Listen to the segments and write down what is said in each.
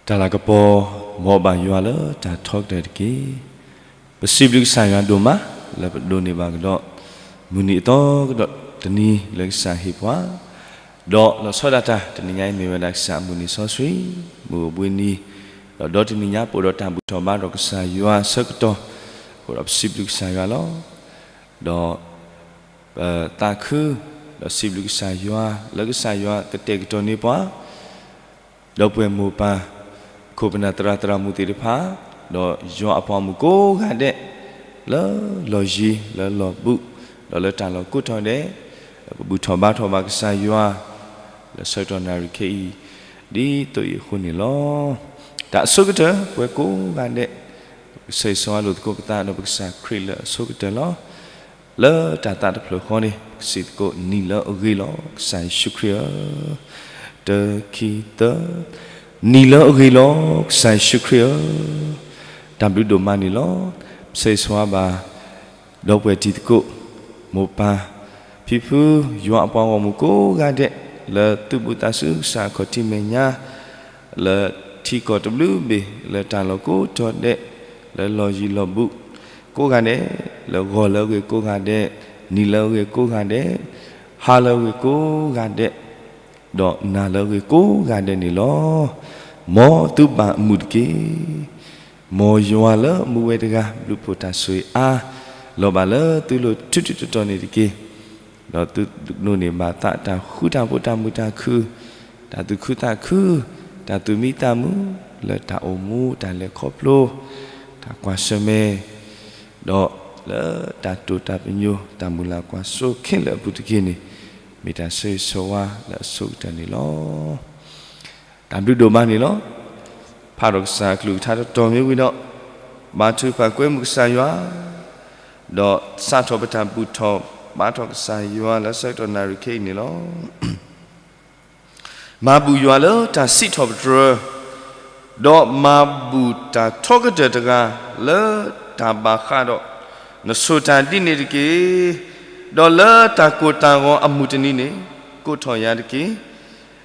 တၢ်လၤကပီၤ မ်ဘၣ်ယွၤလၢတၢ်ထီကတၢၢ်တက့ၢ်. ပစံးဘျုးကစၢ်ယွၤဒိၣ်မး လၢပဒိးန့ၢ်ဘၣ်ကဒီး မုၢ်နံၤအသီကဒီးတနံၤလၢကစၢ်ဟ့ၣ်ပှၤ, ဒီးလီၤဆီဒၣ်တၢ် တနံၤညါအံၤမ့ၢ်ဝဲဒၣ်ကစၢ်အမုၢ်နံၤစီဆှံ မုၢ်အိၣ်ဘှံးနံၤ, ဒီးဒီတနံၤညါပအိၣ်ဒီးတၢ်ဘူၣ်ထီၣ်ဘါထီၣ်ကစၢ်ယွၤအဆၢကတီၢ်, အဃိဒီးပစံးဘျုးကစၢ်ယွၤလီၤ. ဒီး ပသးခု ဒီးစံးဘျုးကစၢ်ယွၤ လၢကစၢ်ယွၤကတဲာ်ကတီၤန့ၢ်ပှၤ ဒီပုၢ်ဝဲၢ်မိၢ်ပၢ် ခိၣ်ပနၢ်သရၣ်သရၣ်မုၣ်သ့ၣ်တဖၣ်, ဒီးယွၤအပှၤမုၣ်ကိးဂၤဒဲး လၢလီၢ်ယံၤလၢလီၢ်ဘူး, ဒီးလၢတၢ်လီၢ်ကိးထီၣ်ဒဲး, ပဘူၣ်ထီၣ်ဘါထီၣ်ဘၣ်ကစၢ်ယွၤ လၢဆၢကတီၢ်နၣ်ရံၣ်ခဲအံၤ ဒ်သိးအံၤအဃိန့ၣ်လီၤ. တၢ်အဆိကတၢၢ် ပဝဲကိးဂၤဒဲး ပကဆၢဂ့ၤဆၢဝါလိာ်သကိးပသးဒီးပကစၢ်ခရံာ်လၢအဆိကတၢၢ်လီၤ. လၢတၢ်သးတဖျၢၣ်ဃီန့ၣ် ပကစံးသကိး နံၤလၢအဂ့ၤလီၤ ကစၢ်ယ့ၣ်ၡူးခရံာ်ဧၢ, တၢ ခံ သၢ, နံၤလၢအဂ့ၤလီၤ ကစၢ်ယ့ၣ်ၡူးခရံာ်ဧၢ, တၢ်ဘျုးဒိၣ်မးန့ၣ်လီၤ. ပဆၢဂ့ၤဆၢဝါဘၣ် ဒီပုၢ်ဝဲၢ်တံၤသကိး မိၢ်ပၢ် ဖံဖု ယွၤအပှၤဂီၢ်မုၢ်ကိးဂၤဒဲး လၢသူၣ်ဘူးသးဆူကစၢ်အခီၣ်ထံးမဲာ်ညါ လၢထံကီၢ်တဘျုးဘ့ၣ် လၢတၢ်လီၢ်ကိးထီၣ်ဒဲး လၢလီၢ်ယံၤလီၢ်ဘူး ကိးဂၤဒဲး, လၢဂီၤလၢအဂ့ၤကိးဂၤဒဲး, နံၤလၢအဂ့ၤကိးဂၤဒဲး, ဟါလၢအဂ့ၤကိးဂၤဒဲး, ဒီးနၤလၢအဂ့ၤကိးဂၤဒဲးန့ၣ်လီၤ. မ်သုဘၣ်အမုာ်တက့ၢ်. မ်ယွၤလၢမူဝဲတဂၤ ဘျုးဖှိၣ်တၢ်ဆိၣ်ဂ့ၤအါ လီၤဘၣ်လၢသုလိၤထူးထူးတီၤတီၤန့ၣ်တက့ၢ်. ဒီးသုဒိးန့ၢ်ဘၣ်သးတၢ်ဃူတၢ်ဖိး တၢ်မုာ်တၢ်ခုၣ်, တၢ်သူၣ်ခုသးခု, တၢ်သူၣ်မံသးမုာ် လၢတၢ်အိၣ်မူ တၢ်လဲၤခီဖျိ, တၢ်ကွၢ်ဆၢၣ်မဲာ်, ဒီးလၢတၢ်တိာ်တၢ်ပညိၣ် တၢ်မုၢ်လၢ်ကွၢ်စိခဲလၢာ်အပူၤတက့ၢ်န့ၣ် မ့ၢ်တၢ်ဆၢဂ့ၤဆၢဝါလၢအဆိကတၢၢ်န့ၣ်လီၤ. တၢ်ဘျုးဒိၣ်မးန့ၣ်လီၤ. ဖးထီၣ်ကစၢ်အကလုၢ်ကထါတတီၤမ့ၢ်ဝံၤဒီး, ဘါထုကဖၣ်ကွဲမုာ်ကစၢ်ယွၤ, ဒီးစးထီၣ်ပတၢ်ဘူၣ်ထီၣ်ဘါထီၣ်ကစၢ်ယွၤလၢဆၢကတီၢ်နၣ်ရံၣ်ခဲအံၤန့ၣ်လီၤ. မၤဘူၣ်ယွၤလၢတၢ်စံးထီၣ်ပတြၢၤ, ဒီးမၤဘူၣ်တၢ်ထီကတၢၢ်တဂၤလၢတၢ်ဘၣ်ဃးဒီးနဆိၣ်တၢ်ဒ်န့ၣ်တက့ၢ်. ဒီးလၢတၢ်ကိၢ်တၢ်ဂီၤအမုၢ်တနံၤန့ၣ် ကိးထီၣ်ယၤတက့ၢ်.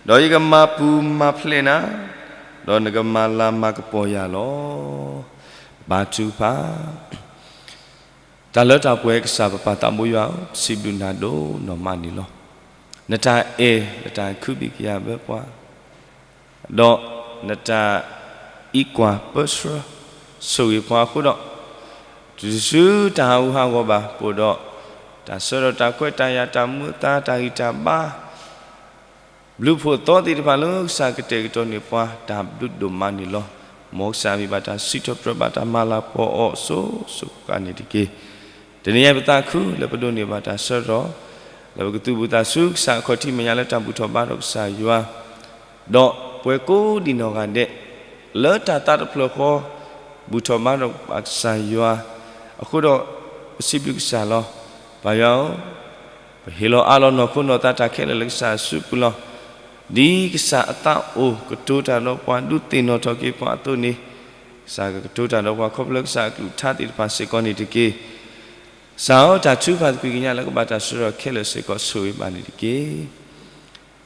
ဒီးယကမၤပူၤမၤဖျဲးနၤ, ဒီးနကမၤလၤမၤကပီၤယၤလီၤ. ဘါထုကဖၣ်. တၢ်လၢတၢ်ပှဲၤကစၢ်ပပၢ်သးဘိယွၤဧၢ, ပစံးဘျုးနၤဒိၣ်နီၢ်မးန့ၣ်လီၤ. နတၢ်အဲၣ် နတၢ်ခုဘံၣ်ကယၤဘၢပှၤ, ဒီးနတၢ်အံးကွၢ်ပၢဆှၢ ဆိၣ်ဂ့ၤပှၤအဃိဒီး, တုၤဆူတၢ်ဟးဂူာ်ဟးဂီၤဘၣ် ပအိၣ်ဒီးတၢ်ဆၢဒီးတၢ်ခွဲးတၢ်ယာ် တၢ်မူအသါ တၢ်ဂံၢ်တၢ်ဘါ ဘျုးဖှိၣ်သီသ့ၣ်တဖၣ်လၢကစၢ်ကတဲာ်ကတီၤန့ၢ်ပှၤ တၢ်ဘျုးဒိၣ်မးန့ၣ်လီၤ. မ်ကစၢ်မ့ၢ်ဘၣ်တၢ်စံးထီၣ်ပတြၢၤ ဘၣ်တၢ်မၤလၤကပီၤအီၤစိၤစိၤဃၣ်ဃၣ်န့ၣ်တက့ၢ်. တနံၤအံၤပသးခုလၢပဒိးန့ၢ်ဘၣ်တၢ်ဆၢကတီၢ်, လၢပကသူၣ်ဘူးသးဆူကစၢ်အခီၣ်ထံးမဲာ်ညါလၢတၢ်ဘူၣ်ထီၣ်ဘါထီၣ်ကစၢ်ယွၤ, ဒီးပှၤကိးဒံးနီၢ်ဂၤဒဲး လၢတၢ်သးတဖျၢၣ်ဃီ ဘူၣ်ထီၣ်ဘါထီၣ်ဘၣ်ကစၢ်ယွၤ, အဃိဒီး ပစံးဘျုးကစၢ်လီၤ. ပၢ်ယွၤဧၢ, ပဟ့ၣ်လီၤအးလီၤနီၢ်ခိနီၢ်သးတၢ်ခဲလၢာ်လၢကစၢ်အစုပူၤလီၤ. ဒ်ကစၢ်အသးအိၣ်ကတိၤတၢ်ဒီးပှၤ ဒုးသ့ၣ်နီၣ်ထီၣ်က့ၤပှၤအသိးန့ၣ်, ကစၢ်ကကတိၤတၢ်ဒီးပှၤခီဖျိကစၢ်အကလုၢ်ကထါသ့ၣ်တဖၣ်စ့ၢ်ကီးန့ၣ်တက့ၢ်. ကစၢ်ဧၢ, တၢ်ထုကဖၣ်သကွံာ်ကညးလၢကဘၣ်တၢ်ဆှၢထီၣ်ခဲလၢာ်စ့ၢ်ကီးဆိၣ်ဂ့ၤဘၣ်န့ၣ်တက့ၢ်.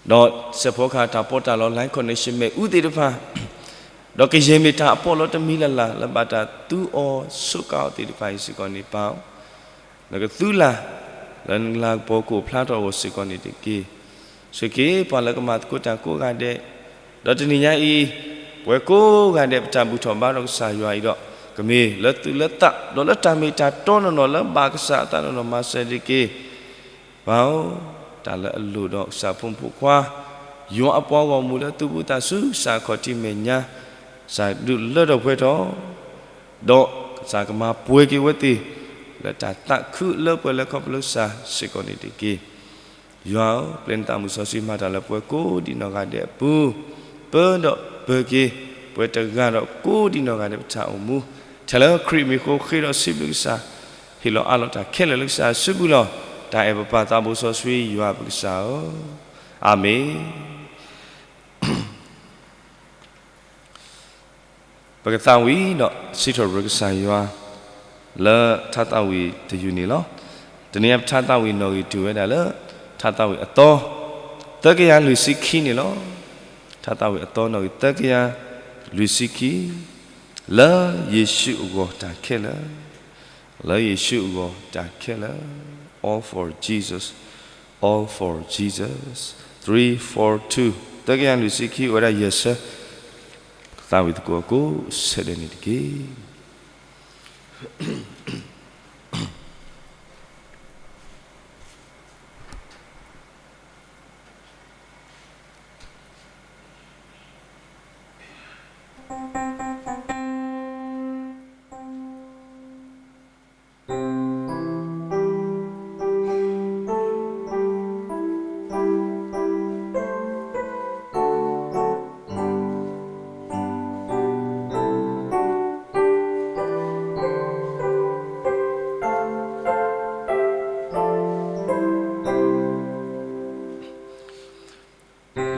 ဒီးစဲးဖီကဟၣ်တၢ်ပီးတၢ်လီ line connection မ့ၣ်အူသ့ၣ်တဖၣ်, ဒီးကယဲၢ်မ့ၢ်တၢ်အပီးလီတမံၤလၢ်လၢ် လၢဘၣ်တၢ်သူအီၤစူးကါအီၤသ့ၣ်တဖၣ်အံၤစ့ၢ်ကီးန့ၣ် ပၢ်ဧၢ, နကသူလၢ်, လၢနလၤကပီၤကအိၣ်ဖျါထီၣ်အဂီၢ်စ့ၢ်ကီးန့ၣ်တက့ၢ်. ဆိၣ်ဂ့ၤပှၤလၢကမၤသကိးတၢ်ကိးဂၤဒဲး, ဒီးတနံၤညါအံၤ, ပဝဲကိးဂၤဒဲးပတၢ်ဘူၣ်ထီၣ်ဘါထီၣ်ကစၢ်ယွၤအံၤဒီး, ကမ့ၢ်လၢသူၣ်လၢသး, ဒီးလၢတၢ်မ့ၢ်တၢ်တီနီၢ်နီၢ်လၢဘၣ်ကစၢ်အသးနီၢ်နီၢ်မၤစၢၤတက့ၢ်. ပၢ်ဧၢ, တၢ်လၢအလိၣ်ဒီးကစၢ်ဖိမုၣ်ဖိခွါ, ယွၤအပှၤဂီၢ်မုၢ်လၢသူၣ်ဘူးသးဆူကစၢ်အခီၣ်ထံးမဲာ်ညါ, ကစၢ်ဒုးလၢထီၣ်ပှဲၤထီၣ်, ဒီးကစၢ်ကမၤပှဲၤက့ၤဝဲသ့ၣ်, လၢတၢ်သးခုလၢပှဲၤလၢခီဖျိကစၢ်စ့ၢ်ကီးန့ၣ်တက့ၢ်. ယွၤဧၢ, ပျဲနသးမုၢ်စီဆှံမၤတၢ်လၢပှၤကိးဒံးနီၢ်ဂၤဒဲးအပူၤ, ပၢဒီးပၢၤက့ၤ, ပှၤတဂၤဒီးကိးဒံးနီၢ်ဂၤဒဲးပတၢ်အိၣ်မူ, ထဲလၢခရံာ်မံၤအဃိဃ့ဒီးစံးဘျုးကစၢ်, ဟ့ၣ်လီၤအးလီၤတၢ်ခဲလၢာ်လၢကစၢ်အစုပူၤလီၤ. တၢ်အဲၣ်ပပၢ်သးဘိစီဆှံယွၤပကစၢ်ဧၢ, အၤမ့ၣ်. ပကသးဝံၣ်ဒီးစံးထီၣ်ပတြၢၤကစၢ်ယွၤ လၢထါသးဝံၣ်တယုၢ်န့ၣ်လီၤ. တနံၤအံၤပထါသးဝံၣ်နီၣ်ဂံၢ်တုၤဝဲဒၣ်လၢ ထါသးဝံၣ်အသီ သၢကယၤလွံၢ်ဆံခံန့ၣ်လီၤ. ထါသးဝံၣ်အသီနီၣ်ဂံၢ်သၢကယၤ လွံၢ်ဆံခံ, လၢယ့ၣ်ၡူးအဂီၢ်တၢ်ခဲလၢာ်, လၢယ့ၣ်ၡူးအဂီၢ်တၢ်ခဲလၢာ်, all for Jesus, all for Jesus, three four two, သၢကယၤလွံၢ်ဆံခံ အိၣ်ဝဲဒၣ်ယဲၢ်ဆၢ, သးဝံၣ်သကိးအကိးဆၢဒဲးန့ၣ်တက့ၢ်.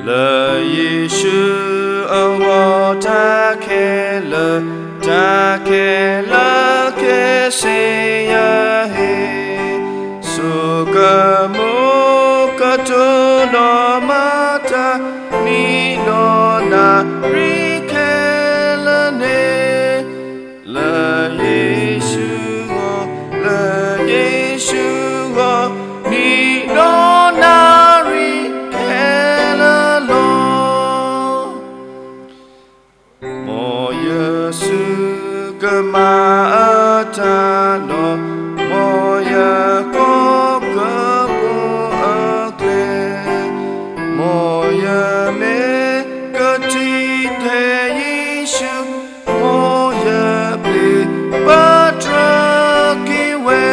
လၢယ့ၣ်ၡူးအဂီၢ်တၢ်ခဲလၢာ်, တၢ်ခဲလၢာ်ကဲစ့ယဟ့ၣ်, ဆိကမိၣ်ကတိၤဒီးမၤတၢ် နံၤဒီးနၣ်ရံၣ်ခဲလၢာ်န့ၣ် လၢယ့ၣ်ၡူးဂီၢ်, လၢယ့ၣ်ၡူးဂီၢ်, နံၤဒီးနၣ်ရံၣ်ခဲလၢာ်လီၤ. မ်ယစုကမၤအတၢ်ဒီး, မ်ယကိးကပီၤအကျဲ, မ်ယမ့ၢ်ကထံၣ်ထဲယ့ၣ်ၡူး, မ်ယပျ့ၤပတြၢၤက့ၤဝဲ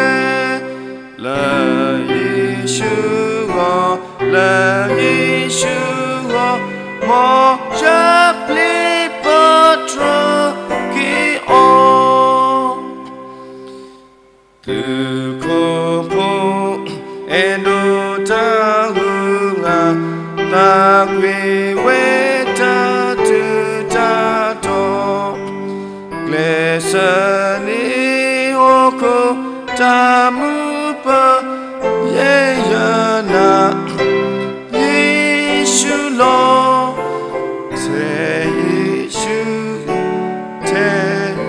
လၢယ့ၣ်ၡူးဂီၢ်, လၢယ့ၣ်ၡူးဂီၢ်, မ်ယပျ့ၤပတြၢၤက့ၤအီၤ. သုးခိၣ်ဖိအဲၣ်ဒိးတၢ်ဟူးဂဲၤ, သးကွံာ်ဝဲတၢ်ထူးတၢ်တီၤ, ကျဲးစၢးန့ၢ်ဟီၣ်ခိၣ်တၢ်မူပၢၤ, ယဲယနာ် ယ့ၣ်ၡူးလီၤ. ထဲယ့ၣ်ၡူး, ထဲ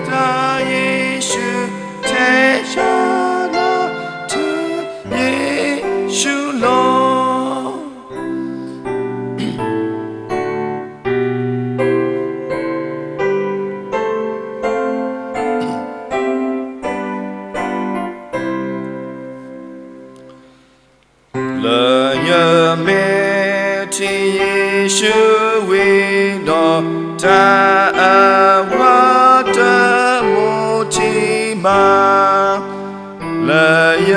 တၢ်ယ့ၣ်ၡူး, ထဲယနာ် ထဲယ့ၣ်ၡူးလီၤ. လၢယမ့ၢ်ထံၣ်ယ့ၣ်ၡူးဝံၤဒီး, တၢ်အဝၤတမိၣ်ထံမး, လၢယ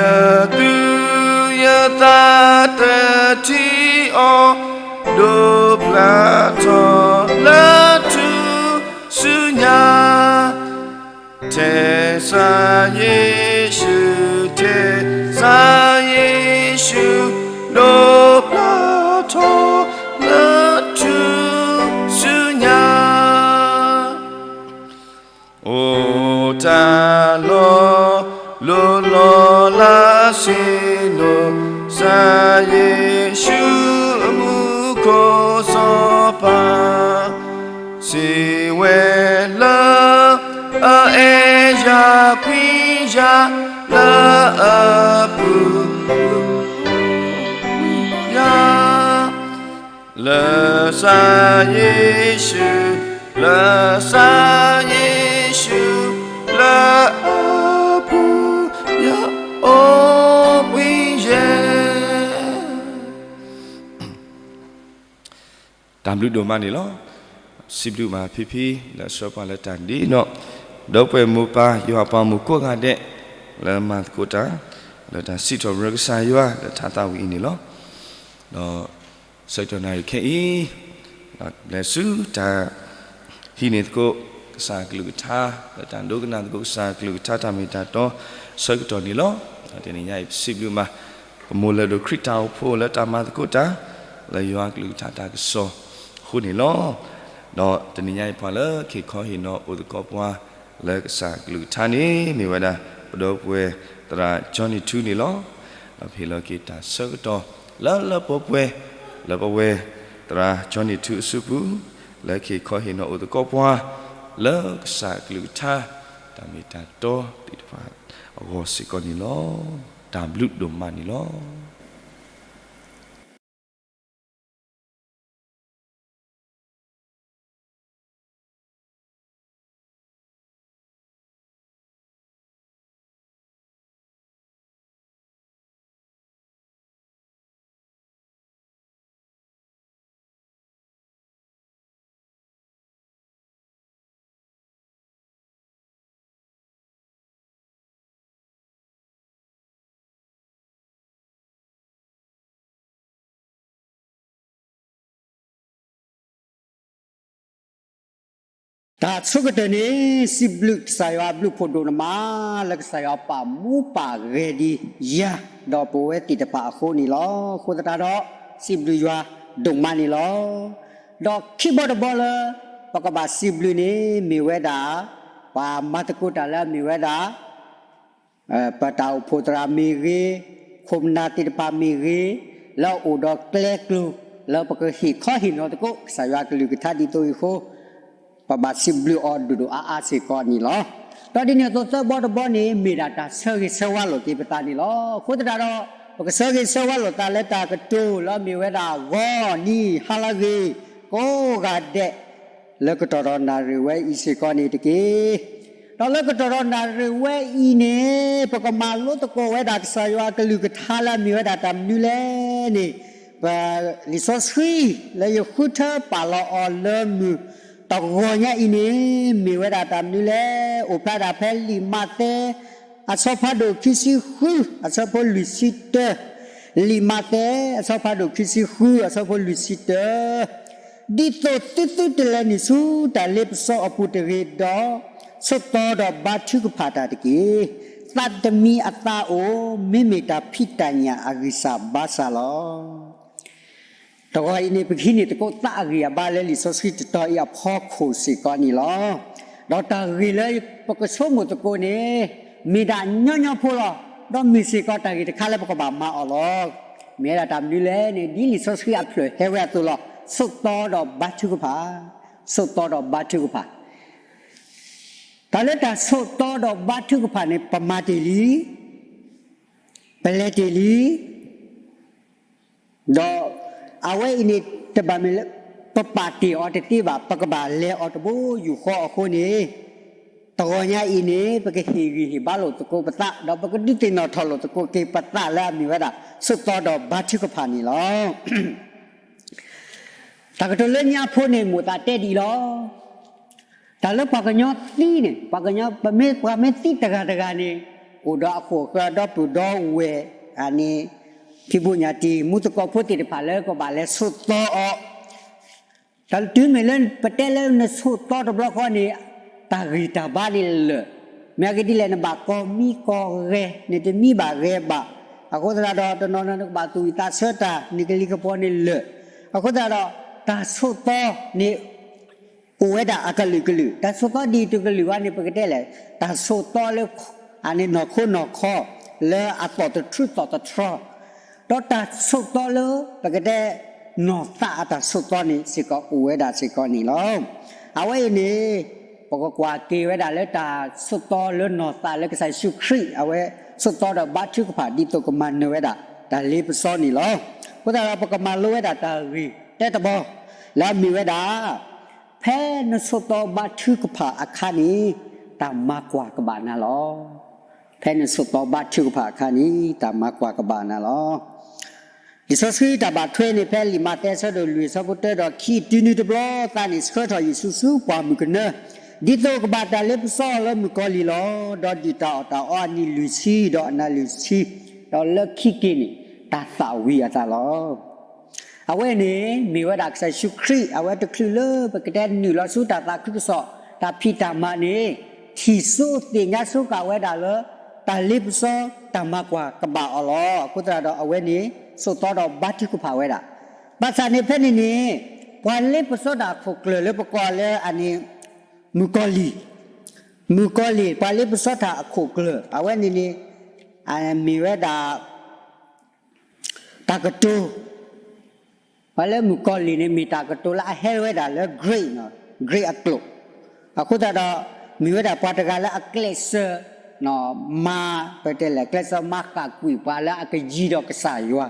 သူၣ်ယသးတထံၣ်အီၤ, ဒိးဘျါထီၣ်လၢထူၣ်စုညါ ထဲစၢ်ယ့ၣ်ၡူး, ထဲစၢ်ယ့ၣ်ၡူး, ဒိးဘျါထီၣ်လၢထူၣ်စုညါ. အိၣ်တၢ်လီၤလိၤလီၤလးဆ့ၣ်နီၤ, စၢ်ယ့ၣ်ၡူးအမူခိၣ်စီၤပၤ စံးဝဲလၢ အအဲၣ်ယၤကွံယၤလၢအပူၤယၤ, လၢစၢ်ယ့ၣ်ၡူး, လၢစၢ်ယ့ၣ်ၡူး, လၢအပူၤယၤအိၣ်ဘှံးယဲၢ်. တၢ်ဘျုးဒိၣ်မးန့ၣ်လီၤ. စံးဘျုးဘၣ်ဖံဖံ လၢအဆှၢပှၤလၢတၢ်ဒ်န့ၣ်, ဒီပုၢ်ဝဲၢ်မိၢ်ပၢ် ယွၤအပှၤမိၢ်ကိးဂၤဒဲး လၢမၤသကိးတၢ် လၢတၢ်စံးထီၣ်ပတြၢၤကစၢ်ယွၤ လၢတၢ်သးဝံၣ်အံၤန့ၣ်လီၤ. ဒီးဆၢကတီၢ်နၣ်ရံၣ်ခဲအံၤ ပဘျဲၣ်ဆူတၢ်ဟံးန့ၢ်သကိး ကစၢ်အကလုၢ်ကထါ, လၢတၢ်ဒိကနၣ်သကိးကစၢ်အကလုၢ်ကထါ တၢ်မ့ၢ်တၢ်တီဆၢကတီၢ်န့ၣ်လီၤ. တနံၤညါအံၤ ပစံးဘျုးဘၣ် ပမိၢ်လၢဒိၣ်ခရံာ်တၢ်အိၣ်ဖှိၣ်လၢတၢ်မၤသကိးတၢ် လၢယွၤအကလုၢ်ကထါတၢ်ကစီၣ်အဃိန့ၣ်လီၤ. ဒီးတနံၤညါအံၤ ပှၤလၢကဟ့ၣ်ခီဟ့ၣ်နီၤအိၣ်သကိးပှၤ လၢကစၢ်အကလုၢ်ကထါန့ၣ် မ့ၢ်ဝဲဒၣ်ပဒီပုၢ်ဝဲၢ်သရၣ် ကၠီနံၣ်ထူန့ၣ်လီၤ. ဒီးပဟ့ၣ်လီၤက့ၤတၢ်ဆၢကတီၢ်လၢလၢပှဲၤပှဲၤ လၢပဝဲသရၣ် ကၠီနံၣ်ထူ အစုပူၤ, လၢကဟ့ၣ်ခီဟ့ၣ်နီၤအိၣ်သကိးပှၤ လၢကစၢ်ကလုၢ်ကထါ တၢ်မ့ၢ်တၢ်တီသ့ၣ်တဖၣ်အဂီၢ်စ့ၢ်ကီးန့ၣ်လီၤ. တၢ်ဘျုးဒိၣ်မးန့ၣ်လီၤ. တၢ်ဆိကတၢၢ်န့ၣ် စံးဘျုးကစၢ်ယွၤအဘျုးဖှိၣ်ဒိၣ်မး လၢကစၢ်ယွၤပာ်မူပာ်ဂဲၤဒံးယၤ ဒီးပဝဲသ့ၣ်တဖၣ်အဃိန့ၣ်လီၤ. အဃိသတးဒီး စံးဘျုးယွၤဒိၣ်မးန့ၣ်လီၤ. ဒီးခံဘီတဘီလၢ ပကဘၣ်စံးဘျုးန့ၣ် မ့ၢ်ဝဲဒၣ် ပှၤမၤသကိးတၢ်လၢအမ့ၢ်ဝဲဒၣ် ပတၢ်အိၣ်ဖှိၣ်သရၣ်မ့ၢ်ဂ့ၤ, ခိၣ်နၢ်သ့ၣ်တဖၣ်မ့ၢ်ဂ့ၤ, လၢအအိၣ်ဒီးကျဲကျိၤ လၢပကဟ့ၣ်ခီဟ့ၣ်နီၤသကိး ကစၢ်ယွၤကလုၢ်ကထါဒ်သိးအံၤအဃိ ပဘၣ်စံးဘျုးအီၤဒိၣ်ဒိၣ်အါအါစ့ၢ်ကီးန့ၣ်လီၤ. ဒီးဒ်န့ၣ်အသိးသၢဘီတဘီန့ၣ် မ့ၢ်ဒၣ်တၢ်ဆၢဂ့ၤဆၢဝါလိာ်က့ၤပသးန့ၣ်လီၤ. အဃိသတးဒီး ပကဆၢဂ့ၤဆၢဝါလိာ်သးလၢတၢ်ကတိၤလၢအမ့ၢ်ဝဲဒၣ် ဂီၤနံၤဟါလၢအဂ့ၤ ကိးဂၤဒဲး လၢကတီၢ်ဒီးနၣ်ရံၣ်ဝဲအံၤစ့ၢ်ကီးန့ၣ်တက့ၢ်. ဒီးလၢကတီၢ်ဒီးနၣ်ရံၣ်ဝဲအံၤန့ၣ် ပကမၤလိသကိးဝဲဒၣ်ကစၢ်ယွၤကလုၢ်ကထါလၢအမ့ၢ်ဝဲဒၣ်တၢ်မနုၤလဲၣ်န့ၣ် ပလံာ်စီဆှံလၢယဃုထၢပာ်လီၤအီၤလၢမုၢ်တဂီၤညါအံၤန့ၣ် မ့ၢ်ဝဲဒၣ်တၢ်မနုၤလဲၣ်. အိၣ်ဖျါဒၣ်ဖဲလံာ်မးသဲ အဆၢဖးဒိၣ်ခံဆံဃု အဆၢဖိလွံၢ်ဆံတၢ, လံာ်မးသဲ အဆၢဖးဒိၣ်ခံဆံဃု အဆၢဖိလွံၢ်ဆံတၢ, ဒ်သိးသုသုတလဲၤနုာ်ဆူတၢ်လ့ပစီအပူၤတဂ့ၤဒီး ဆိးသီဒီးဘါထုကဖၣ်တၢ်တက့ၢ်. သးတမံၤအသးအိၣ် မ့မ့ၢ်တၢ်ဖံးတၢ်ညၣ်အဂံၢ်စၢ်ဘါစၢ်လီၤ. တဂီၤအံၤန့ၣ် ပကဟံးန့ၢ်သကိးသးအဂံၢ်အဘါလၢလံာ်စီဆှံတတီၤအံၤအဖီခိၣ်စ့ၢ်ကီးန့ၣ်လီၤ. ဒီးတၢ်ဂ့ၢ်လၢပကဆိကမိၣ်သကိးန့ၣ် မ့ၢ်ဒၣ်ညီညီဖိလီၤ. ဒီးမ့ၢ်စ့ၢ်ကီးတၢ်ဂ့ၢ်တခါလၢပကဘၣ်မၤအီၤလီၤ. မ့ၢ်ဝဲဒၣ်တၢ်မနုၤလဲၣ်န့ၣ် ဒ်လံာ်စီဆှံအဖျၢၣ်ဟဲဝဲအသိးလီၤ. ဆိးသီဒီးဘါထုကဖၣ်, ဆိးသီဒီးဘါထုကဖၣ်. တၢ်လၢတၢ်ဆိးသီဒီးဘါထုကဖၣ်န့ၣ် ပမၤတ့ၢ်လံ, ပလဲၤတ့ၢ်လံ, ဒီးအဝဲအံၤန့ၣ် တဘၣ်မ့ၢ်လၢ ပပာ်တ့ၢ်အီၤတသ့ဘၣ်, ပကဘၣ်လဲၤအီၤတဘိယူၢ်ဃီအဃိန့ၣ်, တဂီၤညါအံၤန့ၣ် ပကဟ့ၣ်ဂံၢ်ဟ့ၣ်ဘါလိာ်သကိးပသး, ဒီးပကဒုးသ့ၣ်နီၣ်ထီၣ်လိာ်သကိးက့ၤပသးလၢအမ့ၢ်ဝဲဒၣ် ဆိးသီဒီးဘါထုကဖၣ်န့ၣ်လီၤ. တၢ်ကတိၤလၢညါဖိန့ၣ် မိၣ်သးတဲဒ်အံၤလီၤ. တၢ်လၢပှၤကညီသံန့ၣ်, ပှၤကညီ, ပမ့ၢ်ပှၤမ့ၢ်သံတဂၤတဂၤန့ၣ်, အိၣ်ဒီးအခိၣ်အဃၢၤဒီပုၢ်ဒီဝဲၢ်, အန့ၣ်, ဖံးဘိၣ်ညၣ်တံၢ် မူသကိးဖိသ့ၣ်တဖၣ်လၢကဘၣ်လဲၤဆိးသီအီၤ, တၢ်တုၤမ့ၢ်လၢပတဲလၢနဆိးသီတဘျီဃီန့ၣ်, တၢ်ဂံၢ်တၢ်ဘါန့ၣ်လၢာ်, မ့ၢ်အဂ့ၢ်ဒ်လဲၣ် နဘၣ်ကီၤမံကီၤဂဲၤ, နတမံဘၣ်ဂဲၤဘၣ်, အဃိသတးဒီး တနီၤနီၤနကဘၣ်သူၣ်ဝံၣ်သးဆၢတၢ်, နကလံၤကပီၤန့ၣ်လၢာ်, အဃိသတးဒီး တၢ်ဆိးသီန့ၣ် အိၣ်ဝဲဒၣ်အကလုာ်ကလုာ်, တၢ်ဆိးသီဒ်တကလုာ်ဘၣ်န့ၣ် ပကတဲလဲၣ်, တၢ်ဆိးသီလၢ အန့ၣ်နီၢ်ခိနီၢ်ခီ, လၢအသီၣ်တထြူသီၣ်တထြီ, ဒီးတၢ်ဆိးသီလၢ ပကတဲ နီၢ်သးအတၢ်ဆိးသီန့ၣ်စ့ၢ်ကီးအိၣ်ဝဲဒၣ်စ့ၢ်ကီးန့ၣ်လီၤ. အဝဲအံၤန့ၣ် ပကကွၢ်က့ၤဝဲဒၣ်လၢတၢ်ဆိးသီလၢနီၢ်သးလၢကစၢ်ယ့ၣ်ၡူးခရံာ် အဝဲဆိးသီဒီးဘါထုကဖၣ်ဒ်သိးကမၤနၢၤဝဲဒၣ် တၢ်လ့ပစီန့ၣ်လီၤ. အဃိသတးဒီးပကမၤလိဝဲဒၣ်တၢ်ဂ့ၢ်တဲတဘီ လၢအမ့ၢ်ဝဲဒၣ် ဖဲနဆိးသီဘါထုကဖၣ်အခါန့ၣ် တၢ်မၤကွၢ်ကဘၣ်နၤလီၤ. ဖဲနဆိးသီဘါထုကဖၣ်အခါန့ၣ် တၢ်မၤကွၢ်ကဘၣ်နၤလီၤ. လံာ်စီဆှံတၢ်ဘၣ်ထွဲန့ၣ် ဖဲလံာ်မးသဲအဆၢဒိၣ်လွံၢ်အဆၢဖိတၢဒီးခံ, တုၤနုၤတဘျီသးန့ၣ် ဆှၢထီၣ်ယ့ၣ်ၡူးဆူပှၢ်မုၢ်ကနၢ, ဒ်သိးကဘၣ်တၢ်လ့ပစီအီၤလၢမုၣ်ကီၤလံၢ်လီၤ. ဒီးဒုၣ်တၢ်အီၣ်တၢ်အီအနံၣ်လွံၢ်ဆံ, ဒီးအနၤလွံၢ်ဆံ, ဒီးလၢခံက့ၤန့ၣ် တၢ်သးဝံၤအသးလီၤ. အဝဲန့ၣ် မ့ၢ်ဝဲဒၣ်ကစၢ်ယ့ၣ်ၡူးခရံာ် အဝဲတချုးလၢပကတဲနုာ်လီၤဆူတၢ်သးခုကစီၣ် တၢ်ဖံးတၢ်မၤန့ၣ်, ထံၣ်စိသ့ၣ်ညါဆိဃာ်ဝဲဒၣ်လၢ တၢ်လ့ပစီ တၢ်မၤကွၢ်ကဘၣ်အီၤလီၤ. အဃိသတးဒီးအဝဲန့ၣ် ဆိးသီဒီးဘါထုကဖၣ်ဝဲဒၣ်. ဘၣ်ဆၣ်န့ၣ်ဖဲန့ၣ်န့ၣ် ပှၤလ့ပစီတၢ်အခိၣ်ကျၢၢ်လၢပကိးလၢအန့ၣ် မုၣ်ကီၤလံၢ်, မုၣ်ကီၤလံၢ် ပှၤလ့ပစီတၢ်အခိၣ်ကျၢၢ် အဝဲန့ၣ်န့ၣ် မ့ၢ်ဝဲဒၣ် တၢ်ကတိၤ ပှၤလၢမုၣ်ကီၤလံၢ်န့ၣ် မ့ၢ်တၢ်ကတိၤလၢအဟဲဝဲဒၣ်လၢ Greek, Greek အကျိာ်, အဃိသတးဒီး မ့ၢ်ဝဲဒၣ်ပှၤတဂၤလၢအကျဲးစၢး မၤ ပတဲလဲၣ် ကျဲးစၢးမၤဃၣ်ကွံာ်ပှၤလၢအကယံၤဒီးကစၢ်ယွၤ,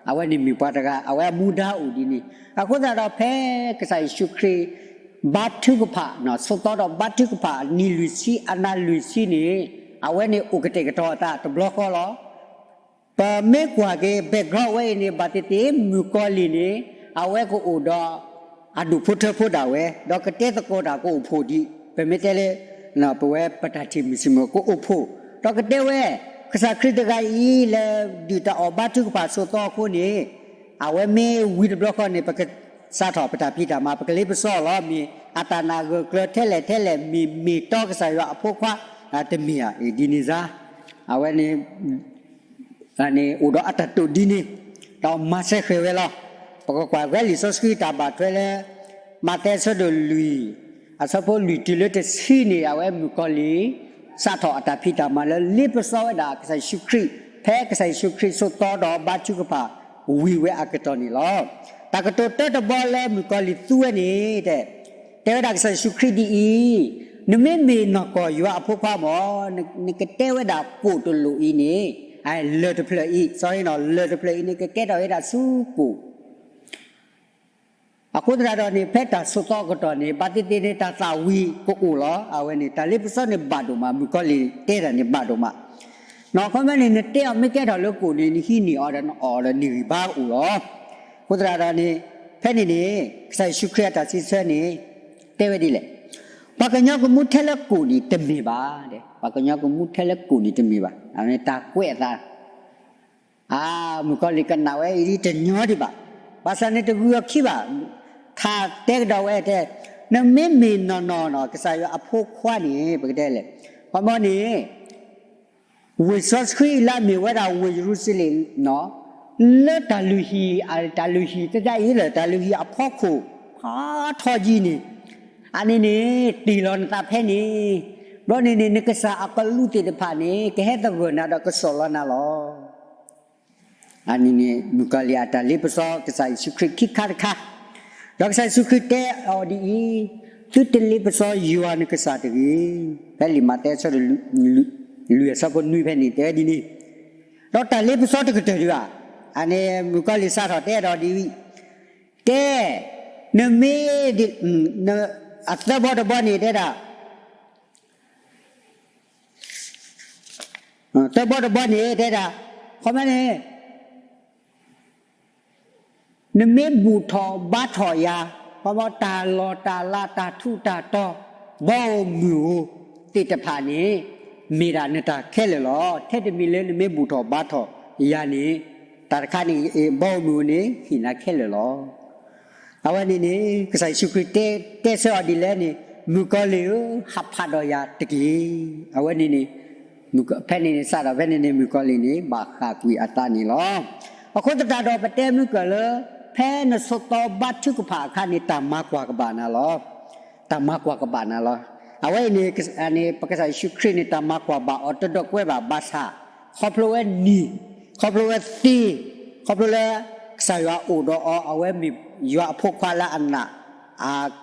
အဝဲန့ၣ်မ့ၢ်ပှၤတဂၤ အဝဲအမူဒါအိၣ်ဒ်န့ၣ်, အဃိသတးဒီးဖဲကစၢ်ယ့ၣ်ၡူးခရံာ် ဘါထုကဖၣ်, ဆိးသီဒီးဘါထုကဖၣ်နံၣ်လွံၢ်ဆံအနၤလွံၢ်ဆံန့ၣ်, အဝဲန့ၣ်အိၣ်ကတဲာ်ကတီၤအသးတဘျီဃီလီၤ. ပမ့ၢ်ကွၢ်က့ၤ background ဝဲအံၤန့ၣ် ဘၣ်သ့ၣ်သ့ၣ် မုၣ်ကီၤလံၢ်န့ၣ် အဝဲကအိၣ်ဒီး အဒူၣ်ဖိထၢဖိဒၣ်ဝဲ, ဒီးကတဲသကိးတၢ်ကအိၣ်ဖှိၣ်ဒံး, ပမ့ၢ်တဲလၢ ပဝဲပတၢ်ထံၣ်မုၢ်ဆ့ၣ်မုၢ်ကအိၣ်ဖှိၣ်, ဒီးကတဲဝဲ ကစၢ်ခရံာ်တဂၤအံၤ လဲၤဒုၣ်တၢ်အီၣ်ဘါထုကဖၣ်ဆိးသီအဃိန့ၣ်, အဝဲမ့ၢ်ဝံၤတဘျီဃီန့ၣ် ပကစးထီၣ်ပတၢ်ဖံးတၢ်မၤ ပကလ့ပစီလီၤ. မ့ၢ်အတၢ်နာ်ဂၢၢ်ကျၢၤထဲလဲၣ်ထဲလဲၣ် မ့ၢ်မ့ၢ်တီကစၢ်ယွၤအဖိခွါ တမ့ၢ်ဧါ, ဒ်န့ၣ်စါ, အဝဲန့ၣ် န့ၣ်အိၣ်ဒီးအတၢ်တိာ်ဒ်န့ၣ်, ဒီးမၤစၢၤဃဲၤဝဲလီၤ. ပကကွၢ်ဝဲလံာ်စီဆှံတၢ်ဘၣ်ထွဲလၢ မးသဲအဆၢဒိၣ်လွံၢ်, အဆၢဖိလွံၢ်တုၤလၢတဆံန့ၣ် အဝဲမုၣ်ကီၤလံၢ် စးထီၣ်အတၢ်ဖံးတၢ်မၤလၢလ့ပစီဝဲဒၣ်ကစၢ်ယ့ၣ်ၡူးခရံာ် ဖဲကစၢ်ယ့ၣ်ၡူးခရံာ်ဆိးသီဒီးဘါထုကဖၣ်ဝံၤဝဲအကတီၢ်န့ၣ်လီၤ. တၢ်ကတိၤတၢတဘီလၢမုၣ်ကီၤလံၢ်သူဝဲန့ၣ် တဲ, တဲဝဲဒၣ်ကစၢ်ယ့ၣ်ၡူးခရံာ်ဒ်အံၤ, နမ့မ့ၢ်နီၢ်ကီၢ်ယွၤအဖိခွါမ့ၢ်, နကတဲဝဲဒၣ်ကိၣ်တလိၣ်အံၤန့ၣ်, လၢၢ်တဖျၢၣ်အံၤ, လၢၢ်တဖျၢၣ်အံၤန့ၣ် ကကဲထီၣ်ဝဲဒၣ်ဆူကိၣ် အဃိသတးဒီးန့ၣ် ဖဲတၢ်ဆိးသီအကတီၢ်န့ၣ် ဘၣ်သ့ၣ်သ့ၣ်န့ၣ် တၢ်သၣ်ဝံၤကအိၣ်လီၤ. အဝဲန့ၣ် တၢ်လ့ပစီန့ၣ်ဘၣ်ဒိၣ်မး, မုၣ်ကီၤလံၢ်တဲတၢ်န့ၣ်ဘၣ်ဒိၣ်မး, နီၢ်ခီမ့ၢ်န့ၣ် နတဲအီၤမ့ၢ်ကဲထီၣ်လၢကိၣ်န့ၣ် နဟံးန့ၢ်အီၤဒီးနအီၣ်ဒီးန့ၢ်ဂံၢ်ဘါအိၣ်လီၤ. အဃိသတးဒီးန့ၣ် ဖဲန့ၣ်န့ၣ် ကစၢ်ယ့ၣ်ၡူးခရံာ်အတၢ်စံးဆၢန့ၣ် တဲဝဲဒ်လဲၣ်, ပှၤကညီကမူထဲလၢကိၣ်န့ၣ်တမ့ၢ်ဘၣ်, ပှၤကညီကမူထဲလၢကိၣ်န့ၣ်တမ့ၢ်ဘၣ်, အဝဲန့ၣ်တၢ်ကွဲးအသး အါ, မုၣ်ကီၤလံၢ်ကနၣ်ဝဲအံၤတညီဒံးဘၣ်. ဘၣ်ဆၣ်န့ၣ်တဂုၤအီၤခံဘၣ်, ထးတဲကဒီးဝဲတဲ, နမ့မ့ၢ်နီၢ်နီၢ်နီၢ် ကစၢ်ယွၤအဖိခွါန့ၣ် ပကတဲလဲၣ်, ခီမီန့ၣ် ဝ့ၢ်စီဆှံအံၤလၢအမ့ၢ်ဝဲဒၣ်ဝ့ၢ်ယရူၤၡလ့ၣ်နီၤ, လၢတၢ်လုၢ်ဟံၣ်, တၢ်လုၢ်ဟံၣ်တဒၣ်အံၤလၢ တၢ်လုၢ်ဟံၣ်အဖီခိၣ် ဖးထီယံၤန့ၣ်, အန့ၣ်န့ၣ် တ့ၢ်လီၤနသးဖဲန့ၣ်, ဘျီန့ၣ်န့ၣ် နကစၢ်အကလူးသ့ၣ်တဖၣ်န့ၣ် ကဟဲသဂၢၢ်နၤဒီးကစီၣ်လီၤနၤလီၤ. အန့ၣ်န့ၣ် မုၣ်ကီၤလံၢ်အတၢ်လ့ပစီ ကစၢ်ယ့ၣ်ၡူးခရံာ်ခံခါတခါ, ဒီးကစၢ်ယ့ၣ်ၡူးခရံာ်တဲအီၤဒ်အံၤ, သုတလ့ပစီယွၤနကစၢ်တဂ့ၤ. ဖဲလံာ်မးသဲအဆၢဒိၣ် လွံၢ်အဆၢဖိနွံဖဲန့ၣ် တဲဝဲဒ်န့ၣ်, ဒီးတၢ်လ့ပစီတကတၢၢ်ဒံးဘၣ်, အန့ၣ်မုၣ်ကီၤလံၢ်စးထီၣ်တဲဒီးဒ်အံၤ, တဲ, နမ့ၢ်, အသၢဘီတဘီန့ၣ် တဲဒၣ် သၢဘီတဘီန့ၣ် တဲဒၣ်, ခီမီန့ၣ်, နမ့ၢ်ဘူၣ်ထီၣ်ဘါထီၣ်ယၤ, ခီမီတၢ်လီၢ်တၢ်လၤ တၢ်ထူးတၢ်တီၤ, ဘီဧိၤမုၢ်ဧိၤသ့ၣ်တဖၣ်န့ၣ် မ့ၢ်ဒၣ်နတၢ်ခဲလၢာ်လီၤ. ထဲတမံၤလၢနမ့ၢ်ဘူၣ်ထီၣ်ဘါထီၣ်ယၤန့ၣ်, တၢ်တခါန့ၣ် ဘီဧိၤမုၢ်ဧိၤန့ၣ် ဟ့ၣ်နၤခဲလၢာ်လီၤ. အဝဲန့ၣ်န့ၣ် ကစၢ်ယ့ၣ်ၡူးခရံာ်တဲဆၢအီၤဒ်လဲၣ်န့ၣ်, မုၣ်ကီၤလံၢ်ဧၢ, ဟးဖးဒီးယၤတက့ၢ်. အဝဲန့ၣ်န့ၣ်, ဖဲန့ၣ်န့ၣ် စးထီၣ်ဖဲန့ၣ်န့ၣ် မုၣ်ကီၤလံၢ်န့ၣ် ဘၣ်ဃၣ်ကွံာ်အသးန့ၣ်လီၤ. အဃိသတးဒီးပတဲမုၢ်ကၢၢ်လၢ ဖဲနဆိးသီဘါထုကဖၣ်အခါန့ၣ် တၢ်မၤကွၢ်ကဘၣ်နၤလီၤ. တၢ်မၤကွၢ်ကဘၣ်နၤလီၤ. အဝဲအံၤန့ၣ် ပကစၢ်ယ့ၣ်ၡူးခရံာ်န့ၣ် တၢ်မၤကွၢ်ဘၣ်အီၤတဒီးကွဲဘၣ်ဘၣ်ဆၣ်, ခီဖျိဝဲနံၤ, ခီဖျိဝဲသ့, ခီဖျိလၢ ကစၢ်ယွၤအိၣ်ဒီးအီၤ အဝဲမ့ၢ်ယွၤအဖိခွါလၢအနာ်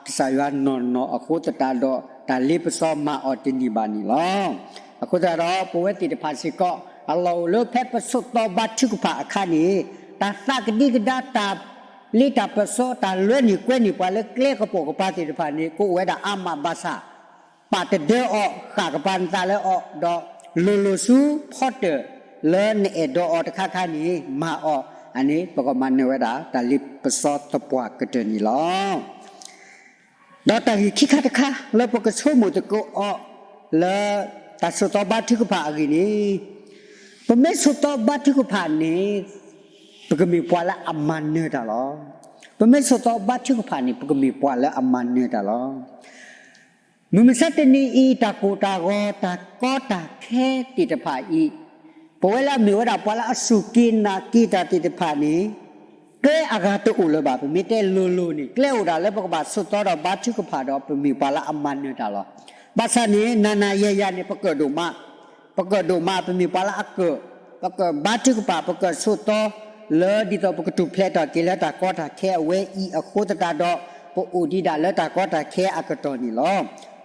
ကစၢ်ယွၤနီၢ်နီၢ်အဃိသတးဒီး တၢ်လ့ပစီမၤအီၤတန့ၢ်ဘၣ်န့ၣ်လီၤ. အဃိသတးဒီး ပဝဲသ့ၣ်တဖၣ်စ့ၢ်ကီး အလီၢ်အိၣ်လၢဖဲပဆိးသီဘါထုကဖၣ်အခါန့ၣ်, တၢ်သးကဒံကဒါ တၢ်လ့တၢ်ပစီ တၢ်လွဲန့ၢ်ကွဲန့ၢ်ပှၤလၢကျဲကပိာ်ကပၤသ့ၣ်တဖၣ်န့ၣ် ကအိၣ်ဝဲဒၣ်အါမးဘၣ်ဆၣ် ပာ်တဒၢအီၤ ဃၣ်ကပၤနသးလၢအီၤ ဒီးလိၤလိၤဆူဖီတၢၣ်လၢနအဲၣ်ဒိးအီၤတခါခါန့ၣ် မၤအီၤ, အန့ၣ် ပကမၤနၢၤဝဲဒၣ် တၢ်လ့ပစီသပှၢ်ကတၢၢ်န့ၣ်လီၤ. ဒီးတၢ်ဂ့ၢ်ခံခါတခါ လၢပကဆိကမိၣ်သကိးအီၤ လၢတၢ်ဆိးသီဘါထုကဖၣ်အဂ့ၢ်န့ၣ်, ပမ့ၢ်ဆိးသီဘါထုကဖၣ်န့ၣ် ပကမ့ၢ်ပှၤလၢအမၤနၢၤတၢ်လီၤ. ပမ့ၢ်ဆိးသီဘါထုကဖၣ်န့ၣ် ပကမ့ၢ်ပှၤလၢအမၤနၢၤတၢ်လီၤ. မုၢ်မဆါတနံၤအံၤ တၢ်ကိၢ်တၢ်ဂီၤ တၢ်ကီတၢ်ခဲသ့ၣ်တဖၣ်အံၤ, ပဝဲလၢအမ့ၢ်ဝဲဒၣ်ပှၤလၢအစူၢ်က့ၤနာ်က့ၤတၢ်သ့ၣ်တဖၣ်န့ၣ်, ကျဲအဂၤတအိၣ်လၢၤဘၣ်. ပမ့ၢ်တဲလိၤလိၤန့ၣ် ကျဲအိၣ်ဒၣ်လၢပကဘၣ်ဆိးသီဒီးဘါထုကဖၣ်ဒီး ပမ့ၢ်ပှၤလၢအမၤနၢၤတၢ်လီၤ. ဘၣ်ဆၣ်န့ၣ် နၤနၤယၤယၤန့ၣ် ပကၢၣ်ဒိၣ်မး, ပကၢၣ်ဒိၣ်မး ပမ့ၢ်ပှၤလၢအကၢၣ်, ပကဘါထုကဖၣ် ပကဆိးသီ လၢဒ်သိးပကထူၣ်ဖျဲးထီၣ်က့ၤလၢတၢ်ကီတၢ်ခဲအဝဲအံၤအဃိသတးဒီး ပအိၣ်ဒံးဒၣ်လၢတၢ်ကီတၢ်ခဲအကတီၢ်န့ၣ်လီၤ.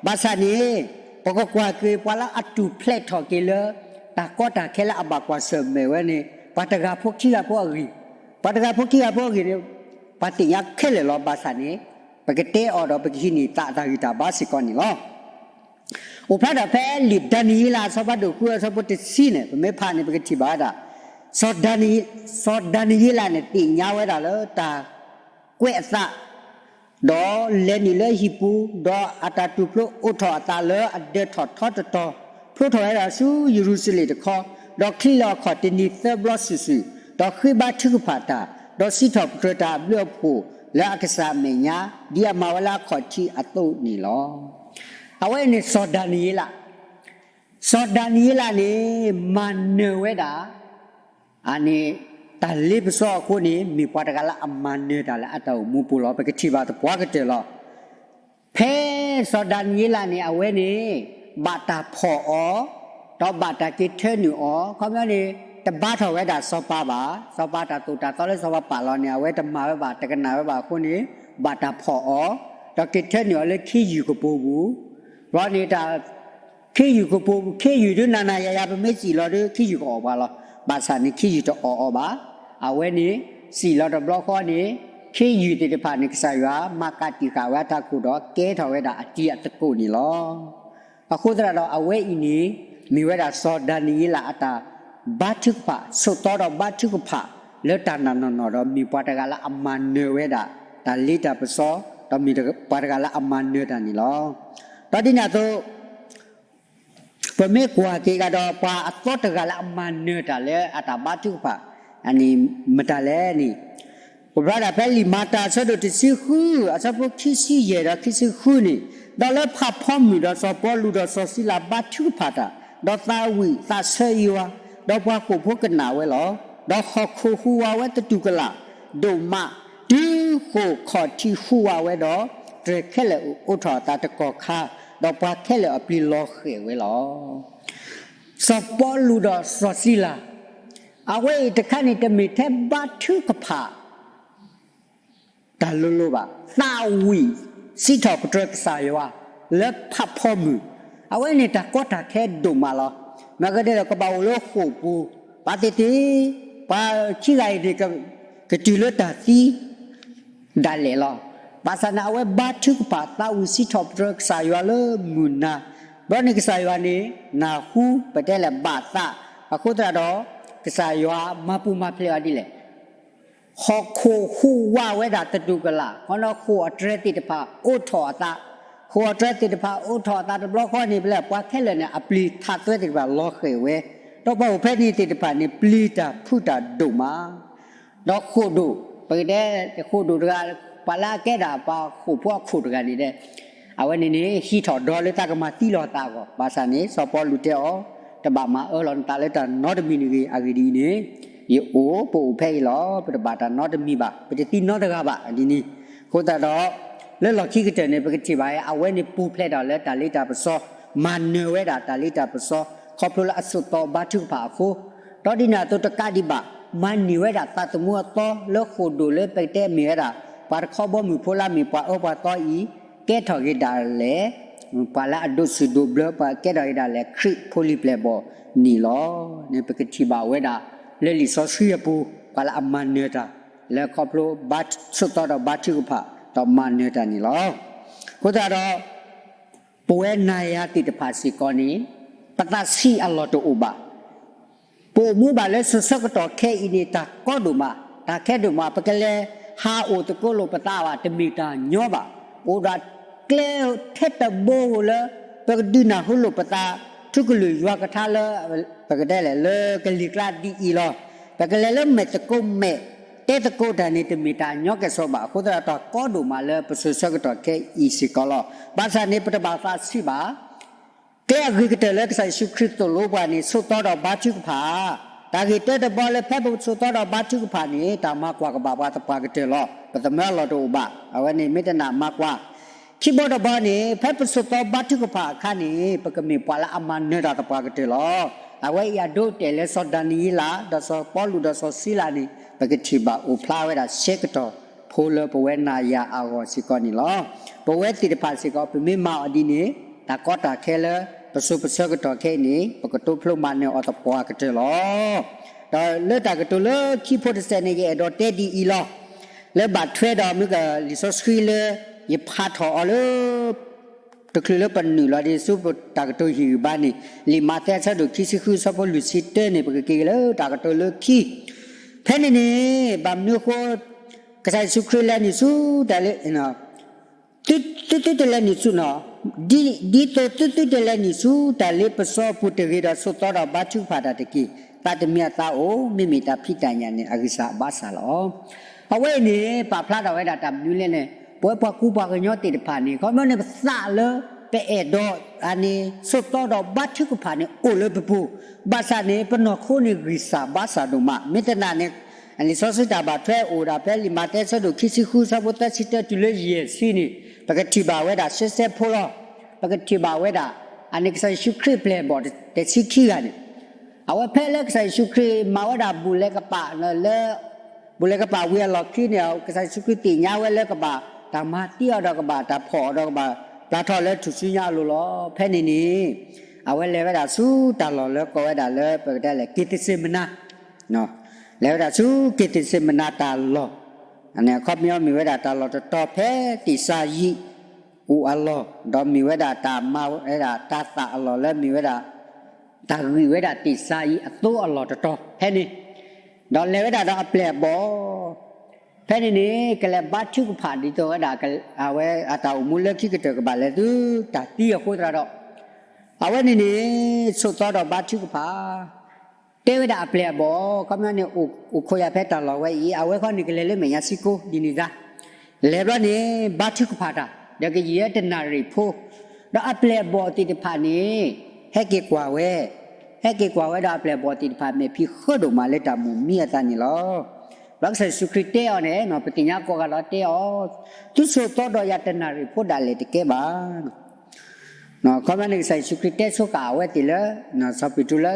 ဘၣ်ဆၣ်န့ၣ် ပကကွၢ်က့ၤပှၤလၢအထူၣ်ဖျဲးထီၣ်က့ၤလၢ တၢ်ကီတၢ်ခဲလၢအဘၣ်ကွၢ်ဆၢၣ်မဲာ်ဝဲန့ၣ် ပှၤတဂၤဖိခံဂၤဖိအဂ့ၢ်, ပှၤတဂၤဖိခံဂၤဖိအဂ့ၢ်န့ၣ် ပှၤသ့ၣ်ညါခဲလၢာ်လီၤ. ဘၣ်ဆၣ်န့ၣ် ပကတဲအီၤဒီးပကဟံးန့ၢ်သးတၢ်ဂံၢ်တၢ်ဘါစ့ၢ်ကီးန့ၣ်လီၤ. အိၣ်ဖျါထီၣ်ဖဲလံာ်ဒၤနံးယ့လးအဆၢဖးဒိၣ်ဃုအဆၢဖိတဆံန့ၣ် ပမ့ၢ်ဖးန့ၣ် ပကထံၣ်ဘၣ်ဝဲဒၣ် စီၤဒၤနံး, စီၤဒၤနံးယ့လးန့ၣ် သ့ၣ်ညါဝဲဒၣ်လၢတၢ်ကွဲးအသး ဒီးလဲၤနုာ်လၢဟံၣ်ပူၤ, ဒီးအတၢ်တူၢ်ဖျိအိးထီၣ်အသးလၢအဒၢးထီၣ်ထီတတီၤ, ဖျိထီၣ်ဝဲဒၣ်ဆူယရူၤၡလ့ၣ်တခီ, ဒီးချံးလီၤအခီၣ်တနံၤသၢဘျီစုာ်စုာ်, ဒီးဃ့ဘါထုကဖၣ်တၢ်, ဒီးစံးထီၣ်ပတြၢၤတၢ်အဘျုးအဖှိၣ်လၢအကစၢ်အမဲာ်ညါ, ဒ်အမၤဝဲလၢအခီၣ်ထံးအသိးန့ၣ်လီၤ. အဝဲအံၤန့ၣ်စီၤဒၤနံးယ့လး, စီၤဒၤနံးယ့လးန့ၣ် မၤနၢၤဝဲဒၣ် အန့ၣ် တၢ်လ့ပစီအဃိန့ၣ် မ့ၢ်ပှၤတဂၤလၢအမၤနၢၤတၢ်လၢအတၢ်အိၣ်မူပူၤလီၤ. ပကထံၣ်ဘၣ်သပှၢ်ကတၢၢ်လီၤ. ဖဲစီၤဒၤနံးယ့လးန့ၣ် အဝဲန့ၣ် ဘၣ်တၢ်ဖီၣ်အီၤ, ဒီးဘၣ်တၢ်က့ၤထၢနုာ်အီၤ, ခီပညီန့ၣ် တဘါထီၣ်ဝဲဒၣ်စီၤပၤဘၣ်. စီၤပၤတၢ်သိၣ်တၢ်သီလၢစီၤပၤပာ်လီၤန့ၣ် အဝဲတမၤဝဲဘၣ် တကနၣ်ဝဲဘၣ်အဃိန့ၣ် ဘၣ်တၢ်ဖီၣ်အီၤ, ဒီးက့ၤထၢနုာ်အီၤလၢခ့ယုၢ်ကပိာ်ပူၤ, ဘျီန့ၣ်တၢ် ခ့ယုၢ်ကပိာ်ပူၤ, ခ့ယုၢ်ဒုးနၤနၤယၤယၤ ပမ့ၢ်စံၣ်လီၤဒုး ခ့ယုၢ်ကအီၣ်ပှၤလီၤ. ဘၣ်ဆၣ်န့ၣ် ခ့ယုၢ်တအီၣ်အီၤဘၣ်. အဝဲန့ၣ် စံၣ်လီၤတဘျီဃီန့ၣ် ခ့ယုၢ်သ့ၣ်တဖၣ်န့ၣ် ကစၢ်ယွၤမၤကးတံာ်ဃာ်ဝဲအထးခိၣ်ဒီး ကဲထီၣ်ဝဲဒၣ်အတံၤအသကိးန့ၣ်လီၤ. အဃိသတးဒီးအဝဲအံၤန့ၣ် မ့ၢ်ဝဲဒၣ်စီၤဒၤနံးယ့လးအတၢ်ဘါထုကဖၣ်, ဆိးသီဒီးဘါထုကဖၣ် လၢတၢ်နာ်နီၢ်နီၢ်ဒီး မ့ၢ်ပှၤတဂၤလၢအမၤနၢၤဝဲဒၣ် တၢ်လ့တၢ်ပစီ, ဒီးမ့ၢ်ပှၤတဂၤလၢအမၤနၢၤတၢ်န့ၣ်လီၤ. ဒီးဒ်န့ၣ်အသိး ပမ့ၢ်ကွၢ်က့ၤကဒီး ပှၤအသီတဂၤလၢအမၤနၢၤတၢ်လၢအတၢ်ဘါထုကဖၣ် အန့ၣ်မတၤလဲၣ်န့ၣ်, ပဖျါဒၣ်ဖဲလံာ်မၤတၢ်အဆၢဒိၣ်တဆံဃု အဆၢဖိခံဆံယဲၢ်ဒီးခံဆံဃုန့ၣ်, ဒီးလၢဖးဖီမုၢ်ဒီးစီၤပီလူးဒီးစီၤစံလၤဘါထုကဖၣ်တၢ်, ဒီးသးဝံၣ်သးဆၢယွၤ, ဒီးပှၤဃိာ်ဖိကနၣ်ဝဲလီၤ. ဒီးဟီၣ်ခိၣ်ဟူးဝးဝဲသတူၢ်ကလာ်ဒိၣ်မး, တုၤဃိာ်ခီၣ်ထံးဟူးဝးဝဲဒီး တြဲၤခဲလၢာ်အိးထီၣ်အသးတကီၢ်ခါ, ဒီးပှၤခဲလၢာ်အပျ့ၤလီၤဃဲာ်ဝဲလီၤ. စီၤပီလူးဒီးစီၤစံလၤ, အဝဲအံၤတခါန့ၣ် တမ့ၢ်ထဲဘါထုကဖၣ် တၢ်လိၤလိၤဘၣ်, သးဝံၣ်စံးထီၣ်ပတြၢၤကစၢ်ယွၤ လၢဖးဖီမုၢ်, အဝဲန့ၣ်တၢ်ကီတၢ်ခဲဒိၣ်မးလီၤ. မ့ၢ်ကဒဲးဒီးကဘၣ်အိၣ်လၢဃိာ်ပူၤ, ပှၤသ့ၣ်သ့ၣ်, ပှၤခံဂၤအံၤန့ၣ် ကတုၤလၢတၢ်သံ ဒၣ်လဲာ်လီၤ. ဘၣ်ဆၣ်န့ၣ် အဝဲဘါထုကဖၣ်သးဝံၣ်စံးထီၣ်ပတြၢၤကစၢ်ယွၤလၢမုၢ်နၤ, ဘျီန့ၣ်ကစၢ်ယွၤန့ၣ် နၢ်ဟူပတဲလဲၣ်ဘၣ်သး, အဃိသတးဒီး ကစၢ်ယွၤမၤပူၤမၤဖျဲးအီၤဒ်လဲၣ်. ဟီၣ်ခိၣ်ဟူးဝးဝဲဒၣ်သတူၢ်ကလာ်, ဃီနီၣ်ဃိာ်အတြဲၤသ့ၣ်တဖၣ်အိးထီၣ်အသး, ဃိာ်အတြဲၤသ့ၣ်တဖၣ်အိးထီၣ်အသးတဘျီဃီန့ၣ် ပလဲၣ်ပှၤခဲလၢာ်န့ၣ် အပျ့ၤထးသွဲသ့ၣ်တဖၣ်လီၤဃဲာ်ဝဲ, ဒီးပှၤအိၣ်ဖဲန့ၣ်သ့ၣ်တဖၣ်န့ၣ် ပျံၤတၢ်ဖုးတၢ်ဒိၣ်မး ဒီးဃိာ်ဒိၣ်, ပကတဲဃိာ်ဒိၣ်တဂၤ, ပှၤလၢအကဲဒၣ်ပှၤဃိာ်ဖိအခိၣ်တဂၤန့ၣ်ဒီး, အဝဲန့ၣ်န့ၣ် ဟံးထီၣ်ဒီလၢသးကမၤသံလီၤသးအဂီၢ်, ဘၣ်ဆၣ်န့ၣ် စီၤပီလူးတဲအီၤ, တဘၣ်မၤအၢလီၤနသးလၢတၢ်နီတမံၤတဂ့ၤ, အဂ့ၢ်ဒ်အံၤန့ၣ်, ယအိၣ်, ပအိၣ်ဖဲအံၤလီၤ, ပတဘၣ်တၢ်နီတမံၤဘၣ်, ပတသံနီတဂၤဘၣ်, ဒ်န့ၣ်, အဃိသတးဒီး လၢလီၢ်ခံကတၢၢ်န့ၣ် ပကထံၣ်ဘၣ်အဝဲန့ၣ်ပူၤဖျဲးထီၣ်လၢတၢ်လ့တၢ်ပစီ, မၤနၢၤဝဲဒၣ်တၢ်လ့တၢ်ပစီ, ခီဖျိလၢအဆိးသီဘါထုကဖၣ်အဃိ, ဒီးဒ်န့ၣ်အသိးတကးဒံးဘၣ်, မၤန့ၢ်ဝဲဒၣ်သးသမူအသီလၢဃိာ်ဒိၣ်လၢပကတဲမ့ၢ်ဝဲဒၣ်, ပှၤတခီဘီမုၢ်ဖိလၢမ့ၢ်ပှၤအၢပှၤသီအံၤ, ကဲထီၣ်က့ၤဒၣ်လဲာ်, ပှၤလၢအဒိးဆူၣ်ဒိးဘျၢပှၤကဲထီၣ်က့ၤဒၣ်လဲာ်ခရံာ်ဖိလံၤပျဲၢ်ဘီၣ်န့ၣ်လီၤ. န့ၣ်ပကထံၣ်ဘၣ်ဝဲဒၣ်, လၢလံာ်စီဆှံအပူၤ, ပှၤလၢအမၤနၢၤတၢ်, လၢခီဖျိဘါဆိးသီဒီးဘါထုကဖၣ်, ဒီးမၤနၢၤတၢ်န့ၣ်လီၤ. အဃိသတးဒီး ပဝဲနၤယၤသ့ၣ်တဖၣ်စ့ၢ်ကီးန့ၣ်, ပသးဆံးအလီၢ်တအိၣ်ဘၣ်. ပအိၣ်မူဘၣ်လၢစိၤဆၢကတီၢ်ခဲအံၤန့ၣ် တၢ်ကီဒိၣ်မး, တၢ်ခဲဒိၣ်မး, ပကလဲၤဟးအိၣ်သကိးလိာ်ပသးဘၣ် တမ့ၢ်တၢ်ညီဘၣ်. အိၣ်ဒၣ်ကျဲထဲတဘိဧိၤလၢ ပကဒုးနၢ်ဟူလိာ်ပသး ထူကလုၢ်ယွၤကထါလၢ ပကတဲလဲၣ် လၢကလံၤကျါဒ်အံၤလီၤ. ပကလဲၤလၢမဲာ်သကိးမဲာ် တဲသကိးတၢ်န့ၣ် တမ့ၢ်တၢ်ညီကဲၣ်ဆိးဘၣ်. အဃိသတးဒီး တၢ်ကီဒိၣ်မးလၢပစိၤဆၢကတီၢ်ခဲအံၤစ့ၢ်ကီးလီၤ. ဘၣ်ဆၣ်န့ၣ် ပတဘၣ်သးဆံးဘၣ်. ကျဲအဂ့ၤကတၢၢ်လၢကစၢ်ယ့ၣ်ၡူးခရံာ်သိၣ်လိပှၤန့ၣ် ဆိးသီဒီးဘါထုကဖၣ်, တၢ်ဂ့ၢ်တၢတဘီလၢဖဲပဆိးသီဒီးဘါထုကဖၣ်န့ၣ် တၢ်မၤကွၢ်ကဘၣ်ပှၤသပှၢ်ကတၢၢ်လီၤ. ပသးမၢအလီၢ်တအိၣ်ဘၣ်. အဝဲန့ၣ်မ့ၢ်တနၢ်မၤကွၢ် ခံဘီတဘီန့ၣ် ဖဲပဆိးသီဘါထုကဖၣ်အခါန့ၣ် ပကမ့ၢ်ပှၤလၢအမၤနၢၤတၢ်သပှၢ်ကတၢၢ်လီၤ. အဝဲအံၤအဒိအတဲာ်လၢစီၤဒၤနံးယ့လး ဒီးစီၤပီလူးဒီးစီၤစံလၤန့ၣ် ပကထံၣ်ဘၣ်အိၣ်ဖျါဝဲဒၣ်ဆၢကတီၢ်ဖိလၢပဝဲနၤယၤအဂီၢ်စ့ၢ်ကီးန့ၣ်လီၤ. ပဝဲသ့ၣ်တဖၣ်စ့ၢ်ကီး ပမ့ၢ်မၤအီၤဒ်န့ၣ် တၢ်ကီတၢ်ခဲလၢ ပစိၤပဆၢကတီၢ်ခဲအံၤန့ၣ် ပကတိဖျိမၤနၢၤအီၤသပှၢ်ကတၢၢ်လီၤ. ဒီးလၢတၢ်ကတိၤလၢခံဖိတစဲးန့ၣ် ယအဲၣ်ဒိးတဲဒ်အံၤလီၤ. လၢဘၣ်ထွဲဒီးမ့ၢ်ကလံာ်စီဆှံလၢ ယဖးထီၣ်အီၤလၢ တချုးလၢပနုာ်လီၤဒ်ဆူပတၢ်ကတိၤဟ့ၣ်ဂံၢ်ဘါန့ၣ် လံာ်မးသဲအဆၢဒိၣ်ခံဆံဃုအဆၢဖိလွံၢ်ဆံတၢန့ၣ် ပကက့ၤလၢတၢ်ကတိၤလၢခံ ဖဲန့ၣ်န့ၣ် ဘၣ်မနုၤအဃိ ကစၢ်ယ့ၣ်ၡူးခရံာ်လဲၤနုာ်ဆူတၢ်လၢ သုသုတလဲၤနုာ်ဆူနီၤ, ဒ်သိးသုသုတလဲၤနုာ်ဆူတၢ်လ့ပစီအပူၤတဂ့ၤဒီး ဆိးသီဒီးဘါထုကဖၣ်တၢ်တက့ၢ်. သးတမံၤအသးအိၣ် မ့မ့ၢ်တၢ်ဖံးတၢ်ညၣ်န့ၣ် အဂံၢ်စၢ်ဘါစၢ်လီၤ. အဝဲအံၤန့ၣ် ပာ်ဖျါထီၣ်ဝဲဒၣ်တၢ်မနုၤလဲၣ်န့ၣ် ပဝဲပှၤကူပှၤကညီသ့ၣ်တဖၣ်န့ၣ် ခီဖျိန့ၣ် ပသးလၢပအဲၣ်ဒိးအန့ၣ် ဆိးသီဒီးဘါထုကဖၣ်န့ၣ် အိၣ်လၢပပူၤ, ဘၣ်ဆၣ်န့ၣ် ပနီၢ်ခိန့ၣ်ဂံၢ်စၢ်ဘါစၢ်ဒိၣ်မး. မ့ၢ်သနာ်န့ၣ် လံာ်စီဆှံတၢ်ဘၣ်ထွဲအိၣ်ဒၣ်ဖဲလံာ်မးသဲအဆၢဒိၣ်ခံဆံဃုအဆၢဖိသၢဆံတၢတုၤလၢယဲၢ်ဆံန့ၣ် ပကထံၣ်ဘၣ်ဝဲဒၣ်ရှဲရှဲဖိလီၤ. ပကထံၣ်ဘၣ်ဝဲဒၣ် အန့ၣ်ကစၢ်ယ့ၣ်ၡူးခရံာ်ပျဲၢ်ဘီၣ်တဆံခံဂၤန့ၣ် အဝဲဖဲလၢကစၢ်ယ့ၣ်ၡူးခရံာ်မၤဝဲဒၣ်ဘူၣ်လဲၤကပာ်လၢ ဘူၣ်လဲၤကပာ်ဝံၤအလီၢ်ခံန့ၣ် ကစၢ်ယ့ၣ်ၡူးခရံာ်သ့ၣ်ညါဝဲလၢကဘၣ်တၢ်မၤတ့အီၤဒီးကဘၣ်တၢ်ဖီၣ်အီၤဒီးကဘၣ်ပျၢ်ထီၣ်လၢထူၣ်စုညါအလိၤလီၤ. ဖဲန့ၣ်န့ၣ် အဝဲလဲၤဝဲဒၣ်ဆူတၢ်လီၢ်လၢကိးဝဲဒၣ်လၢပကတဲလဲၣ် က့ၤသ့းစ့မနၤ လဲၤဝဲဒၣ်ဆူက့ၤသ့းစ့မနၤတၢ်လီၢ်, အခီပညီမ့ၢ်ဝဲဒၣ်တၢ်လီၢ်တတီၤဖဲသ့းစၤယံးအိၣ်အလီၢ်, ဒီးမ့ၢ်ဝဲဒၣ်တၢ်မၤဝဲဒၣ်တၢ်သးအလီၢ်လၢမ့ၢ်ဝဲဒၣ် တၢ်ဂံၢ်ဝဲဒၣ်သ့းစၤယံးအသိအလီၢ်တတီၤဖဲန့ၣ်, ဒီးလဲၤဝဲဒၣ်ဒီးအပျဲၢ်အဘီၣ် ဖဲန့ၣ်န့ၣ် ကလဲၤဘါထုကဖၣ်ဒ်သိးဝဲဒၣ် အဝဲအတၢ်အိၣ်မူလၢခံကတၢၢ်ကဘၣ်လဲၤဆူတၢ်သံအဃိသတးဒီး အဝဲန့ၣ်န့ၣ် ဆိးသီဒီးဘါထုကဖၣ် တဲဝဲဒၣ်အပျဲၢ်အဘီၣ် ခီပညီန့ၣ် အိၣ်ခိးယၤဖဲတၢ်လီၢ်ဝဲအံၤ အဝဲခီန့ၣ်ကလဲၤလၢမဲာ်ညါစံကိ ဒ်န့ၣ်ဒၣ် လဲၤဘျီန့ၣ် ဘါထုကဖၣ်တၢ် ဒီးကယံာ်ဝဲတနၣ်ရံၣ်ဖိ, ဒီးအပျဲၢ်အဘီၣ်သ့ၣ်တဖၣ်န့ၣ် ဟဲက့ၤကွၢ်ဝဲ, ဟဲက့ၤကွၢ်ဝဲဒီးအပျဲၢ်အဘီၣ်သ့ၣ်တဖၣ်မဲာ်ဖံးဃၢဒိၣ်မးလၢတၢ်မိၣ်မံအသးန့ၣ်လီၤ. ဒီးကစၢ်ယ့ၣ်ၡူးခရံာ်တဲအီၤန့ၣ် ပသ့ၣ်ညါကိးဂၤလီၤတဲအီၤ, သုဆိးသီဒီးယၤတနၣ်ရံၣ်ဖိဒၣ်လဲာ်တကဲဘၣ် ခီပညီန့ၣ် ကစၢ်ယ့ၣ်ၡူးခရံာ်တဲဆိဃာ်အဝဲသ့ၣ်လၢ စီၤပ့းတရူးလၢ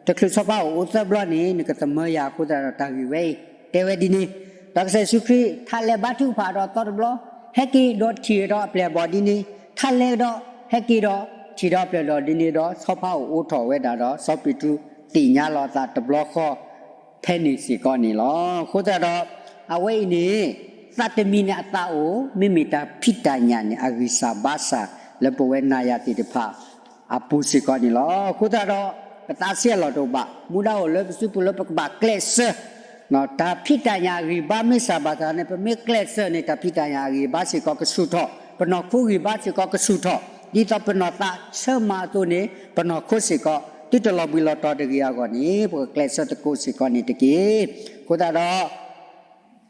တချုးဆီဖါအိၣ်အိၣ်သၢဘျီန့ၣ် နကသမၢယၤအဃိသတးဒီးတၢ်ဂ့ၢ်ဝဲအံၤ တဲဝဲဒ်န့ၣ်, ဒီးကစၢ်ယ့ၣ်ၡူးခရံာ် ထါလဲၤဘါထုကဖၣ်ဒီးသီတဘျီ, ဟဲက့ၤဒီးထံၣ်ဒီးအပျဲၢ်အဘီၣ်ဒ်န့ၣ်, ထါလဲၤဒီး ဟဲက့ၤဒီး ထံၣ်ဒီးအပျဲၢ်အဘီၣ်ဒ်န့ၣ်ဒီး ဆီဖါအိၣ်အိၣ်ထီၣ်ဝဲဒၣ်ဒီး စီၤပ့းတရူးသ့ၣ်ညါလီၤအသးတဘျီဃီ ဖဲန့ၣ်စ့ၢ်ကီးန့ၣ်လီၤ. အဃိသတးဒီး အဝဲအံၤန့ၣ် သးတမံၤန့ၣ်အသးအိၣ် မ့မ့ၢ်တၢ်ဖံးတၢ်ညၣ်န့ၣ် အဂံၢ်စၢ်ဘါစၢ်လၢပဝဲနၤယၤသ့ၣ်တဖၣ်အပူၤစ့ၢ်ကီးန့ၣ်လီၤ. အဃိသတးဒီး ပသးဆံးအလီၢ်တအိၣ်ဘၣ်, မူဒါအိၣ်လၢပစုပူၤလၢပကဘၣ်ကျဲးစၢး တၢ်ဖံးတၢ်ညၣ်အဂံၢ်ဘါမ့ၢ်စၢ်ဘၣ်ဆၣ်န့ၣ် ပမ့ၢ်ကျဲးစၢးန့ၣ် တၢ်ဖံးတၢ်ညၣ်အဂံၢ်ဘါစ့ၢ်ကီးကဆူၣ်ထီၣ်, ပနီၢ်ခိဂံၢ်ဘါစ့ၢ်ကီးကဆူၣ်ထီၣ်, ဒ်သိးပနီၢ်သးဆၢမၤအသိးန့ၣ် ပနီၢ်ခိစ့ၢ်ကီး သုတလီၤဘှံးလီၤတီၤတဂ့ၤအဂီၢ်န့ၣ် ပကကျဲးစၢးသကိးစ့ၢ်ကီးန့ၣ်တက့ၢ်. အဃိသတးဒီး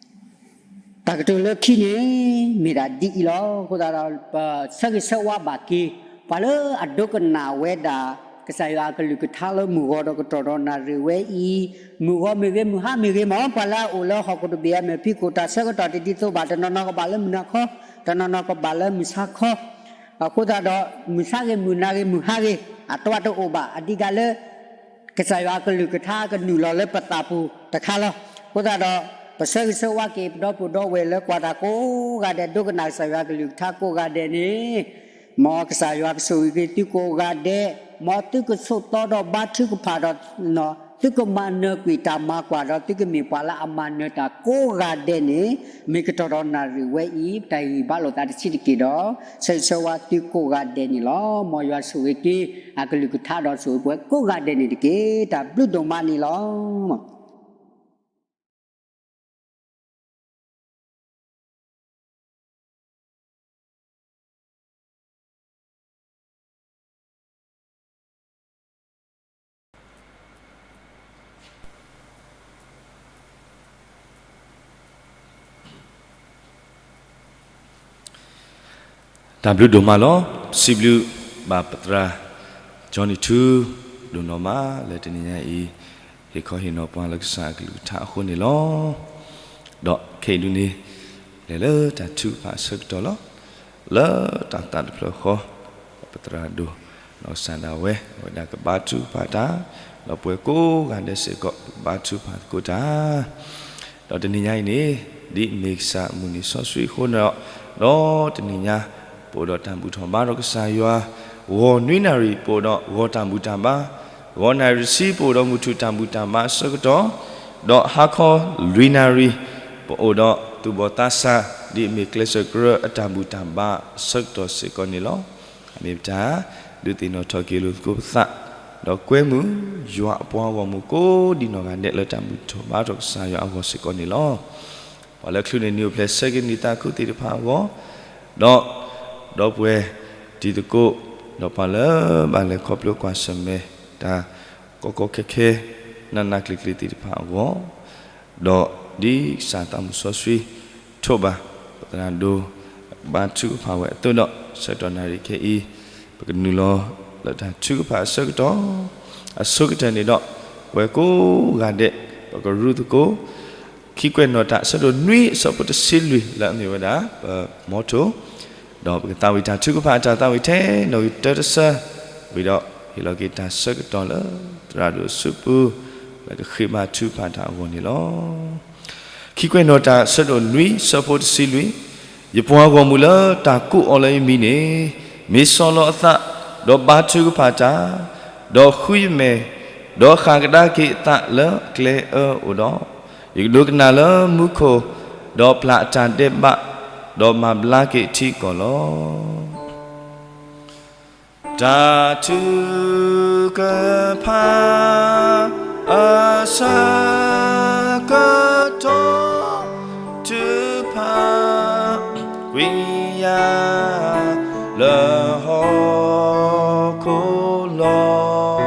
တၢ်ကတိၤလၢခံန့ၣ် မ့ၢ်ဒၣ်ဒ်အံၤလီၤ. အဃိသတးဒီး ပဆၢဂ့ၤဆၢဝါဘၣ်က့ၤ ပှၤလၢအဒိကနၣ်ဝဲဒၣ် ကစၢ်ယွၤအကလုၢ်ကထါလၢမုၢ်ဂီၤဒီးကတီၢ်ဒီးနၣ်ရံၣ်ဝဲအံၤ, မုၢ်ဂီၤမ့ၢ်ဂ့ၤ မုၢ်ဟါမ့ၢ်ဂ့ၤမ့ၢ် ပှၤလၢအအိၣ်လၢဟီၣ်ခိၣ်တဘ့ၣ်အမဲာ်ဖံးခိၣ် တၢ်ဆၢကတီၢ်တဒ်သိးဘၣ်, တနီၤနီၤကဘၣ်လၢမုၢ်နၤခီ, တနီၤနီၤကဘၣ်လၢမုၢ်ဆါခီ အဃိသတးဒီး မုၢ်ဆါဂ့ၤ မုၢ်နၤဂ့ၤ မုၢ်ဟါဂ့ၤ အတဝၢတအိၣ်ဘၣ်. အဓိကလၢ ကစၢ်ယွၤအကလုၢ်ကထါကနုာ်လီၤလၢပသးပူၤတခါလီၤ. အဃိသတးဒီး ပဆၢဂ့ၤဆၢဝါက့ၤ ပဒီပုၢ်ဒီဝဲၢ်လၢကွၢ်တၢ်ကိးဂၤဒဲး ဒိကနၣ်ကစၢ်ယွၤအကလုၢ်ကထါကိးဂၤဒဲးန့ၣ် မ်ကစၢ်ယွၤကဆိၣ်ဂ့ၤက့ၤသုကိးဂၤဒဲး, မ်သုကဆိးသီဒီးဘါထုကဖၣ်ဒီး သုကမၤနၢၤကွံာ်တၢ်မၤကွၢ်ဒီး သုကမ့ၢ်ပှၤလၢအမၤနၢၤတၢ်ကိးဂၤဒဲးန့ၣ် မ့ၢ်ကတီၢ်ဒီးနၣ်ရံၣ်ဝဲအံၤ တၢ်ဂံၢ်ဘါလိာ်သးတဆံးတက့ၢ်ဒီး ဆၢဂ့ၤဆၢဝါသုကိးဂၤဒဲးန့ၣ်လီၤ. မ်ယွၤဆိၣ်ဂ့ၤက့ၤ အကလုၢ်ကထါဒီးဆိၣ်ဂ့ၤပှၤကိးဂၤဒဲးန့ၣ်တက့ၢ်. တၢ်ဘျုးဒိၣ်မးန့ၣ်လီၤ. တၢ်ဘျုးဒိၣ်မးလီၤ. စံးဘျုးဘၣ်ပသရၣ် Johnny Tu ဒိၣ်နီၢ်မးလၢတနံၤညါအံၤ ဟ့ၣ်ခီဟ့ၣ်နီၤပှၤလၢကစၢ်အကလုၢ်ကထါအဃိန့ၣ်လီၤ. ဒီးခဲအံၤဒုန့ၣ် လဲၤလၢတၢ်ထုကဖၣ်အဆၢကတီၢ်လီၤ. လၢတၢ်သးတဖျၢၣ်ဃီ ပသရၣ်ဒိၣ်နီၢ်ကစၢ်ဒၣ်ဝဲ အဝဲဒၣ်ကဘါထုကဖၣ်တၢ်, ဒီးပဝဲကိးဂၤဒဲးစ့ၢ်ကီး ပကဘါထုကဖၣ်သကိးတၢ် ဒီးတနံၤညါအံၤန့ၣ် ဒ်မ့ၢ်ကစၢ်အမုၢ်နံၤစီဆှံအဃိဒီး, ဒီးတနံၤညါ ပအိၣ်ဒီးတၢ်ဘူၣ်ထီၣ်ဘါထီၣ်ကစၢ်ယွၤ, ဂီၤနွံနၣ်ရံၣ် ပအိၣ်ဒီးဂီၤတၢ်ဘူၣ်တၢ်ဘါ, ဂီၤနၣ်ရံၣ်တဆံ ပအိၣ်ဒီးမုၢ်ထူၣ်တၢ်ဘူၣ်တၢ်ဘါအဆၢကတီၢ်, ဒီးဟါခီလွံၢ်နၣ်ရံၣ် ပအိၣ်ဒီးသူၣ်ဘီၣ်သးစၢ် ဒ်အမ့ၢ်ကျဲးစၢးကရၢအတၢ်ဘူၣ်တၢ်ဘါအဆၢကတီၢ်စ့ၢ်ကီးန့ၣ်လီၤ. အမ့ၢ်ပတၢ်ဒုးသ့ၣ်နီၣ်ထီၣ်က့ၤလိာ်သကိးပသး, ဒီးကွဲမုာ်ယွၤအပှၤဂီၢ်မုၢ်ကိးဒံးနီၢ်ဂၤဒဲး လၢတၢ်ဘူၣ်ထီၣ်ဘါထီၣ်ကစၢ်ယွၤအဂီၢ်စ့ၢ်ကီးန့ၣ်လီၤ. ပှၤလၢချုးန့ၢ်နံၣ်အိၣ်ဖျဲၣ်ဆၢက့ၤနံၣ်သးခုသ့ၣ်တဖၣ်အဂီၢ်, ဒီးဒီပုၢ်ဝဲၢ်တံၤသကိး, ဒီးပှၤလၢဘၣ်လဲၤခီဖျိကွၢ်ဆၢၣ်မဲာ်တၢ်ကီကီခဲခဲ နးနးကျံၤကျံၤသ့ၣ်တဖၣ်အဂီၢ်, ဒီးဒ်ကစၢ်သးမုၢ်စီဆှံထိးဘၣ် ပသရၣ်ဒိၣ် ဘါထုကဖၣ်ဝဲအသိးဒီး ဆၢကတီၢ်နၣ်ရံၣ်ခဲအံၤ ပကနုာ်လီၤလၢတၢ်ထုကဖၣ်အဆၢကတီၢ်, အဆိကတၢၢ်န့ၣ်ဒီး ပဝဲကိးဂၤဒဲး ပကရူသကိး ခံကွဲးနီၣ်တၢ် အဆၢဒိၣ်နွံ အဆၢဖိတဆံလွံၢ် လၢအမ့ၢ်ဝဲဒၣ် ပမီထိၣ်, ဒီးပကသးဝံၣ်တၢ်ထုကဖၣ် တၢ်သးဝံၣ်ထဲနီၣ်ဂံၢ်တၢတဆၢ, ဝံၤဒီး ဟ့ၣ်လီၤက့ၤတၢ်ဆၢကတီၢ်လၢ သရၣ်ဒိၣ်အစုပူၤ လၢကဃ့ဘါထုကဖၣ်တၢ်အဂီၢ်န့ၣ်လီၤ. ခံကွဲးနီၣ်တၢ် အဆၢဒိၣ်နွံ အဆၢဖိတဆံလွံၢ်, ယပှၤဂီၢ်မုၢ်လၢတၢ်ကိးအီၤလၢယမံၤန့ၣ် မ့ၢ်ဆီၣ်လီၤအသး, ဒီးဘါထုကဖၣ်တၢ်, ဒီးဃုယမဲာ်, ဒီးဃၣ်ကဒါက့ၤအသးလၢအကျဲအၢအိၣ်ဒီး, ယကဒိကနၣ်လၢမူခိၣ်, ဒီးပျၢ်အတၢ်ဒဲးဘး, ဒီးမၤဘျါက့ၤအထံအကီၢ်လီၤ. တၢ်ထုကဖၣ်အဆၢကတီၢ် ထုကဖၣ်ကွံာ်ယၤ လၢဟီၣ်ခိၣ်လီၤ,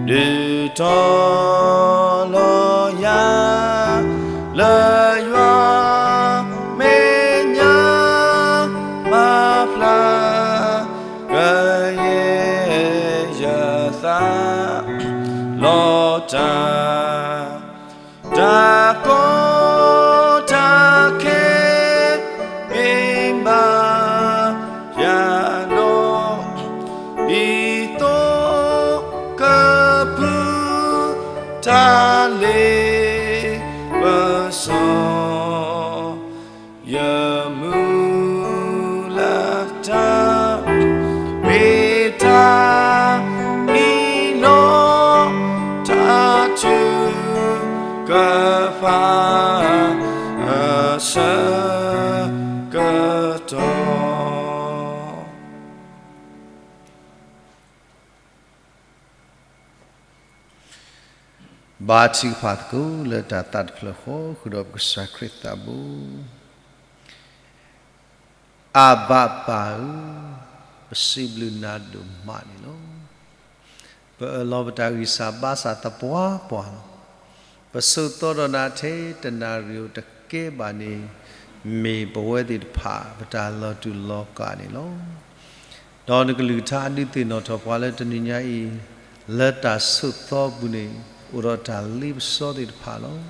ဒုးတီၤလီၤယၤ လၢယွၤမဲာ်ညါ မၤဖျါ ကယဲၢ်ယသး လီၤတၢ်, တၢ်ကီတၢ်ခဲ မ့ၢ်ဘၣ်ယၤဒီး ဒ်သိးကဖုးတၢ်လ့ပစီ, ယမုၢ်လၢ်တၢ် မ့ၢ်တၢ်အံၤလီၤ, တၢ်ထုကဖၣ်အဆၢကတီၢ်. ဘါထုကဖၣ်သကိးလၢတၢ်သးတဖျၢၣ်ဃီ ဃုာ်ဒီးပကစၢ်ခရံာ်သးဘိ. အဘၣ်ပၢ်ဧၢ, ပစံးဘျုးနၤဒိၣ်မးန့ၣ်လီၤ. ပအၢၣ်လီၤပတၢ်ဂံၢ်စၢ်ဘါစၢ်သပှၢ်ပှၢ်လီၤ. ပဆိးသီဒီးနၤထဲတနၣ်ရံၣ်အိၣ်တကဲဘၣ်န့ၣ် မ့ၢ်ပဝဲသ့ၣ်တဖၣ် ပတၢ်လီၤတူာ်လီၤကာ်န့ၣ်လီၤ. ဒီးနကလုၢ်ကထါဒုးသ့ၣ်နီၣ်ထီၣ်ပှၤလၢတနံၤညါအံၤ, လၢတၢ်ဆိးသီပူၤန့ၣ် အိၣ်ဒီးတၢ်လ့ပစီသ့ၣ်တဖၣ်လီၤ.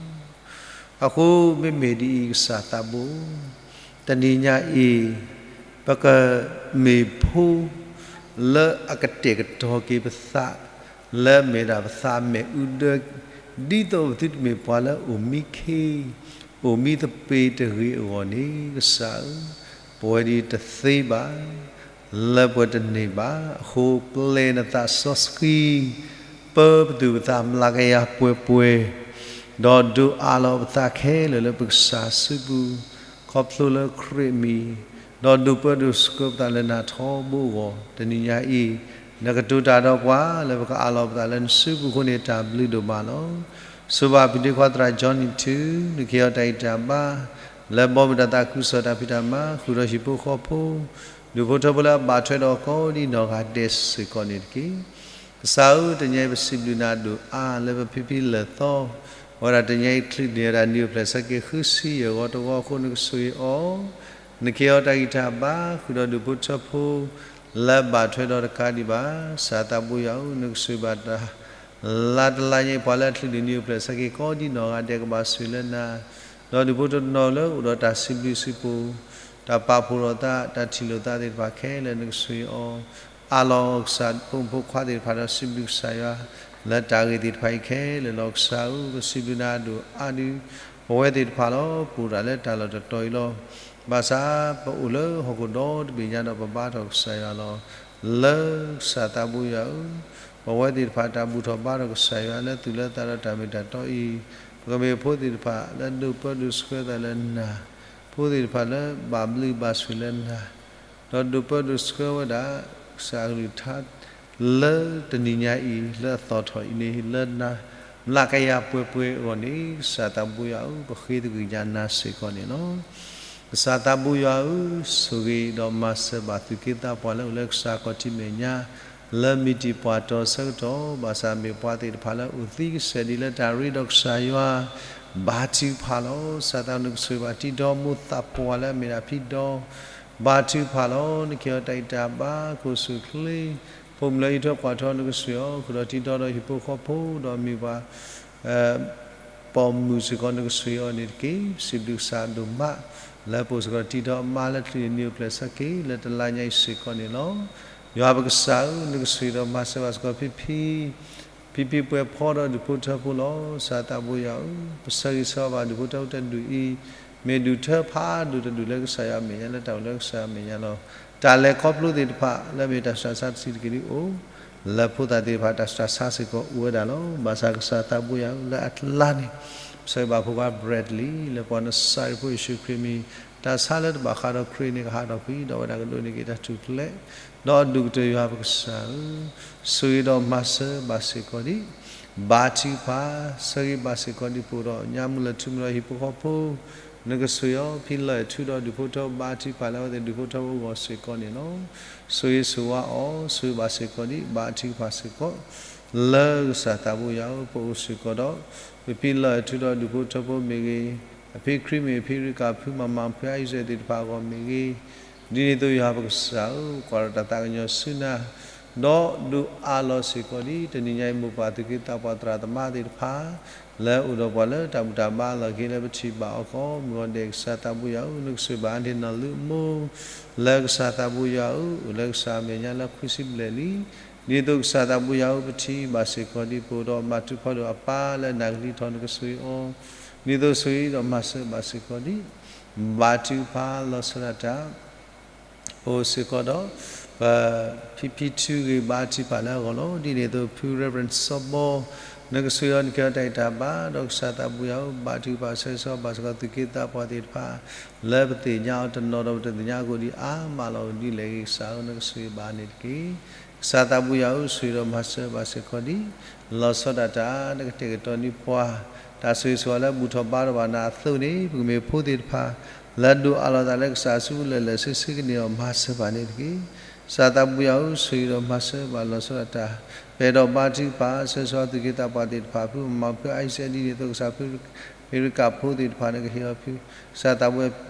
အဃိမ့မ့ၢ်ဒ်အံၤ ကစၢ်သးဘိ, တနံၤညါအံၤ ပကမ့ၢ်ဖိ လၢအကတဲာ်ကတီၤက့ၤပသး လၢအမ့ၢ်ဒၣ်ပသးအမဲာ်အူဒၢ, ဒ်သိးပသုတမ့ၢ်ပှၤလၢအိၣ်မံခ့, အိၣ်မံသပ့ၤတဂ့ၤအဂီၢ်န့ၣ် ကစၢ်ဧၢ, ပဝဲဒၣ်တသ့ဘၣ်, လၢပှဲၤတန့ၢ်ဘၣ်. အဃိပျဲနသးစီဆှံ ပၢပသူၣ်ပသးမျးကယၤပှဲၤပှဲၤ, ဒီးဒုးအးလီၤပသးခဲလၢာ်လၢပကစၢ်စုပူၤ, ခီဖျိလၢခရံာ်အမံၤ, ဒီးဒုးပၢဒုးဆှၢပသးလၢနၤထီဘိအဂီၢ်, တနံၤညါအံၤ နကတိၤတၢ်ဒီးပှၤလၢပကအးလီၤပသးလၢနစုပူၤအဃိန့ၣ် တၢ်ဘျုးဒိၣ်မးလီၤ. ဆိၣ်ဂ့ၤဘၣ်ဖံးဒ့ခွါသရၣ် Johnny ထူ, နကဟ့ၣ်အီၤတၢ်ဂံၢ်တၢ်ဘါ လၢဘီမုၢ်တၢ်သးခုကစီၣ်တၢ်ဖံးတၢ်မၤ ဃုာ်ဒီးဟံၣ်ဖိဃီဖိ, ဒူၣ်ဖိထၢဖိလၢအဘၣ်ထွဲဒီးကိးဒံနီၢ်ဂၤဒဲးစ့ၢ်ကီးန့ၣ်တက့ၢ်. ကစၢ်ဧၢ, တနံၤညါအံၤပစံးဘျုးနၤဒိၣ်အါလၢပဖံဖံလၢာ်သီ, အဝဲဒၣ်တနံၤအံၤချုးန့ၢ်ဝဲဒၣ်နံၣ်အိၣ်ဖျဲၣ်ဆၢက့ၤဃုဆံယဲၢ်ဂီၤတဂီၤအဃိ နကဆိၣ်ဂ့ၤအီၤ, နကဟ့ၣ်အီၤတၢ်ဂံၢ်တၢ်ဘါ ဃုာ်ဒီးဒူၣ်ဖိထၢဖိ လၢအဘၣ်ထွဲဒီးတကးဒံးဘၣ်. ကစၢ်သးဘိယွၤဧၢ, နကဆိၣ်ဂ့ၤဘၣ်တၢ် လါတလါညါအံၤ ပှၤလၢအချုးန့ၢ်နံၣ်အိၣ်ဖျဲၣ်ဆၢက့ၤကိးဒံနီၢ်ဂၤဒဲးကဘၣ်ဆိၣ်ဂ့ၤလၢနၤ, ဒီးဒူၣ်ဖိထၢဖိလၢအိၣ်ဒီးတၢ်စံးဘျုးစံးဖှိၣ်, တၢ်ပာ်ဖှိၣ်လိာ်သး, တၢ်ထံၣ်လိာ်သးသ့ၣ်တဖၣ်ခဲလၢာ် နကဆိၣ်ဂ့ၤအီၤ, အးလီၤကစၢ်ဖိမုၣ်ဖိခွါသ့ၣ်တဖၣ်ဒီးစံးဘျုးကစၢ်ယွၤ လၢတၢ်ဂ့ၢ်သ့ၣ်တဖၣ်အံၤခဲလၢာ်လီၤ. ကစၢ်ဧၢ, ပစံးဘျုးနၤဒိၣ်အါဒုး ပဝဲသ့ၣ်တဖၣ်လီၤ ပအိၣ်ဒၣ်လၢတၢ်လီၢ်တတီၤအံၤလီၤ. ဘၣ်ဆၣ်ပအိၣ်လၢဟီၣ်ခိၣ်ဒီတဘ့ၣ်ညါဒီးပဘါထီၣ်ကစၢ်ယွၤလီၤ. လၢကစၢ်သးဘိယွၤဧၢ, ပဝဲသ့ၣ်တဖၣ်တၢ်ဘူၣ်ထီၣ်ဘါထီၣ်ကစၢ်ယွၤလၢသူၣ်လၢသးဒီးတၢ်မ့ၢ်တၢ်တီအံၤ, ပကမ့ၢ်ဖိသ့ၣ်တဖၣ်လၢဒိးပၢဒိးဆှၢသးလၢနၤ, ဖိသ့ၣ်တဖၣ်လၢဘၣ်ဘျုးဘၣ်ဆိၣ်လၢနၤ ဒီးဒိးပၢဒိးဆှၢဝဲဒၣ် ကစၢ်အကလုၢ်ကထါ လၢတနံၤညါအံၤ လၢအသီၣ်ထီၣ်အံၤန့ၣ် လၢနၤ မျးကယၤပှဲၤပှဲၤအဂီၢ်န့ၣ် ကစၢ်သးဘိယွၤဧၢ, ပဃ့သကွံာ်ညါနၤစ့ၢ်ကီးန့ၣ်လီၤ. ကစၢ်သးဘိယွၤဧၢ, ဆိၣ်ဂ့ၤဒီးမၤစၢၤဘၣ်သူၣ်က့သးပှၢ်လၢအိၣ်လၢကစၢ်ခီၣ်ထံးမဲာ်ညါ လၢမံၤတံာ်ပှၢ်တီၤဆၢကတီၢ်, ဘၣ်ဆၣ်မ့ၢ်ပှၤသ့ၣ်တဖၣ်လၢအိၣ်သံကစဲာ်ဒ်လၢတၢ်ရ့ဒီးကစၢ်ယွၤ ဘါထုကဖၣ်လီၤ. ကစၢ်သးနကဆိၣ်ဂ့ၤဘၣ်တံၤဒီမိၢ်သးပှၢ်လၢအမ့ၢ်ဒၣ်ဖံဒီ ဘါထုကဖၣ်လီၤ. နကဟ့ၣ်အီၤတၢ်ဂံၢ်တၢ်ဘါ ကအိၣ်ဆူၣ်အိၣ်ချ့, ဖိမုၣ်လၢအအံးထွဲကွၢ်ထွဲနကဆိၣ်ဂ့ၤအီၤ, ဃုာ်ဒီးတံၤဒီဒီးဟံၣ်ဖိဃီဖိဒီးမ့ၢ်ပှၤ ပိာ်မုၣ်စ့ၢ်ကီးနကဆိၣ်ဂ့ၤအီၤန့ၣ်တက့ၢ်. ပစံးဘျုးကစၢ်ဒိၣ်မး လၢပအိၣ်စ့ၢ်ကီးတံၤဒီးအမါလၢချံးန့ၣ်နံၤအိၣ်ဖျဲၣ်ဆၢက့ၤ လၢတလါညါအံၤစ့ၢ်ကီးန့ၣ်လီၤ. ယွၤပကစၢ်ဧၢ, နကဆိၣ်ဂ့ၤဒီးမၤစၢၤဘၣ်စ့ၢ်ကီးဖံဖံ ဖံဖံပှဲၤဖီဒီးဒူၣ်ဖိထၢဖိလီၤ. ကစၢ်သးဘိယွၤဧၢ, ပဆၢဂ့ၤဆၢဝါဘၣ်ဒူၣ်ဖိထၢဖိတဒူၣ်အံၤ, မ့ၢ်ဒူၣ်ထၢဖးဒိၣ်တဒူၣ်လၢကစၢ်ယွၤအမဲာ်ညါ လၢတၢ်အိၣ်လၢကစၢ်ယွၤအမဲာ်ညါလီၤ. တၢ်လဲၤခီဖျိသ့ၣ်တဖၣ် လၢမ့ၢ်တၢ်ဆူးတၢ်ဆါတဆံးတက့ၢ်ဒ်အံၤအိၣ်, လၢဖိသၣ်သ့ၣ်တဖၣ်တၢ်ဆူးတၢ်ဆါစ့ၢ်ကီးအိၣ်ဝဲဒၣ်လီၤ. ဘၣ်ဆၣ်ကစၢ်သးဘိယွၤဧၢ, လၢအကျါန့ၣ် ပဆၢဂ့ၤဘၣ်ဖိခွါ Bradley လၢပှၤနစၤရ့းဖိယ့ၣ်ၡူးခရံာ်မံၤ, တၢ်ဆါလၢတဘၣ်ဃးဒီးခရံာ်န့ၣ် ကဟးထီၣ်ကွံာ် ဒီးဝဲဒၣ်ကဒိးန့ၢ်က့ၤတၢ်ထူၣ်ဖျဲး ဒီးဒူၣ်ကတၢၢ်ယွၤပကစၢ်ဧၢ, ဆိၣ်ဂ့ၤဒီးမၤစၢၤဘၣ်စ့ၢ်ကီးဒံး, ဘါထုကဖၣ်, ဆၢဂ့ၤဘၣ်စ့ၢ်ကီးဒံး ပအိၣ်ဒီးညၣ်မုၢ်လၢထူမုၢ်ဒီးဟံၣ်ဖိဃီဖိ, နကဆိၣ်ဂ့ၤအီၤ ဖံလၢၢ်ထူဒီးဒူၣ်ဖိထၢဖိ ဘါထုကဖၣ်လၢအဝဲသ့ၣ်ဒူၣ်ဖိထၢဖိအဂီၢ်စ့ၢ်ကီးန့ၣ်လီၤ. ဆိၣ်ဂ့ၤဆိၣ်ဝါအီၤ, ဆိၣ်ဂ့ၤဘၣ်စ့ၢ်ကီးဒံး, ဘါထုကဖၣ်စ့ၢ်ကီး လၢကစၢ်သးဘိယွၤဧၢ, ပအိၣ်စ့ၢ်ကီးဒီး ပဖံလၢၢ်ထူဒီးဒူၣ်ဖိထၢဖိမ့ၢ်ဂ့ၤ, အဖံခရံာ်မ့ၢ်ဖံရကၤ ဖုမၤမၤ ဖုအါအံၤစဲးသ့ၣ်တဖၣ်အဂီၢ်မ့ၢ်ဂ့ၤ, ဒ်န့ၣ်အသိးယွၤပကစၢ်ဧၢ, ပကွၢ်ဒီးတၢ်သးကညီၤဆူနၤ, ဒီးဒုးအးလီၤစ့ၢ်ကီးဒံး တနံၤညါအံၤမိၢ်ပၢ်သူၣ်က့သးပှၢ်သရၣ်သမါသ့ၣ်တဖၣ် လၢအိၣ်ဒီးပှၤလၢတၢ်ဘူၣ်တၢ်ဘါအလီၢ်ခံ လၢပထံၣ်ဘၣ်အီၤကီး မုၢ်ဂီၤဒဲး ကစၢ်သးဘိယွၤဧၢ, နကဆိၣ်ဂ့ၤဘၣ်အါန့ၢ်နီၢ်လုၢ်အမိၢ် လၢကစၢ်သးဘိယွၤဧၢ, အိၣ်လၢကစၢ်အမဲာ်ညါလၢခွံဆံဘျဲၣ်လံ. ဒ်သိးကစၢ်သးဘိယွၤဧၢ, ပထံၣ်ဘၣ်စ့ၢ်ကီးဒံး ပအိၣ်ဒီးမၤထူၣ်ဖီဒိၣ်အပၢ်လၢအနာ်ကလံၤထီၣ် နကဆိၣ်ဂ့ၤအီၤ, ဒ်သိးဆိၣ်ဂ့ၤဒီးမၤစၢၤဘၣ်စ့ၢ်ကီးဒံး ဘါထုကဖၣ်လီၤဆီဒၣ်တၢ် ပအိၣ်စ့ၢ်ကီးဒီး ပဖံဖံထုဂ့ၤ ဘါထုကဖၣ်လၢအဂီၢ်လီၤ. ဒ်န့ၣ်အသိးဖု Reverend စီၤဘီ နကဆိၣ်ဂ့ၤအီၤ နကဟ့ၣ်အီၤတၢ်ဂံၢ်တၢ်ဘါ ဒီးကစၢ်သးဘိယွၤဧၢ, ဘါထုကဖၣ်ဆၢဂ့ၤဆၢဝါဘၣ်စ့ၢ်ကီးသူၣ်က့သးပှၢ်သ့ၣ်တဖၣ် လၢပသ့ၣ်ညါအီၤတနီၤဒီးပတသ့ၣ်ညါအဃိ ဒ်အါမးလီၤ. ဒ်လဲၣ်ဂ့ၤကစၢ်ဧၢ, နကဆိၣ်ဂ့ၤဘၣ်န့ၣ်တက့ၢ်. ကစၢ်သးဘိယွၤဧၢ, ဆိၣ်ဂ့ၤဒီးမၤစၢၤဘၣ်စ့ၢ်ကီးဒံး လီၤဆီဒၣ်တၢ် နကတဲာ်ကတီၤန့ၢ်ပှၤ တၢ်ဆိၣ်ဂ့ၤဆိၣ်ဝါလၢဘူၣ်ထီၣ်ဘါထီၣ်ဘၣ်နၤအသိးန့ၣ် ပကမ့ၢ်ဖိသ့ၣ်တဖၣ် လၢဒိးအးလီၤသးလၢကစၢ်အစုပူၤလၢာ်လၢာ်ဆ့ဆ့ကန့ၢ်အီၤ မၤစၢၤဘၣ်န့ၣ်တက့ၢ်. ကစၢ်သးဘိယွၤဧၢ, ဆိၣ်ဂ့ၤဒီးမၤစၢၤဘၣ်လီၤဆီဒၣ်တၢ် ပအဲၣ်ဒိးဘါထုကဖၣ် ဆၢဂ့ၤဆၢဝါသူၣ်က့သးပှၢ်သ့ၣ်တဖၣ် ဖုမၤမၤ ဖုအါအံၤစဲး ဒ်န့ၣ်အသိးကစၢ် ဖံရကၤဖိသ့ၣ်တဖၣ် နကဟ့ၣ်အီၤဖု ကစၢ်သးဘိ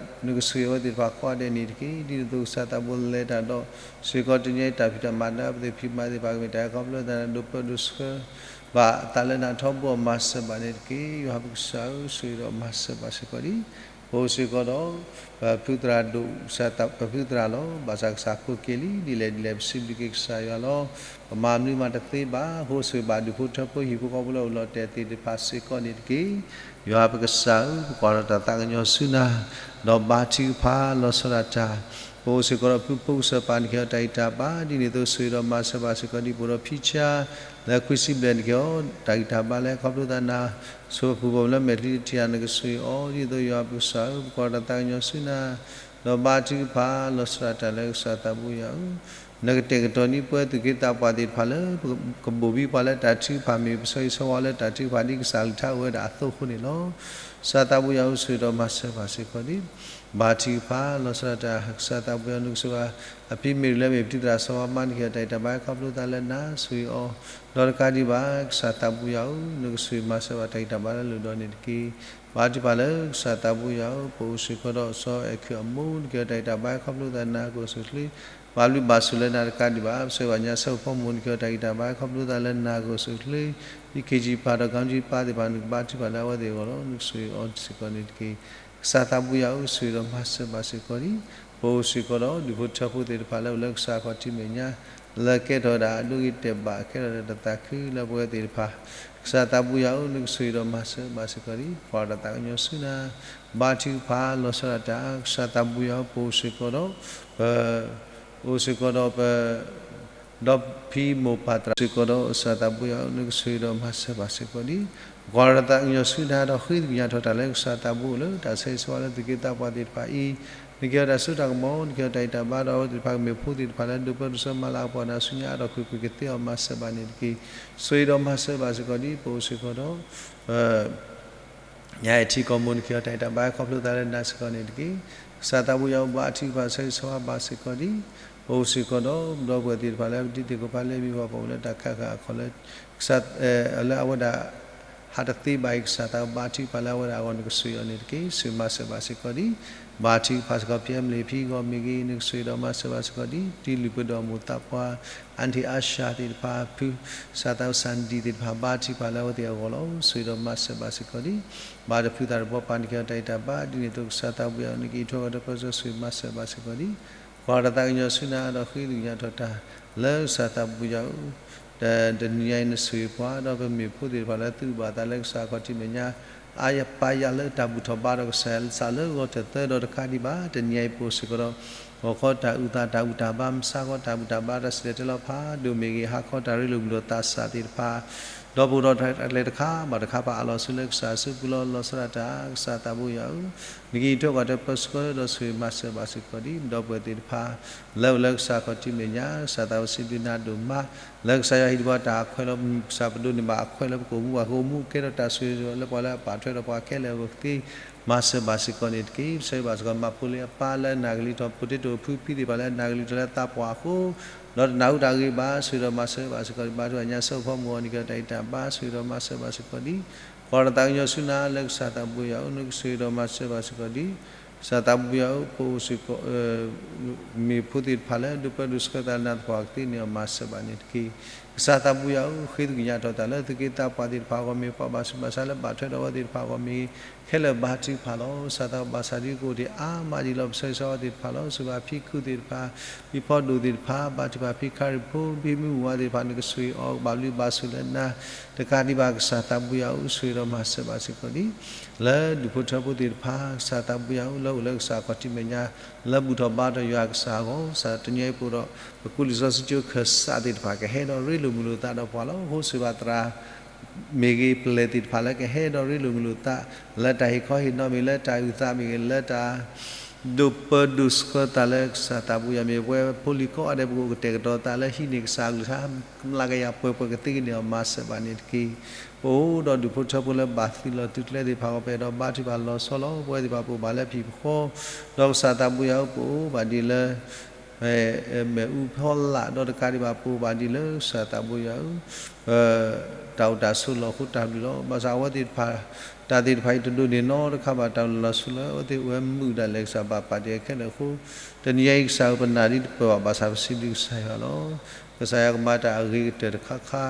နကဆိၣ်ဂ့ၤအဝဲသ့ၣ်တဖၣ်ကိးဂၤဒဲးန့ၣ်တက့ၢ်. ဒ်န့ၣ်အသိးကစၢ်သးဘိလဲၤတၢ်ဒီး စ့ၢ်ကီးတနံၤအံၤတၢ်ဖံးတၢ်မၤ ဒ်ပသ့ၣ်ဖံးမၤသ့ၣ်တဖၣ် ကမ့ၢ်တၢ်အဲၣ်ခီဖျိသး ဒိးပၢဒိးဆှၢဘၣ်အသးလၢနၤထီဘိ မၤစၢၤဘၣ်န့ၣ်တက့ၢ်. ယွၤပကစၢ်ဧၢ, ဆိၣ်ဂ့ၤဒီးမၤစၢၤဘၣ်စ့ၢ်ကီးဒံး ပအိၣ်စ့ၢ်ကီးဒီး ပဖုသရၣ်ဒိၣ် ပဖုသရၣ်လီၤ. ဘၣ်ဆၣ်ကစၢ်ကိးက့ၤလံ ဒ်လဲၣ်ဒ်လဲၣ် ပစံးဘျုးက့ၤကစၢ်ယွၤလီၤ. ပမၤမနုၤမးတသ့ဘၣ်. အဃိဆိၣ်ဂ့ၤဘၣ်ဒူၣ်ဖိထၢဖိ ဟံၣ်ဖိဃီဖိလၢအိၣ်လီၤတဲာ်သ့ၣ်တဖၣ်စ့ၢ်ကီးန့ၣ်တက့ၢ်. ယွၤပကစၢ်ဧၢ, ပကွၢ်ဒီးတၢ်သးကညီၤဆူနၤ ဒီးဘါထုကဖၣ်လီၤဆီဒၣ်တၢ် ပအိၣ်စ့ၢ်ကီးဒီးဖုဖိကစၢ်ပၢ် နကဟ့ၣ်အီၤတၢ်ဂံၢ်တၢ်ဘါ ဒ်န့ၣ်အသိးဆိၣ်ဂ့ၤဒီးမၤစၢၤဘၣ်စ့ၢ်ကီးဒံး ပအိၣ်ဒီးဖံဆါ လၢခွံဆံဘျဲၣ် နကဟ့ၣ်အီၤတၢ်ဂံၢ်တၢ်ဘါလၢခီဖျိသးနၤ ဆိပူၤပိာ်မုၣ်လၢမဲာ်ချံတထံၣ် နကဆိၣ်ဂ့ၤအီၤ ဒ်သိးယွၤပကစၢ်ဧၢ ပကွၢ်ဒီးတၢ်သးကညီၤဆူနၤ ဒီးဘါထုကဖၣ်လီၤဆီဒၣ်တၢ်လၢကစၢ်သးဘိယွၤဧၢ နကတဲာ်ကတီၤန့ၢ်ပှၤသူၣ်က့သးပှၢ်သ့ၣ်တဖၣ်လၢ ကဘိၣ်ဘံပှၤလၢတၢ်ထုကဖၣ်မ့ၢ် ပဆၢဂ့ၤဆၢဝါလၢတၢ်ထုကဖၣ်ဒ်ကစၢ်ကလုၢ်ကထါအိၣ်ဝဲဒၣ်အသိးအဃိန့ၣ်လီၤ. ကစၢ်သးဘိယွၤဧၢ ဆိၣ်ဂ့ၤဒီးမၤစၢၤဘၣ်စ့ၢ်ကီးဒံး ဘါထုကဖၣ်လီၤဆီဒၣ်တၢ် ကစၢ်သးဘိယွၤ နကဆိၣ်ဂ့ၤ အဖံမ့ၢ်တၢ်လၢမ့ၢ်ပတုၤသရၣ်စီၤဝါမါ နကဟ့ၣ်အီၤတၢ်ဂံၢ်တၢ်ဘါခီဖျိသးလၢနၤ ဆိၣ်ဂ့ၤအီၤ ဒီးတကးဒံးဘၣ် ကစၢ်သးဘိယွၤဧၢ နကဆိၣ်ဂ့ၤမၤစၢၤဘၣ်တၢ်ဂံၢ်တၢ်ဘါလၢအလိၣ်ဒီးန့ၣ်တက့ၢ်. ဘါထုကဖၣ်လၢကစၢ်သးဘိယွၤဧၢ ပအိၣ်စ့ၢ်ကီးဒီးစီၤအဲၣ်ခုၣ်အမိၢ် နကဟ့ၣ်အီၤတၢ်ဂံၢ်တၢ်ဘါခီဖျိသးနၤ ကအိၣ်ဆူၣ်အိၣ်ချ့ ဘၣ်ဘျုးဘၣ်ဆိၣ်လၢနၤတကးဒံးဘၣ် ပဆၢဂ့ၤဘၣ်ညါဆၢဖိမိၢ် နကဟ့ၣ်အီၤတၢ်ဂံၢ်တၢ်ဘါခီဖျိသး လၢနၤကအိၣ်ဆူၣ်အိၣ်ချ့ ဖံခ့ၣ်ကၠံၣ်ပၢ်ဒီးကၠံၣ်ပၢ်သ့ၣ်တဖၣ် နကဘါထုကဖၣ်လၢအဝဲသ့ၣ်အဂီၢ်လီၤ. နကဆိၣ်ဂ့ၤအီၤစ့ၢ်ကီးန့ၣ်တက့ၢ်. ကစၢ်သးဘိယွၤဧၢ ဆိၣ်ဂ့ၤဒီးမၤစၢၤဘၣ်စ့ၢ်ကီးဒံး ပအိၣ်စ့ၢ်ကီးဒီးဒူၣ်ဖိထၢဖိသ့ၣ်တဖၣ်လၢအိၣ်လၢကစၢ်ခီၣ်ထံးမဲာ်ညါ လၢကဲထီၣ်ဝဲဒၣ်အဒိဂ့ၤတဲာ်ဘၣ် ကဲထီၣ်ဝဲဒၣ်တၢ်သးခုလၢပဝဲသ့ၣ်တဖၣ်, ကစၢ်သးပူၤယၤဧၢ, နကဆိၣ်ဂ့ၤဒီးမၤစၢၤဘၣ်စ့ၢ်ကီးဒံး, ကွၢ်တၢ်သးကညီၤဆူနၤ, ဘါထုကဖၣ်လီၤဆီဒၣ်တၢ်, ကစၢ်သးပူၤယၤဧၢ, ပအိၣ်စ့ၢ်ကီးဒီး, ပ, အိၣ်စ့ၢ်ကီးဒီးပ ဒီးဖံမိၢ်ပၢ်သရၣ်စ့ၢ်ကီးဒီး ကစၢ်သးပူၤယၤဧၢ, နကဆိၣ်ဂ့ၤဒီးမၤစၢၤဘၣ်စ့ၢ်ကီးဒံး, ပကွၢ်ဒီးတၢ်သးကညီၤဆူနၤဒီးဃ့သကညးထီၣ်တၢ်လၢကစၢ်သးပူၤအိၣ်လၢ တၢ်ဆၢဂ့ၤဆၢဝါလၢသုးက့သးပှၢ်သ့ၣ်တဖၣ်အံၤ, နကဟ့ၣ်အီၤတၢ်စိတၢ်ကမီၤ, နကဟ့ၣ်အီၤတၢ်ဂံၢ်တၢ်ဘါဒီးအဝဲသ့ၣ်တဖၣ်ကမ့ၢ်ဖိသ့ၣ်တဖၣ်လၢ ဒိးပၢဒိးဆှၢမၤလၤကပီၤတၢ်ဆူညါအါထီၣ်ကွ့ၢ်ကွ့ၢ်ကသ့အီၤမၤစၢၤဘၣ်န့ၣ်တက့ၢ်. ဆိၣ်ဂ့ၤဒီးမၤစၢၤဘၣ်စ့ၢ်ကီးဒံး, ပအိၣ်စ့ၢ်ကီးဒီး ပ ညါအံၤထံကီၢ်မိၢ် နကဟ့ၣ်အီၤတၢ်ဂံၢ်တၢ်ဘါခီဖျိသးလၢနၤစ့ၢ်ကီးန့ၣ်တက့ၢ်. ကစၢ်သးပူၤယၤဧၢ, ဘါထုကဖၣ်ဆၢဂ့ၤဆၢဝါဘၣ်စ့ၢ်ကီးဒံး, ပအိၣ်စ့ၢ်ကီးဒီး ဒီပုၢ်ဝဲၢ်သ့ၣ်တဖၣ်လၢပတံၤသကိးပှၤလၢအမံၤပှၤဖီၣ်မုၢ်လၢတၢ်ခးဃာ်အခီၣ်လၢ ကစၢ်, လၢအဝဲဒၣ် ဟးတသ့ဘၣ်အံၤ ကစၢ်သးဘါထုကဖၣ်လၢအဝဲဒၣ်အဂီၢ် နကဆိၣ်ဂ့ၤအီၤန့ၣ်တက့ၢ်. ဆိၣ်ဂ့ၤမၤစၢၤဘၣ်စ့ၢ်ကီးဒံး, ဘါထုကဖၣ်စ့ၢ်ကီး ဖံမလ့ၣ်ဖံအဂီၢ်မ့ၢ်ဂ့ၤ, နကဆိၣ်ဂ့ၤဒီးမၤစၢၤဘၣ်စ့ၢ်ကီးဒံး, တံၤလုၢ်ပှ့ၤဒီးမိၢ်သးပှၢ် အၣ်ထံၣ်အါရှါသ့ၣ်တဖၣ်, ဖု ကစၢ်သးစၢ်ဒံသ့ၣ်တဖၣ် ဘါထုကဖၣ်လၢအဝဲသ့ၣ်အဂီၢ်လီၤ. ဆိၣ်ဂ့ၤဒီးမၤစၢၤဘၣ်စ့ၢ်ကီးဒံး, ဘါတဖုသးတဘီပၤ နကဟ့ၣ်အီၤတၢ်ဂံၢ်တၢ်ဘါ ဒ်န့ၣ်အသိး ကစၢ်သးပူၤယၤဧၢ, နကအံးထွဲဃီၤဒီးပၢဆှၢ ဆိၣ်ဂ့ၤမၤစၢၤဘၣ်စ့ၢ်ကီးဒံး, ကွၢ်တၢ်သးကညီၤဆူနၤဒီးဃ့သကညးထီၣ်တၢ် လၢကစၢ်သးပူၤယၤဧၢ တနံၤညါအံၤ နဆိၣ်ဂ့ၤပှၤ ဒီးပမ့ၢ်ဖိသ့ၣ်တဖၣ်လၢသုးဘၣ်သးလၢကစၢ်ခီၣ်ထံးမဲာ်ညါ အါယပာ်ယၤလၢတၢ်ဘူၣ်ထီၣ်ဘါဒီးကစၢ်ယွၤလၢဂီၤတသၢဒီးတခါဒံးဘၣ်. တနံၤညါအံၤ ပအိၣ်စ့ၢ်ကီးဒီး ဂီၤခီတၢ်အုၣ်သး တၢ်ဘူၣ်တၢ်ဘါ မုၢ်ဆါခီတၢ်ဘူၣ်တၢ်ဘါ တၢ်စံၣ်တဲၤတဲလီၤဖးဒိၣ်မ့ၢ်ဂ့ၤ ဟါခီတၢ်ရ့လိာ်မုာ်လိာ်သးစၢ်သ့ၣ်တဖၣ် ဒီးပအိၣ်ဒီးတၢ်လဲၤတခါဘၣ်တခါ ပာ်အးလီၤဆူလၢကစၢ်အစုပူၤလီၤ. လီၤဆီဒၣ်တၢ် ကစၢ်သးပူၤယၤဧၢ, နကအံးထွဲကွၢ်ထွဲပၢဆှၢဒီးဆိၣ်ဂ့ၤမၤစၢၤဘၣ်စ့ၢ်ကီးဒံး ဒီပုၢ်ဝဲၢ်သ့ၣ်တဖၣ် လၢအိၣ်လၢကစၢ်ခီၣ်ထံးမဲာ်ညါ ကစၢ်သးဝဲစံးဘျုးနၤဒိၣ်မး လၢကစၢ်ယွၤဟ့ၣ်ဒံးပှၤတၢ်အခွဲးလၢ ကစၢ်ပဒိးန့ၢ်ဘၣ်အခွဲးလၢပကအိၣ်မူဘၣ် ကအိၣ်မူကဲထီၣ်တၢ်ဆိၣ်ဂ့ၤလၢပှၤလၢအပာ်ထွဲဒီးပှၤခဲလၢာ်အဂီၢ်သ့ မၤစၢၤဘၣ်စ့ၢ်ကီးန့ၣ်တက့ၢ်. ပဆၢဂ့ၤဘၣ်စ့ၢ်ကီး မၤဖိလ့အပၢ်လၢအနၢ်ကလံၤထီၣ် ဖိတ့တိာ်ဖုဖံသ့ၣ်တဖၣ်လၢအနၢ်ကလံၤထီၣ်လၢသးပှၢ်အဃိ ဒီးတနၢ်ဟူတၢ်ဂ့ၢ်ဘၣ် ဆိၣ်ဂ့ၤဒီးမၤစၢၤဘၣ်စ့ၢ်ကီးဒံး ဘါထုကဖၣ်ညါဆၢဖီမုၢ်အီၤ နကဟ့ၣ်အီၤတၢ်ဂံၢ်တၢ်ဘါ ဆိၣ်ဂ့ၤဒီးမၤစၢၤဘၣ်စ့ၢ်ကီးဒံး ကွၢ်တၢ်သးကညီၤဆူနၤလၢကစၢ်သးပူၤယၤဧၢ, နကဆိၣ်ဂ့ၤဒီးမၤစၢၤဘၣ်စ့ၢ်ကီးဒံး ကစၢ်သးပူၤယၤဧၢ, ပအိၣ်စ့ၢ်ကီး မ့ၢ်ဖိသ့ၣ်တဖၣ်လၢ ဒိးပၢဒိးဆှၢသးလၢနၤသပှၢ်ကသ့န့ၣ်အီၤ မၤစၢၤဘၣ်န့ၣ်တက့ၢ်. ကစၢ်သးပူၤယၤဧၢ, ဃ့သကညးထီၣ်တၢ်လၢသုးက့သးပှၢ်သ့ၣ်တဖၣ်အဂီၢ် မ့ၢ်ပှၤဘၣ်ဆူးဘၣ်ဆါလၢဘၣ်ထွဲဒီးအဝဲသ့ၣ်တဖၣ်အဂီၢ်မ့ၢ်ဂ့ၤ ခဲလၢာ်ဘါထုကဖၣ်လီၤ. ကစၢ်သးဘၣ်ဆၣ်ဒ်ကအိၣ်ဒံးအါမးဒံးလီၤ. ပဆၢဂ့ၤဆၢဝါသ့ၣ်တဖၣ်လီၤ. စူၢ်ဘၣ်ဖံခုသ့ၣ်တဖၣ်, ဖံဖီဒိၣ်သ့ၣ်တဖၣ်, ဘါထုကဖၣ်ဖံခါရံၣ်ဖိ ဖံမုၢ်ဝါသ့ၣ်တဖၣ် နကဆိၣ်ဂ့ၤအီၤ ကဘၣ်ဘျုးဘၣ်ဆိၣ်လၢနၤ တကးဒံးဘၣ် ကစၢ်သးပူၤယၤဧၢ, ဆိၣ်ဂ့ၤဒီးမၤစၢၤဘၣ်စ့ၢ်ကီးဒံး လၢဒူၣ်ဖိထၢဖိသ့ၣ်တဖၣ် ကစၢ်သးပူၤယၤဧၢ, လၢအိၣ်လၢကစၢ်ခီၣ်ထံးမဲာ်ညါ လၢဘူၣ်ထီၣ်ဘါထီၣ်ယွၤကစၢ်အဂီၢ် ကစၢ်တနံၤအံၤပအိၣ်ဒီး ပကူလံာ်စီဆှံကၠိခၢၣ်စးသ့ၣ်တဖၣ် ကဟဲဒီးရ့လိာ်မုာ်လိာ်သးဒီးပှၤလီၤ. အဃိစူၢ်ဘၣ်သရၣ် မ့ၢ်ဂ့ၤ ပျဲၢ်သ့ၣ်တဖၣ်လၢကဟဲဒီးရ့လိာ်မုာ်လိာ်သး လၢတၢ်ဟ့ၣ်ခီဟ့ၣ်နီၤမ့ၢ်ဂ့ၤ လၢတၢ်အုၣ်သးမ့ၢ်ဂ့ၤ လၢတၢ် ဒိးပၢဒိးဆှၢသးလၢကစၢ်သးပူၤယၤမ့ၢ် ပဝဲဖိလံၤကိးဂၤဒဲး ပကအိၣ်ကတဲာ်ကတီၤသးလၢဟံးန့ၢ်ကစၢ်အကလုၢ်ကထါ ကမျၢၢ်ကယၤပှဲၤပှဲၤကသ့ကန့ၢ်အီၤ မၤစၢၤဘၣ်န့ၣ်တက့ၢ်. ပအိၣ်ဒီးဒူၣ်ဖိထၢဖိလၢဘၣ်သုးလီၢ်သုးကျဲသ့ၣ်တဖၣ်အဂီၢ် ပအဲၣ်ဒိးဘါထုကဖၣ်လီၤဆီလီၤ. ပဝဲသ့ၣ်တဖၣ်ပအိၣ်ဘၣ်လၢအဖံးဃီ ဒီးကစၢ်သးပူၤယၤဧၢ ပအိၣ်ဘၣ်ဒ်လၢ မ့ၣ်အူဖီလာ် ဒီးတကးဒံးဘၣ် ပအိၣ်ဘၣ်ဒ်လၢကစၢ်သးပူၤယၤဧၢ တၢ်အိၣ်တၢ်ဆိးလီၢ်အဃိတၢ်ဘျုးလီၤ. ဘၣ်ဆၣ်အဝဲသ့ၣ်တဖၣ် တၢ်သ့ၣ်တဖၣ်အံၤ တဒိးန့ၢ်နီတခါဘၣ် တၢ်လီၤဆူလၢအဝဲသ့ၣ်အိၣ်ဝဲမုာ်ဒၣ်လဲာ် ကစၢ်ဘၣ်ပာ်တ့ၢ်ခဲလၢာ်အဃိ တနံၤအံၤကစၢ်ဧၢ ပနာ်ဒ်တပၢၢ်ဘၣ် ဘၣ်ဆၣ်ပစံးဘျုးကစၢ်ယွၤလီၤ. ကစၢ်ယွၤကမၤတၢ်အဂ့ၤကတၢၢ်တခါခါ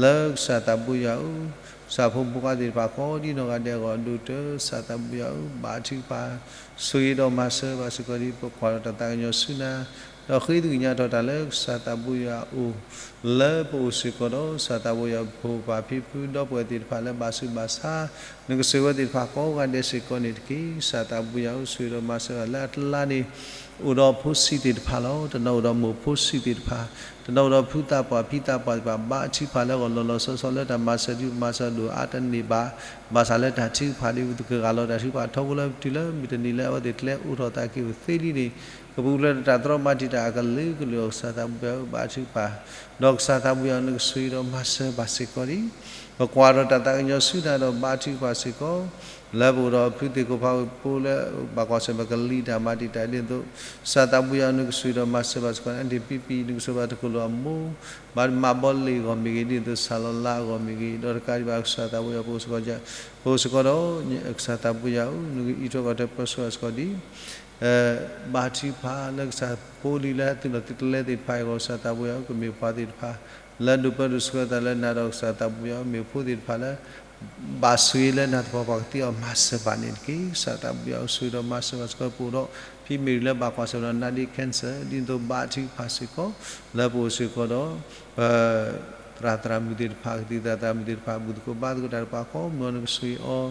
လၢကစၢ်သးပူၤယၤဧၢ ကစၢ်ဖိမုၣ်ဖိခွါသ့ၣ်တဖၣ် ကိးဒ်နီၢ်ဂၤဒဲးအဂီၢ် ဒိၣ်ကတၢၢ် ကစၢ်သးပူၤယၤဧၢ ဘါထုကဖၣ် ဆိၣ်ဂ့ၤဒီးမၤစၢၤဘၣ်စ့ၢ်ကီးဒ် ပကွၢ်ဒီးတၢ်သးကညီၤဆူနၤ ဒီးဃ့သကညးထီၣ်တၢ်လၢကစၢ်သးပူၤယၤအအိၣ် လၢပအိၣ်စ့ၢ်ကီးဒီး ကစၢ်သးပူၤယၤ ပဖိပၢ်ဖံဖု ဒီပုၢ်ဝဲၢ်သ့ၣ်တဖၣ်လၢဘၣ်ဆူးဘၣ်ဆါ နကဆိၣ်ဂ့ၤဝဲသ့ၣ်တဖၣ်ကိးဂၤဒဲးစ့ၢ်ကီးန့ၣ်တက့ၢ်. ကစၢ်သးပူၤယၤဧၢ ဆိၣ်ဂ့ၤဒီးမၤစၢၤဘၣ်လၢအကျါန့ၣ် အိၣ်ဒီးဖိဆံးသ့ၣ်တဖၣ်လီၤ. တနီၤအိၣ်ဒီးမိၢ်ဖိဆံးသ့ၣ်တဖၣ် တနီၤအိၣ်ဒီးဖုသးပှၢ်ဖံသးပှၢ်သ့ၣ်တဖၣ် ဘါထုကဖၣ်လၢအဂီၢ်လီၤလီၤဆီဆီလၢတၢ်မၤစၢၤဒုးမၤစၢၤဒိၣ်အါတန့ၢ်ဘၣ် ဘၣ်ဆၣ်လၢတၢ်ထုကဖၣ်ဒ်ပကဂၢ်လီၤတၢ်ထုကဖၣ်ထီဘိလၢပတုၤလၢ မုၢ်တနံၤလၢအဝဲသ့ၣ်ကျဲအိးထီၣ်သးက့ၤအိၣ်သ့လံန့ၣ် ကပူၤဖျဲးဒီးတၢ်တြီမၤတံာ်တာ်အကလုာ်ကလုာ်အီၤ ကစၢ်သးပူၤယၤဧၢ ဘါထုကဖၣ် ဒီးကစၢ်သးပူၤယၤဧၢ နကဆိၣ်ဂ့ၤဒီးမၤစၢၤဘၣ်စ့ၢ်ကီးဒ် ပကွၢ်ဒီးတၢ်သးကညီၤဆူနၤဒီးဘါထုကဖၣ်စ့ၢ်ကီး လၢပအိၣ်ဒီးဖုသ့ၣ်ကိၣ်ဖးဝ့ၢ်ဖိလၢ ဘၣ်ကွၢ်ဆၢၣ်မဲာ်ကလံၤတၢ်မၤတံာ်တာ်ဒ်သိး ကစၢ်သးပူၤယၤဧၢ နကဆိၣ်ဂ့ၤဒီးမၤစၢၤဘၣ်စ့ၢ်ကီး အဒ့ၣ်ပံပံ နကဆိၣ်ဂ့ၤဘၣ်တကလုာ်အမိၢ် ဘၣ်မၤဘီလ့ၣ်အဂီၢ်မ့ၢ်ဂ့ၤ ဒ်သိးစၢ်လီၤလါအဂီၢ်မ့ၢ်ဂ့ၤ ဒီးတကးဒံးဘၣ်ကစၢ်သးပူၤယၤ ပအိၣ်စ့ၢ်ကီး ပအိၣ်စ့ၢ်ကီးဒီး ကစၢ်သးပူၤယၤဧၢ နကအံးထွဲကွၢ်ထွဲပၢဆှၢစ့ၢ်ကီးဒ် ဘါထုကဖၣ်လၢကစၢ်ဖိလံၤလၢသုးလီၢ်သုးကျဲသ့ၣ်တဖၣ်အဂီၢ် ကစၢ်သးပူၤယၤဧၢ ကမ့ၢ်ပှၤသ့ၣ်တဖၣ် လၢဒိးပၢဒိးဆှၢသးလၢနၤဒီးကစၢ်သးပူၤယၤဧၢ မ့ၢ်ဖိသ့ၣ်တဖၣ်လၢ ဘၣ်ဆိၣ်ဂ့ၤလၢနၤသပှၢ်ပှၤကသ့အီၤမၤစၢၤဘၣ်န့ၣ်တက့ၢ်. ကစၢ်သးဘိယွၤအိၣ်ဆိၣ်ဂ့ၤဒီးမၤစၢၤဘၣ်စ့ၢ်ကီး ပအိၣ်ဒီးဖံမ့ၢ်ရံလၢဘၣ်ကွၢ်ဆၢၣ်မဲာ်ဒီးနါဒ့ cancer ဒ်န့ၣ်အသိးဘါထုကဖၣ်စ့ၢ်ကီး လၢပအိၣ်စ့ၢ်ကီးဒီး ပ သရၣ်သရၣ်မုၣ်သ့ၣ်တဖၣ် ကသံၣ်သရၣ်သရၣ်မုၣ်သ့ၣ်တဖၣ် ဘူၣ်သကိးဘါသကိးတၢ်တဖၣ် ကိးမုၢ်နကဆိၣ်ဂ့ၤ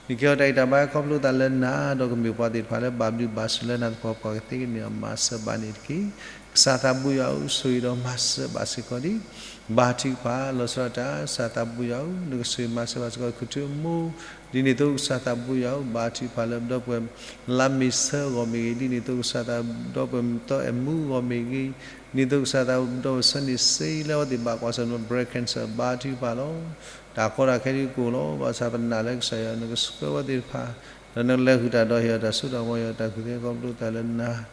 အီၤ နကဟ့ၣ်အီၤတၢ်ဂံၢ်တၢ်ဘါ ခီဖျိသးလၢနၤ ဒီးကမ့ၢ်ပှၤသ့ၣ်တဖၣ်လၢဘၣ်ဘျုးဘၣ်ဆိၣ်လၢနၤသပှၢ်ပှၤကသ့ကန့ၢ်အီၤမၤစၢၤဘၣ်န့ၣ်တက့ၢ်. ကစၢ်သးဘိယွၤအိၣ်ဆိၣ်ဂ့ၤဒီးမၤစၢၤဘၣ်စ့ၢ်ကီးဒံး ဘါထုကဖၣ် လီၤဆီဒၣ်တၢ် ကစၢ်သးဘိယွၤဧၢ နကဆိၣ်ဂ့ၤမၤစၢၤဘၣ်စ့ၢ်ကီး ခူၣ်ထူအမိၢ် ဒ်န့ၣ်အသိးကစၢ်သးဘိယွၤဧၢ ဘါထုကဖၣ်လၢပဒီပုၢ်ဝဲၢ် လါမ့ၤဆၢအဂီၢ်မ့ၢ်ဂ့ၤ ဒ်န့ၣ်အသိးကစၢ်သး ဒီပုၢ်ဝဲၢ်မုၢ်သီအဲၣ်မူအဂီၢ်မ့ၢ်ဂ့ၤ ဒ်န့ၣ်အသိးကစၢ်သးဒီပုၢ်ဝဲၢ်ဆၢန့ၣ်စ့လၢအဝဲသ့ၣ်ဘၣ်ကွၢ်ဆၢၣ်မဲာ် breast cancer ဘါထုကဖၣ်လီၤ. တၢ်ကီတၢ်ခဲဒ်ကအိၣ်လီၤ ဘၣ်ဆၣ်ပနာ်လၢကစၢ်ယွၤ နကဆှၢဝဲသ့ၣ်တဖၣ် ဒီးနကလဲၤဃုာ်တၢ်ဒီးဟ့ၣ်အီၤတၢ်စိတၢ်ကမီၤ ဟ့ၣ်အီၤတၢ်ကူၣ်သ့ခီဖျိသးလၢနၤ ဒ်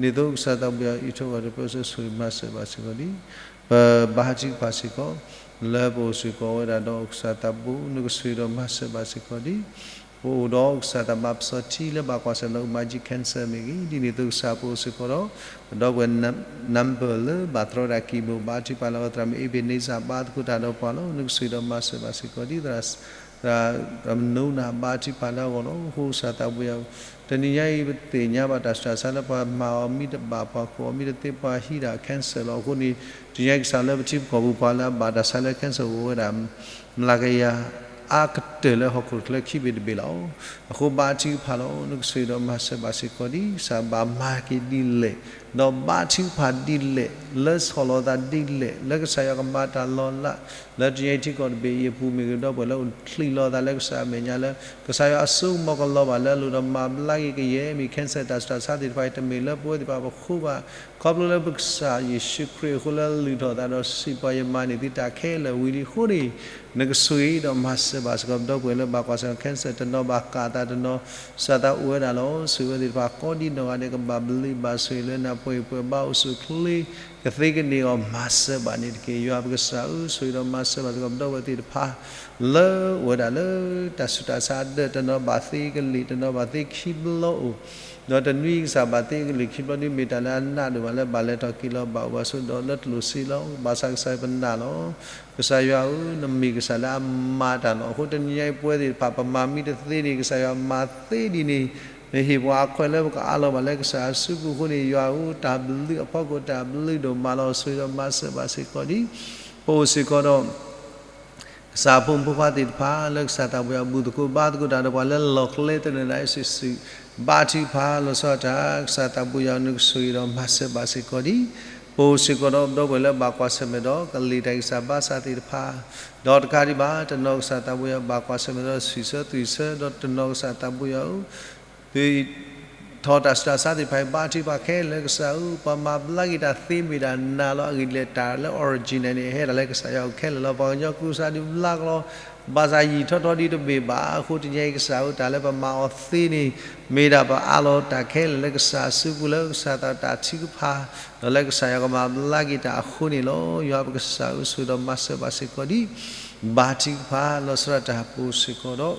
န့ၣ်အသိးကစၢ်သးဘိယွၤအံးထွဲကွၢ်ထွဲပၢဆှၢဆိၣ်ဂ့ၤမၤစၢၤဘၣ်စ့ၢ်ကီးဒံး ပဘါထုကဖၣ်စ့ၢ်ကီး လၢပအိၣ်စ့ၢ်ကီးဝဲဒၣ်ဒီးကစၢ်သးဘိ နကဆိၣ်ဂ့ၤဒီးမၤစၢၤဘၣ်စ့ၢ်ကီးဒံး ပအိၣ်ဒီးကစၢ်သးဘၣ်ပစီထံလၢဘၣ်ကွၢ်ဆၢၣ်မဲာ်ဒီး emerging cancer မ့ၢ်ဂ့ၤ ဒ်န့ၣ်အသိးကစၢ်ပအိၣ်စ့ၢ်ကီးဒီး ပဒီပုၢ်ဝဲၢ် number လၢဘၣ်တြီတၢ်ကံၢ်ပူၤ ဘါထုကဖၣ်လၢအဝဲသရၣ်မုၣ် Ebenezer ဘါသကိးတၢ်ဒီးပှၤလီၤ နကဆိၣ်ဂ့ၤဒီးမၤစၢၤဘၣ်စ့ၢ်ကီးဒ် သရၣ် သရၣ်မနိနၤ ဘါထုကဖၣ်လၢအဂီၢ်လီၤ. အဃိကစၢ်သးဘိယွၤဧၢ တနံၤညါအံၤ ပသ့ၣ်ညါဘၣ်တၢ်ဆူးတၢ်ဆါလၢပှၤမၤအီၤမ့ၢ်တဘၣ် ပှၤကိးအီၤမ့ၢ်တသ့ ပှၤဟံးဒၣ် cancer လီၤ. အဃိန့ၣ် တနံၤညါအံၤကစၢ်လၢပထံပကီၢ်ပူၤ ပှၤလၢအဘၣ်တၢ်ဆါလၢ cancer အိၣ်ဝဲဒၣ် မျးကယၤ အါကတၢၢ်လၢဟီၣ်ခိၣ်ချၢခံဘ့ၣ်တဘ့ၣ်လီၤ. အဃိဘါထုကဖၣ်လီၤ နကဆိၣ်ဂ့ၤဒီးမၤစၢၤဘၣ်စ့ၢ်ကီးဒံး ကစၢ်ဘၣ်မၤက့ၤဒ်လဲၣ် ဒီးဘါထုကဖၣ်ဒ်လဲၣ် လၢဆီၣ်လီၤသးဒ်လဲၣ် လၢကစၢ်ယွၤကမၤတၢ်လီၤလး လၢတနံၤညါအံၤထံကီၢ်တဘ့ၣ်အံၤအပူၤမ့ၢ်ဂ့ၤ ဒီပုၢ်ဝဲၢ်လၢအိၣ်ချံးလီၤသးလၢကစၢ်အမဲာ်ညါလၢ ကစၢ်ယွၤအစိကမီၤကလီၤဘၣ်လၢအလိၣ်ဒီးမၤဘျါက့ၤကယဲၢ် မ့ၢ် cancer တၢ်ဆူးတၢ်ဆါသ့ၣ်တဖၣ်အံၤ တမ့ၢ်လၢပဝဲသ့ၣ်တဖၣ်ပဃိဘၣ် ခီဖျိလၢပကစၢ်ယ့ၣ်ၡူးခရံာ်အဃိလၢလုၢ်ထီၣ်သးဒီးစံးပှၤ ယမၤန့ၢ်သုတၢ်ခဲလၢာ်ဝံၤလံအဃိန့ၣ် နကဆိၣ်ဂ့ၤဒီးမၤစၢၤဘၣ်စ့ၢ်ကီး ဒီပုၢ်ဝဲၢ်လၢဘၣ်ကွၢ်ဆၢၣ်မဲာ် cancer တနီၤဘၣ်ကးသးတနီၤ ကစၢ်သးအိၣ်ဝဲဒၣ်လီၤ. ဆိၣ်ဂ့ၤဝဲသ့ၣ်တဖၣ်ကိးဒံနီၢ်ဂၤဒဲး ကဘၣ်ဘျုးဘၣ်ဆိၣ်ဂ့ၤလၢနၤ ပှဲၤပှဲၤဘါအိၣ်ဆူၣ်အိၣ်ချ့ ကသ့ကန့ၢ်အီၤမၤစၢၤဘၣ်န့ၣ်တက့ၢ်. ယွၤပကစၢ်ဧၢ ဆိၣ်ဂ့ၤဒီးမၤစၢၤဘၣ်စ့ၢ်ကီး ပဒီပုၢ်ဝဲၢ်သ့ၣ်တဖၣ် လၢအိၣ်ဝဲဒၣ်လၢတၢ်ဆူးတၢ်ဆါအဒၢး တနီၤဘၣ်သ့ကလံၤ တနီၤဘၣ်သ့ခံဘျီအိၣ် ဒီးတနွံကစၢ်ဘၣ်သ့ကလံၤခံဘျီဒ်မ့ၢ်တၢ်လၢအနးဒိၣ်မးလၢဘၣ်လဲၤထီၣ်က့ၤလီၤ ဘၣ်အိၣ်ဘၣ်ဆိးဒီးလၢတလိၣ်စ့လီၤ. ဘၣ်ဆၣ်ကစၢ်ယွၤပနာ်လီၤ. ကစၢ်ယွၤဧၢ နမ့ၢ်ကစၢ်လၢအမၤတၢ်လီၤ. အဃိတနံၤညါအံၤပဝဲသ့ၣ်တဖၣ် ပမၤမံတသ့န့ၣ် ကစၢ်ယွၤမၤသ့ဒ်န့ၣ် နဟ့ၣ်ပှၤအခွဲးလၢပကအးလီၤဘၣ်လၢကစၢ်အစုပူၤအဃိန့ၣ် ယွၤဧၢ တၢ်ဘျုးအဖီခိၣ်တၢ်ဘျုးဒိၣ်မးလီၤ. ဆိၣ်ဂ့ၤဒီးမၤစၢၤဘၣ်စ့ၢ်ကီးဒ် ပအိၣ်စ့ၢ်ကီးဒီး ကစၢ်ဖိမုၣ်ဖိခွါသ့ၣ်တဖၣ် လၢကစၢ်သးပူၤယွၤဘူၣ်သကိးဘါသကိးတၢ်ဒီးပှၤလၢလီၢ်ကျဲတနၢၤနၤအစုစု ဘါထုကဖၣ်လီၤဆီဒၣ်တၢ် ကစၢ်သးပူၤယွၤနကဆိၣ်ဂ့ၤဒီးမၤစၢၤဘၣ်စ့ၢ်ကီးဒ် ပအိၣ်စ့ၢ်ကီးဒီးပဒီပုၢ်ဝဲၢ်လၢဘၣ်ကွၢ်ဆၢၣ်မဲာ်ဒီး ကလံၤတၢ်ဂံၢ်စၢ်ဘါစၢ်သ့ၣ်တဖၣ် ဒီးတကးဒံးဘၣ် တနီၤကစၢ်သးပူၤယွၤဘၣ်ကွၢ်ဆၢၣ်မဲာ်ဒီး ဆံးဆၢသွံၣ်ဆၢ ဒီးတနီၤကစၢ်သးပူၤယွၤဧၢ သု ထီၣ်တၢ်ဆူးတၢ်ဆါသ့ၣ်တဖၣ်အံၤ ဘါထုကဖၣ်ခဲလၢာ်ကစၢ်ဧၢ, ပှၤမၤဘျါက့ၤတၢ်သ့မ့ၢ်ဒၣ်နၤလီၤ. အဂ့ၢ်ဒ်လဲၣ် တၢ်လၢ original န့ၣ် ဟဲဒၣ်လၢကစၢ်ယွၤအအိၣ်ခဲလၢာ်လီၤ. ပှၤကညီကူစါဒုးဘျါကလီၤ, ဘၣ်ဆၣ်ယံာ်ထီၣ်ထီၣ်ဒ်တဘ့ၣ်ဘၣ်. အဃိတနံၤအံၤကစၢ်ဧၢ တၢ်လၢပမၤအီၤသ့န့ၣ် မ့ၢ်ဒၣ်ပအးလီၤတၢ်ခဲလၢာ်လၢကစၢ်အစုပူၤ လၢကစၢ်သးတၢ်ထုကဖၣ် ဒီးလၢကစၢ်ယွၤကမၤဘျါက့ၤတၢ်အဃိန့ၣ်လီၤ. ယွၤပကစၢ်ဧၢ ဆိၣ်ဂ့ၤဒီးမၤစၢၤဘၣ်စ့ၢ်ကီးဒ် ဘါထုကဖၣ်လီၤဆီဒၣ်တၢ်ပူၤစ့ၢ်ကီးဒီး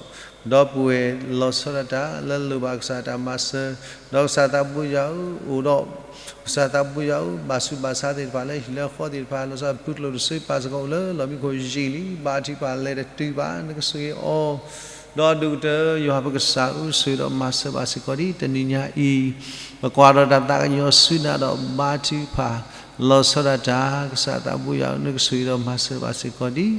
ဒီပုၢ်ဝဲၢ်လီၤဆီဒၣ်တၢ်လၢလိၣ်ဘၣ်ကစၢ်တၢ်မၤစၢၤ, ဒီးကစၢ်သးပူၤယွၤဧၢ အိၣ်ဒီး ကစၢ်သးပူၤယွၤဧၢ ဘၣ်ဆူးဘၣ်ဆါသ့ၣ်တဖၣ် လၢဟံၣ်လၢဃီသ့ၣ်တဖၣ် လီၤဆီဖုကျိၣ်တစိပၤစ့ၢ်ကီးအိၣ်လၢလီၢ်မံခိၣ်ယံာ်လံ ဘါထုကဖၣ်လဲၤတတုၤဘၣ် နကဆိၣ်ဂ့ၤအီၤ ဒီးဒိၣ်ကတၢၢ် ယွၤပကစၢ်ဧၢ ဆိၣ်ဂ့ၤဒီးမၤစၢၤဘၣ်စ့ၢ်ကီးဒ် တနံၤညါအံၤ ပကွၢ်ဒီးတၢ်သးကညီၤဆူနၤဒီးဘါထုကဖၣ် လီၤဆီဒၣ်တၢ် ကစၢ်သးပူၤယွၤဧၢ နကဆိၣ်ဂ့ၤဒီးမၤစၢၤဘၣ်စ့ၢ်ကီးဒ်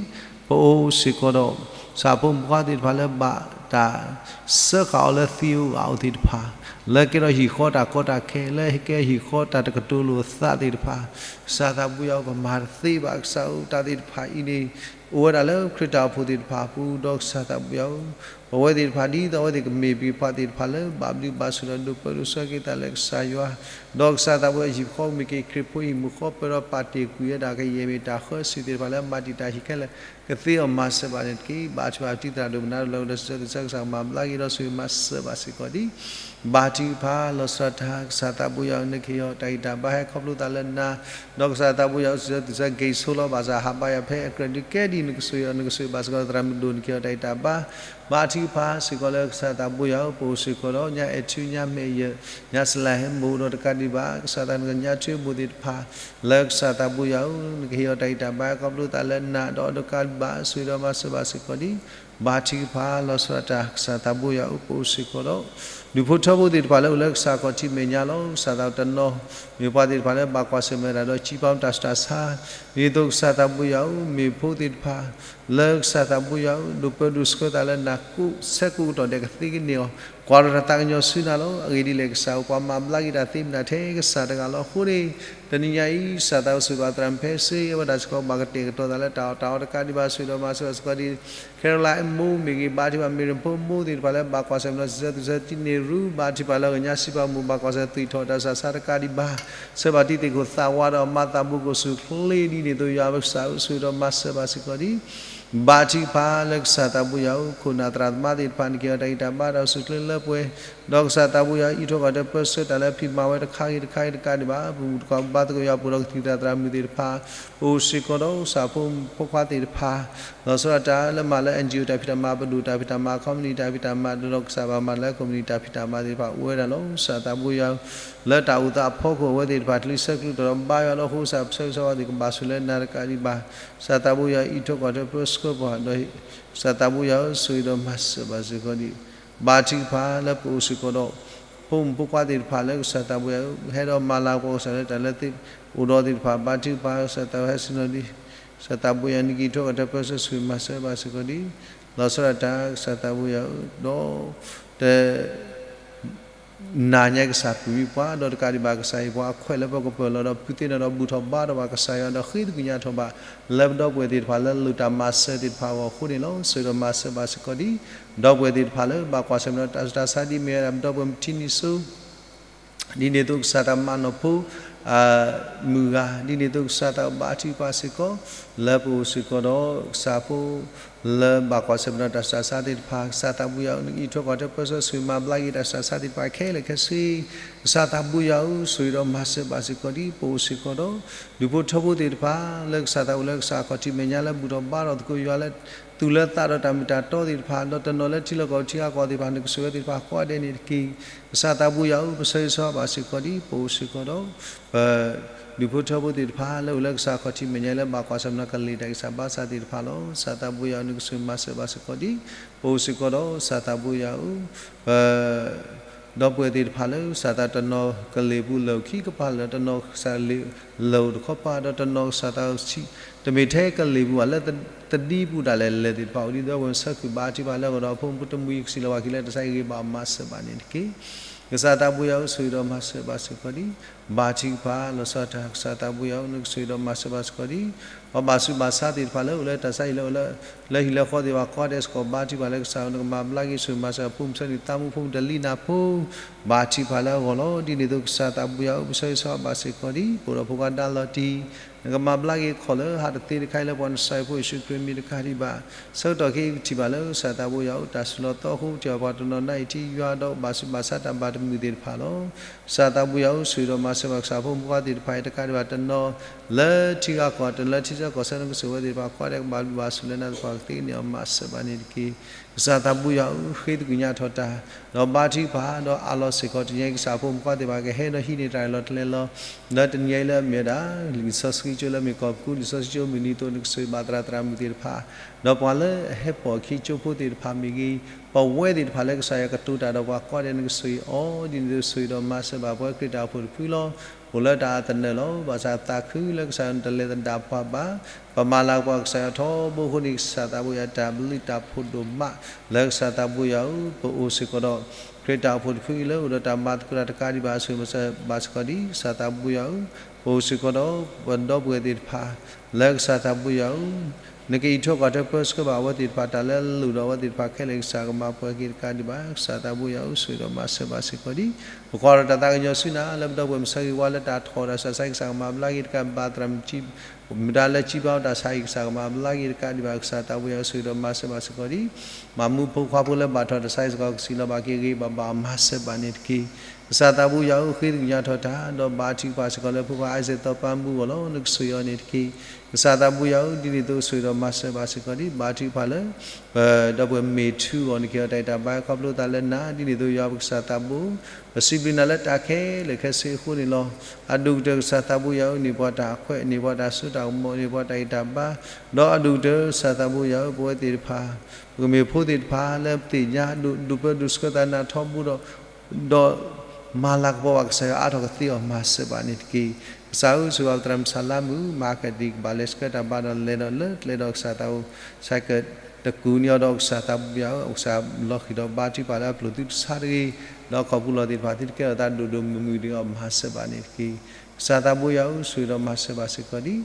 ပအိၣ်စ့ၢ်ကီးဒီး ကစၢ်ဖိမုၣ်ဖိခွါသ့ၣ်တဖၣ်လၢဘၣ်တၢ်စၢဃာ်အီၤလၢသံဧိၤဂာ်ဧိၤသ့ၣ်တဖၣ်, လၢကဲထီၣ်ဟံၣ်ဃီတၢ်ကီတၢ်ခဲ လၢကဲဟံၣ်ဃီတၢ်တကတိၤလိာ်သးသ့ၣ်တဖၣ်, ကစၢ်သးပူၤယွၤဧၢ ပမၤတသ့ဘၣ် ကစၢ်ဧၢ တၢ်သ့ၣ်တဖၣ်အံၤန့ၣ် အိၣ်ဝဲဒၣ်လၢခရံာ်တၢ်အိၣ်ဖှိၣ်သ့ၣ်တဖၣ်အပူၤ ဒီးကစၢ်သးပူၤယွၤဧၢ ပဝဲသ့ၣ်တဖၣ်ဒ်သိးအဝဲသ့ၣ်ကမ့ၢ်ပှၤသ့ၣ်တဖၣ်လၢ ဘၣ်ဘျုးဘၣ်ဆိၣ်ဒီးဒိးပၢဒိးဆှၢက့ၤသးလၢကစၢ်ယွၤ, ဒီးကစၢ်သးပူၤယွၤဟံၣ်ဖိဃီမ့ၢ်က့ၤခရံာ်ဖိဟံၣ်မုၢ်ဃီ ပၢဒီးပာ်တ့ၢ်ကွံာ်ဝဲဒၣ်ကယဲၢ်မ့ၢ်တၢ်ဃၢဆံးသ့ၣ်တဖၣ်လၢမၤတံာ်တာ်ဟံၣ်ခဲလၢာ် ကသ့အီၤမၤစၢၤဘၣ်န့ၣ်တက့ၢ်. ဘါထုကဖၣ်တံၤသရၣ်ဒိၣ်မနုၤဒိၣ်လၢကစၢ် ကစၢ်ကမၤဘျါက့ၤဒီးဆိၣ်ဂ့ၤမၤစၢၤဘၣ်စ့ၢ်ကီးဒ် ဘါထုကဖၣ်လီၤဆီဒၣ်တၢ် ကစၢ်သးပူၤယွၤဧၢ နကဟ့ၣ်အီၤတၢ်ဂံၢ်တၢ်ဘါဟဲခီဖျိသးလၢနၤ, ဒီးကစၢ်သးပူၤယွၤဧၢ စံးဆၢသွံၣ်ဆၢက့ၤဆိလီၤ ဘၣ်ဆၣ်ဟးဘါယွၤဖဲအကြၢးဒုးကဲဒ်နကဆိၣ်ဂ့ၤအီၤ နကဆိၣ်ဂ့ၤဘၣ်စ့ၢ်ကီးသရၣ်မုၣ်ဒိၣ် နကဟ့ၣ်အီၤတၢ်ဂံၢ်တၢ်ဘါ, ဘါထုကဖၣ်စ့ၢ်ကီးလၢကစၢ်သးပူၤယွၤဧၢ ပအိၣ်စ့ၢ်ကီးဒီး ညါအဲၣ်ထူညါမဲာ်ယၢၢ် ညါစလၢဟဲမူဒီးတကးဒံးဘၣ် ကစၢ်သးနကညါထူအဘူးသ့ၣ်တဖၣ် လၢကစၢ်သးပူၤယွၤဧၢ နကဟ့ၣ်အီၤတၢ်ဂံၢ်တၢ်ဘါဟဲခီဖျိသးလၢနၤ ဒီးတကးဒံးဘၣ် ဆိၣ်ဂ့ၤဒီးမၤစၢၤဘၣ်စ့ၢ်ကီးဒ် ဘါထုကဖၣ် လီၤဆီဒၣ်တၢ် ကစၢ်သးဘိယွၤဧၢ, ပအိၣ်စ့ၢ်ကီးဒီး ဒူၣ်ဖိထၢဖိသ့ၣ်တဖၣ်လၢအိၣ်လၢကစၢ်ခီၣ်ထံးမဲာ်ညါလီၤ. ကစၢ်သးတနီၤ မ့ၢ်ပှၤသ့ၣ်တဖၣ်လၢဘၣ်ကွၢ်ဆၢၣ်မဲာ်တၢ်ဒီး စံးပာ်တၢ်ဆူးတၢ်ဆါ, ဒ်သိးကစၢ်သးဘိယွၤဧၢ, မ့ၢ်ဖိသ့ၣ်တဖၣ် လၢကစၢ်သးဘိယွၤဧၢ, ဒိးပၢဒိးဆှၢသးလၢနၢ်ကိးဆၢကိးကတီၢ်ဒဲးကသ့ကန့ၢ်အီၤ, ကွၢ်ထီၣ်တၢ်သးကညီၤဆူနၤလီၤ. အဂ့ၢ်ဒ်လဲၣ်, ကစၢ်ဧၢ, ပှၤမၤဘျါက့ၤတၢ်သ့မနုၤထဲကစၢ်တဂၤလီၤ. အဃိန့ၣ် တနံၤညါအံၤ ကစၢ်သးအိၣ်ဆိၣ်ဂ့ၤဘၣ်သရၣ်မုၣ်ဖဲစ့အဝဲဒၣ်စ့ၢ်ကီး ဘၣ်ကတဲာ်ကတီၤသးလၢတၢ်အီၣ်တၢ်အီတကးဒံးဘၣ်, ဆိၣ်ဂ့ၤဒီးမၤစၢၤဘၣ်စ့ၢ်ကီးဒ် ခဲရလၢအမိၢ်မ့ၢ်ဂ့ၤ, ဘါထုကဖၣ် မ့ၢ်ရဖိမိၢ်သ့ၣ်တဖၣ်လၢဘၣ်ကွၢ်ဆၢၣ်မဲာ်ဒီး စံးဆၢသုဆၢတံၢ်န့ၢ်ရူ, ဘါထုကဖၣ်လၢကညီစံးပာ်မူ ဘၣ်ကွၢ်ဆၢၣ်မဲာ် သွံၣ်ထီၣ်တၢ်ဆူးတၢ်ဆါတကးဒံးဘၣ်, ဆှၢဘၣ်တံၤသ့ၣ်ခိၣ်သးဝးဒီး မၤသးဘူးကိၣ်ဆူၣ်ချ့ဒ်န့ၣ်အသိး ယွၤပကစၢ်ဧၢ, ဆိၣ်ဂ့ၤဒီးမၤစၢၤဘၣ်စ့ၢ်ကီးဒ် ဘါထုကဖၣ်လၢကစၢ်သးဘိယွၤဧၢ, ခိၣ်နၢ်သရၣ်သမါသ့ၣ်တဖၣ် နကဟ့ၣ်အီၤတၢ်ဂံၢ်တၢ်ဘါ တၢ်အိၣ်ဆူၣ်ချ့လၢပှဲၤ, ဒီးကစၢ်သးဘိယွၤအံးထွဲကွၢ်ထွဲပၢဆှၢတၢ်လၢဖံးမၤဝဲတခါဂ့ၤတခါဂ့ၤတကးဒံးဘၣ်, ပမုၢ်တကိးဘါသကိး ယွၤပှဲၤဒီးကသံၣ်သရၣ်သမါသ့ၣ်တဖၣ်, ပအိၣ်စ့ၢ်ကီးဒီးကစၢ်ဖိမုၣ်ဖိခွါသ့ၣ်တဖၣ်, လီၤဆီဒၣ်တၢ်လၢမၤလၢ NGO တၢ်ဖံးတၢ်မၤ, ပဒိၣ်တၢ်ဖံးတၢ်မၤ, ခီပနံၣ်တၢ်ဖံးတၢ်မၤ, ဒီးကစၢ်ဘၣ်မၤလၢခီပနံၣ်တၢ်ဖံးတၢ်မၤသ့ၣ်တဖၣ် အိၣ်ဝဲဒၣ်လီၤ. ကစၢ်သးဘိယွၤဧၢ, လၢတၢ်အိၣ်သးအဖီခိၣ် အဝဲသ့ၣ်တဖၣ် တလံၤဆၢကလုၢ်တီၢ်ဒီးဘါယွၤလီၤ. အဃိကစၢ်ပဆၢဂ့ၤဆၢဝါသ့ၣ် ကဘၣ်ဆိၣ်လၢနၤတကးဒံးဘၣ်, ကစၢ်သးဘိယွၤအံးထွဲကွၢ်ထွဲပၢဆှၢပှၤဒီး ကစၢ်သးဘိယွၤဧၢ, ဆိၣ်ဂ့ၤဒီးမၤစၢၤဘၣ်စ့ၢ်ကီးဒ် ဘါထုကဖၣ်လၢပအိၣ်စ့ၢ်ကီးဒီး ဖိမုၣ်ဖိခွါသ့ၣ်တဖၣ်လၢကစၢ်သးဘိယွၤဧၢ, ဟဲဒီးမၤလၤကပီၤကစၢ်လၢတၢ်လၢသ့ၣ်အိၣ်ဒီးသ့ၣ်တဖၣ်, ဘါထုကဖၣ်ကစၢ်သးဟဲဆ့ၣ်နီၤဒ် ကစၢ်သးဘိယွၤ နကအံးထွဲကွၢ်ထွဲပၢဆှၢ ဆိၣ်ဂ့ၤမၤစၢၤဘၣ်စ့ၢ်ကီးဒ် လီၤဆီဒၣ်တၢ် ကစၢ်သးဘိယွၤဧၢ, ဒီး တ နၤညါကစၢ်ပှၤဝံပှၤဒီးတကးဒံးဘၣ်, ကစၢ်ဟ့ၣ်ပှၤအခွဲးလၢပကပၢၤလီၤဒီး ပူၤသ့ၣ်နီၣ်ဒီးဘူၣ်ထီၣ်ဘါထီၣ်ဘၣ်ကစၢ်ယွၤဒီး ဃ့သကွံာ်ညါထီၣ်ဘၣ် လၢပဒီပုၢ်ဝဲၢ်သ့ၣ်တဖၣ်လၢလိၣ်တၢ်မၤစၢၤသ့ၣ်တဖၣ်အဂီၢ်အဃိန့ၣ်လီၤ. ဆိၣ်ဂ့ၤဒီးမၤစၢၤဘၣ်စ့ၢ်ကီးဒ် ဒီပုၢ်ဝဲၢ်သ့ၣ်တဖၣ်လၢဘၣ်ကွၢ်ဆၢၣ်မဲာ်ဒီးတၢ်ဆူးတၢ်ဆါ ဒ်မ့ၢ်ဝဲဒၣ်ပဒီပုၢ်ဝဲၢ်ထံနံၤစိ ဒ်န့ၣ်အသိးကစၢ်သးမၤနီၣ်ဖိ မုၢ်ဂၤ, ဒ်န့ၣ်အသိးကစၢ်သးဘါထုကဖၣ်စ့ၢ်ကီး လၢပအိၣ်စ့ၢ်ကီးဒီး ကစၢ်ဖိ လၢဘၣ်ကွၢ်ဆၢၣ်မဲာ်ဒီးတၢ်ဆူးတၢ်ဆါသ့ၣ်တဖၣ်, ကစၢ်သးဘိယွၤဧၢ, နကအံးထွဲကွၢ်ထွဲပၢဆှၢ ဆိၣ်ဂ့ၤမၤဘျါက့ၤတၢ်ဆူးတၢ်ဆါသ့ၣ်တဖၣ်ခဲလၢာ်ခဲဆ့, ကစၢ်သးဘိယွၤဧၢ, ဆိၣ်ဂ့ၤဒီးမၤစၢၤဘၣ်စ့ၢ်ကီးဒ် ပအိၣ်စ့ၢ်ကီးဒီး ဒူၣ်ဖိထၢဖိသ့ၣ်တဖၣ် လၢကစၢ်သးအိၣ်လၢကစၢ်အခီၣ်ထံးမဲာ်ညါလၢဘူၣ်ထီၣ်ဘါထီၣ်သကိးယွၤလၢ သူၣ်လၢသးဒီးတၢ်မ့ၢ်တၢ်တီသ့ၣ်တဖၣ်, ဒီးတနီၤလၢထံလီၢ်ကီၢ်ပူၤထံဂၤကီၢ်သ့ၣ်တဖၣ် နကဆိၣ်ဂ့ၤသ့ၣ်တဖၣ်ကိးဂၤဒဲးန့ၣ်တက့ၢ်. ကစၢ်သးဘိယွၤဧၢ, ပဆၢဂ့ၤဆၢဝါဘၣ်စ့ၢ်ကီးဒ် ပအိၣ်စ့ၢ်ကီးဒီး ပ ဒူၣ်ဖိထၢဖိသ့ၣ်တဖၣ် လၢအိၣ်လၢကစၢ်အခီၣ်ထံးမဲာ်ညါလၢဘၣ်ကွၢ်ဆၢၣ်မဲာ်ဒီးကလ့ၢ်တၢ်ဂံၢ်စၢ်ဘါစၢ်သ့ၣ်တဖၣ်လီၤ. ကစၢ်သးဘိယွၤဧၢ, နကဆိၣ်ဂ့ၤမၤစၢၤဘၣ်စ့ၢ်ကီးဒ် ပအိၣ်စ့ၢ်ကီးဒီး ကစၢ်သးဘိယွၤဧၢ, ပ ဒီပုၢ်ဝဲၢ်သ့ၣ်တဖၣ်လၢ ကစၢ်သးတနီၤကလ့ၢ်ပူၤလၢာ်ခံကပၤလၢာ်, တနီၤကစၢ်လ့ၢ်လၢာ်အိၣ်တခီပၤ, ဒီးတနီၤကစၢ်သးဆံး တမ့ၢ်ထဲကလ့ၢ်ပူၤဘၣ် လၢသဒံပူၤဒၣ်လဲာ်လဲာ်သ့ၣ်တဖၣ် အိၣ်ဒ်သိးပဆၢဃုာ်ဘါထုကဖၣ်လၢအဂီၢ်ဒီး အဖိမုၣ်ဖိတမှံၤကစံးလီၤဘၣ်က့ၤလၢတၢ်ဆါအံၤဂ့ၤဘၣ်မၤစၢၤဘၣ်န့ၣ်တက့ၢ်. ကစၢ်သးဘိယွၤဧၢ, ဆိၣ်ဂ့ၤဒီးမၤစၢၤဘၣ်စ့ၢ်ကီးဒ် ဘါထုကဖၣ် လီၤဆီဒၣ်တၢ် ကစၢ်သးဘိယွၤဧၢ, နကဆိၣ်ဂ့ၤဒီးမၤစၢၤဘၣ်စ့ၢ်ကီးဒ် ပှၤဘၣ်ဆူးဘၣ်ဆါသ့ၣ်တဖၣ်လၢအိၣ်လၢတၢ်ဆါအံၤလၢအိၣ်လၢ လၢဟံၣ်လၢဃီသ့ၣ်တဖၣ်ကိးဂၤဒဲးစ့ၢ်ကီး ဘါထုကဖၣ်လၢကစၢ်ဧၢ, နကမၤဘျါက့ၤဆိၣ်ဂ့ၤမၤစၢၤ ဖိမုၣ်ဆၢနံၣ်သးမူဖိမုၣ်တလံၤနၢ်ဖိ ဘါထုကဖၣ်လၢအဂီၢ်လီၤ. ဒ်န့ၣ်အသိးကစၢ်သးဘိယွၤဧၢ, ပဆၢဂ့ၤဆၢဝါဘၣ်စ့ၢ်ကီးဒ် ပအိၣ်ဒီးဖိခွါဒါလီၤတံၢ် နကမၤဘျါက့ၤခီၣ်လၢဟးတသ့တခါအံၤလၢပှၤနစီၤအ့ၣ်ဖိယ့ၣ်ၡူးခရံာ်မံၤတကးဒံးဘၣ်. ဆၢကတီၢ်ခဲအံၤကထံၣ်ဘၣ်လၢကစၢ်သးဘိယွၤဧၢ, တၢ်ဆူးလီၤသီအဃိ ကထံၣ်ဘၣ်ပှၤတနီၤနါအံၤထံယွၤဒီးဘၣ်ဆူးဘၣ်ဆါတၢ်ဘၣ်တမုာ်သ့ၣ်တဖၣ်လီၤ. ကစၢ်သးဘိယွၤဧၢ, ဆိၣ်ဂ့ၤဒီးမၤစၢၤဘၣ်ကစၢ်ဖိမုၣ်ဖိခွါသ့ၣ်တဖၣ်အံၤတကးဒံးဘၣ် တနီၤလၢထံဂၤကီၢ် တနီၤလၢထံဆၢကီၢ်ဆၢ နကဆိၣ်ဂ့ၤဝဲသ့ၣ်တဖၣ် ကိးဂၤဒဲးကဘၣ်ဘျုးဘၣ်ဆိၣ်လၢနၤသပှၢ်ကသ့န့ၣ် အမၤစၢၤဘၣ်န့ၣ်တက့ၢ်. ကစၢ်သးဘိယွၤဧၢ, ဃ့သကွံာ်ညါထီၣ်တၢ် ဒီးဘါထုကဖၣ် ဒီးအးလီၤစ့ၢ်ကီး တနံၤအံၤကစၢ်ဖိမုၣ်ဖိခွါသ့ၣ်တဖၣ် ကဟဲဒီးဟံးန့ၢ်တၢ်အၢၣ်လီၤတၢ်လဲၤလီၤ လၢတနံၤအံၤလၢအမ့ၢ်ဝဲဒၣ် လံာ်စီဆှံကၠိလၢမ့ၢ်ကီၢ်ပူၤ လံာ်စီဆှံကၠိမုၢ်နံၤအသိး နကဆိၣ်ဂ့ၤဘၣ်သရၣ်သရၣ်မုၣ်သ့ၣ်တဖၣ် ဒီးပှၤလၢအဟဲပိာ်အခံကၠိဖိသ့ၣ်တဖၣ်မ့ၢ်ဂ့ၤ ပဝဲသ့ၣ်တဖၣ်လၢကစၢ်ယွၤကတိၤတၢ်ဒီးပှၤကိးဂၤဒဲး နကဆိၣ်ဂ့ၤအီၤ ဒ်န့ၣ်အသိးဆိၣ်ဂ့ၤဒီးမၤစၢၤဘၣ်ပှၤခရံာ်တၢ်အိၣ်ဖှိၣ်တဖုလီၤ. အိၣ်လၢတၢ်အသနၢၣ်လီၤ. ဘၣ်ဆၣ်သးခုလၢကစၢ်ယွၤနတလဲၤသဒၣ်ပှၤဘၣ်. ပမၤလၤကပီၤကစၢ်ယွၤထီဘိအဃိန့ၣ် ကစၢ်သးဘိယွၤတၢ်ဘျုးတၢ်ဖှိၣ်ဒိၣ်မး လၢကစၢ်သးဘိယွၤဧၢ, ပအိၣ်စ့ၢ်ကီးဒီး ခရံာ်တၢ်အိၣ်ဖှိၣ်တဖုအံၤလၢအိၣ်ဒီးတၢ်မၤသကိးတၢ်တကးဒံးဘၣ် ဆိၣ်ဂ့ၤမၤစၢၤဘၣ်စ့ၢ်ကီးဒ် ကစၢ်သးဘိယွၤဧၢ, ပအိၣ်စ့ၢ်ကီးဒီး ပဒီပုၢ်ဝဲၢ်သ့ၣ်တဖၣ် လၢကစၢ်သးဘိယွၤဧၢ, နကအံးထွဲကွၢ်ထွဲပၢဆှၢဘၣ်အဝဲသ့ၣ်တဖၣ် တၢ်လၢအလိၣ်ဒီးအဝဲသ့ၣ်တဖၣ်ခဲလၢာ် ကစၢ်ကမၤပှဲၤက့ၤတကးဒံးဘၣ် ကစၢ်သးဘိယွၤဧၢ, ဆိၣ်ဂ့ၤဒီးမၤစၢၤဘၣ်စ့ၢ်ကီးဒ် ပကွၢ်ထီၣ်တၢ်သးကညီၤဆူနၤ လၢပဒီပုၢ်ဝဲၢ်မုၢ်ဆါဂ့ၤဝါလၢတၢ်ထီၣ်တၢ်ဆူးတၢ်ဆါ ကစၢ်ကမၤဘျါက့ၤတကးဘၣ် သရၣ်မုၣ် မတၤလၢစံးဘၣ်တၢ်ဆါအံၤ ကစၢ်ကမၤဘျါက့ၤတကးဒံးဘၣ် ကစၢ်သးဘိယွၤဧၢ, ဆိၣ်ဂ့ၤဒီးမၤစၢၤဘၣ်စ့ၢ်ကီးဒ် မၤမူဖိခွါဖိလၢဘၣ်ထီၣ်တၢ်ဆါအံၤစ့ၢ်ကီး ကစံးလီၤဘၣ်က့ၤဂ့ၤဘၣ်ဘၣ် မၤစၢၤဘၣ်န့ၣ်တက့ၢ်. ကစၢ်သးဘိယွၤဧၢ, ဃ့သကညးထီၣ်တၢ် ဒီးဘါထုကဖၣ်စ့ၢ်ကီးလၢဖိခွါ Isaac သီပၢ်မုၢ်ဂီၢ်လီၤ. နကဆိၣ်ဂ့ၤအီၤန့ၣ်တက့ၢ်. ကစၢ်သးဘိယွၤဧၢ, ဒ်န့ၣ်အသိးဆိၣ်ဂ့ၤဒီးမၤစၢၤဘၣ်စ့ၢ်ကီးဒံး ဘါထုကဖၣ်လၢ ဒီပုၢ်ဝဲၢ်မ့ၢ်ထူအီၤန့ၣ် ကဲထီၣ်တၢ်ဂံၢ်တၢ်ဘါ ခီဖျိသးလၢနၤ, ဒ်န့ၣ်အသိးယွၤပကစၢ်သးဘိ, ပစံးဘျုးနၤလၢတၢ်ခဲလၢာ်ခဲဆ့အဃိန့ၣ်လီၤ. အဒိၣ်ကတၢၢ်ကစၢ်သးဘိယွၤဧၢ, န့ၢ်ပှၤတၢ်အခွဲး, န့ၢ်ပှၤတၢ်စိတၢ်ကမီၤ, န့ၢ်ပှၤတၢ်ဂံၢ်တၢ်ဘါ, ဒီးအဒိၣ်ကတၢၢ်ကစၢ်သးဘိယွၤဧၢ, ပဝဲသ့ၣ်တဖၣ် ပကမ့ၢ်ဖိသ့ၣ်တဖၣ်လၢပသ့ၣ်ညါ ဒိၣ်ဒိၣ်ပၢဒိၣ်ဆှၢသးနၤထီဘိဒီး ဒီးမၤလၤကပီၤဘၣ်ကစၢ်ယွၤအါထီၣ်ကသ့အီၤ မၤစၢၤဘၣ်န့ၣ်တက့ၢ်. ကစၢ်ဧၢ, ဆိၣ်ဂ့ၤပသရၣ်မုၣ်ဆၣ်လါမုၣ် မၤကဒံကဘၣ်လဲၤဆှၢတၢ်ဘါဒီးလဲၤဒီးလၢကျဲဒီးကစၢ်သးဘိ ဆဲးကတကူးန့ၢ်အီၤဒီးကစၢ်သးဘိယွၤဧၢ, ကစၢ်လီၤဃံၤဒီးဘါထုကဖၣ်လၢအပျိာ်သုတဆါတဂ့ၤ, ဒီးခီဖျိလီၤသ့ၣ်တဖၣ်သုတကဲထီၣ်သးဒိၣ်ဒိၣ်မုၢ်မုၢ်ဒီးမၤစၢၤဘၣ်န့ၣ်တက့ၢ်. ကစၢ်သးဘိယွၤဧၢ, ဆိၣ်ဂ့ၤဒီးမၤစၢၤဘၣ်စ့ၢ်ကီးဒံး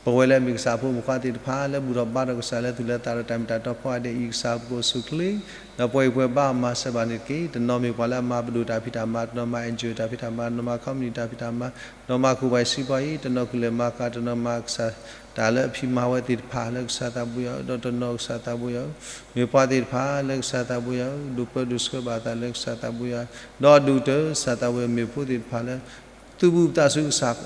ပဝဲလၢအမ့ၢ်ကစၢ်ဖိမုၣ်ဖိခွါသ့ၣ်တဖၣ် လၢဘူၣ်ထီၣ်ဘါထီၣ်ကစၢ်လၢသူၣ်လၢသးဒီးတၢ်မ့ၢ်တၢ်တီကိးဂၤဒဲးအံၤ ကစၢ်ပကအိၣ်ဆူၣ်ချ့, ဒီးပှၤအံၤပှၤဘါမၤစၢၤဘၣ်န့ၣ်တက့ၢ်. တနီၤမ့ၢ်ပှၤလၢအမၤပဒိၣ်တၢ်ဖံးတၢ်မၤ, တနီၤမၤ NGO တၢ်ဖံးတၢ်မၤ, တနီၤမၤ company တၢ်ဖံးတၢ်မၤ, တနီၤမၤခိၣ်ပှၤအံၤစံးပှၤအံၤ, တနီၤကလဲၤမၤကၤ, တနီၤမၤကစၢ်တၢ်လၢအဖံးမၤဝဲသ့ၣ်တဖၣ်လၢကစၢ်သးဘိယွၤဧၢ, ဒီးတနီၤကစၢ်သးဘိယွၤဧၢ, မ့ၢ်ပှၤသ့ၣ်တဖၣ်လၢကစၢ်သးဘိယွၤဧၢ, ဒိၣ်ပၢဒိၣ်ဆှၢဘၣ်သးလၢကစၢ်သးဘိယွၤ, ဒီးအဒိၣ်ကတၢၢ်ကစၢ်သးဘိယွၤ မ့ၢ်ဖိသ့ၣ်တဖၣ်လၢ သုးဘူးသးစူၤကစၢ်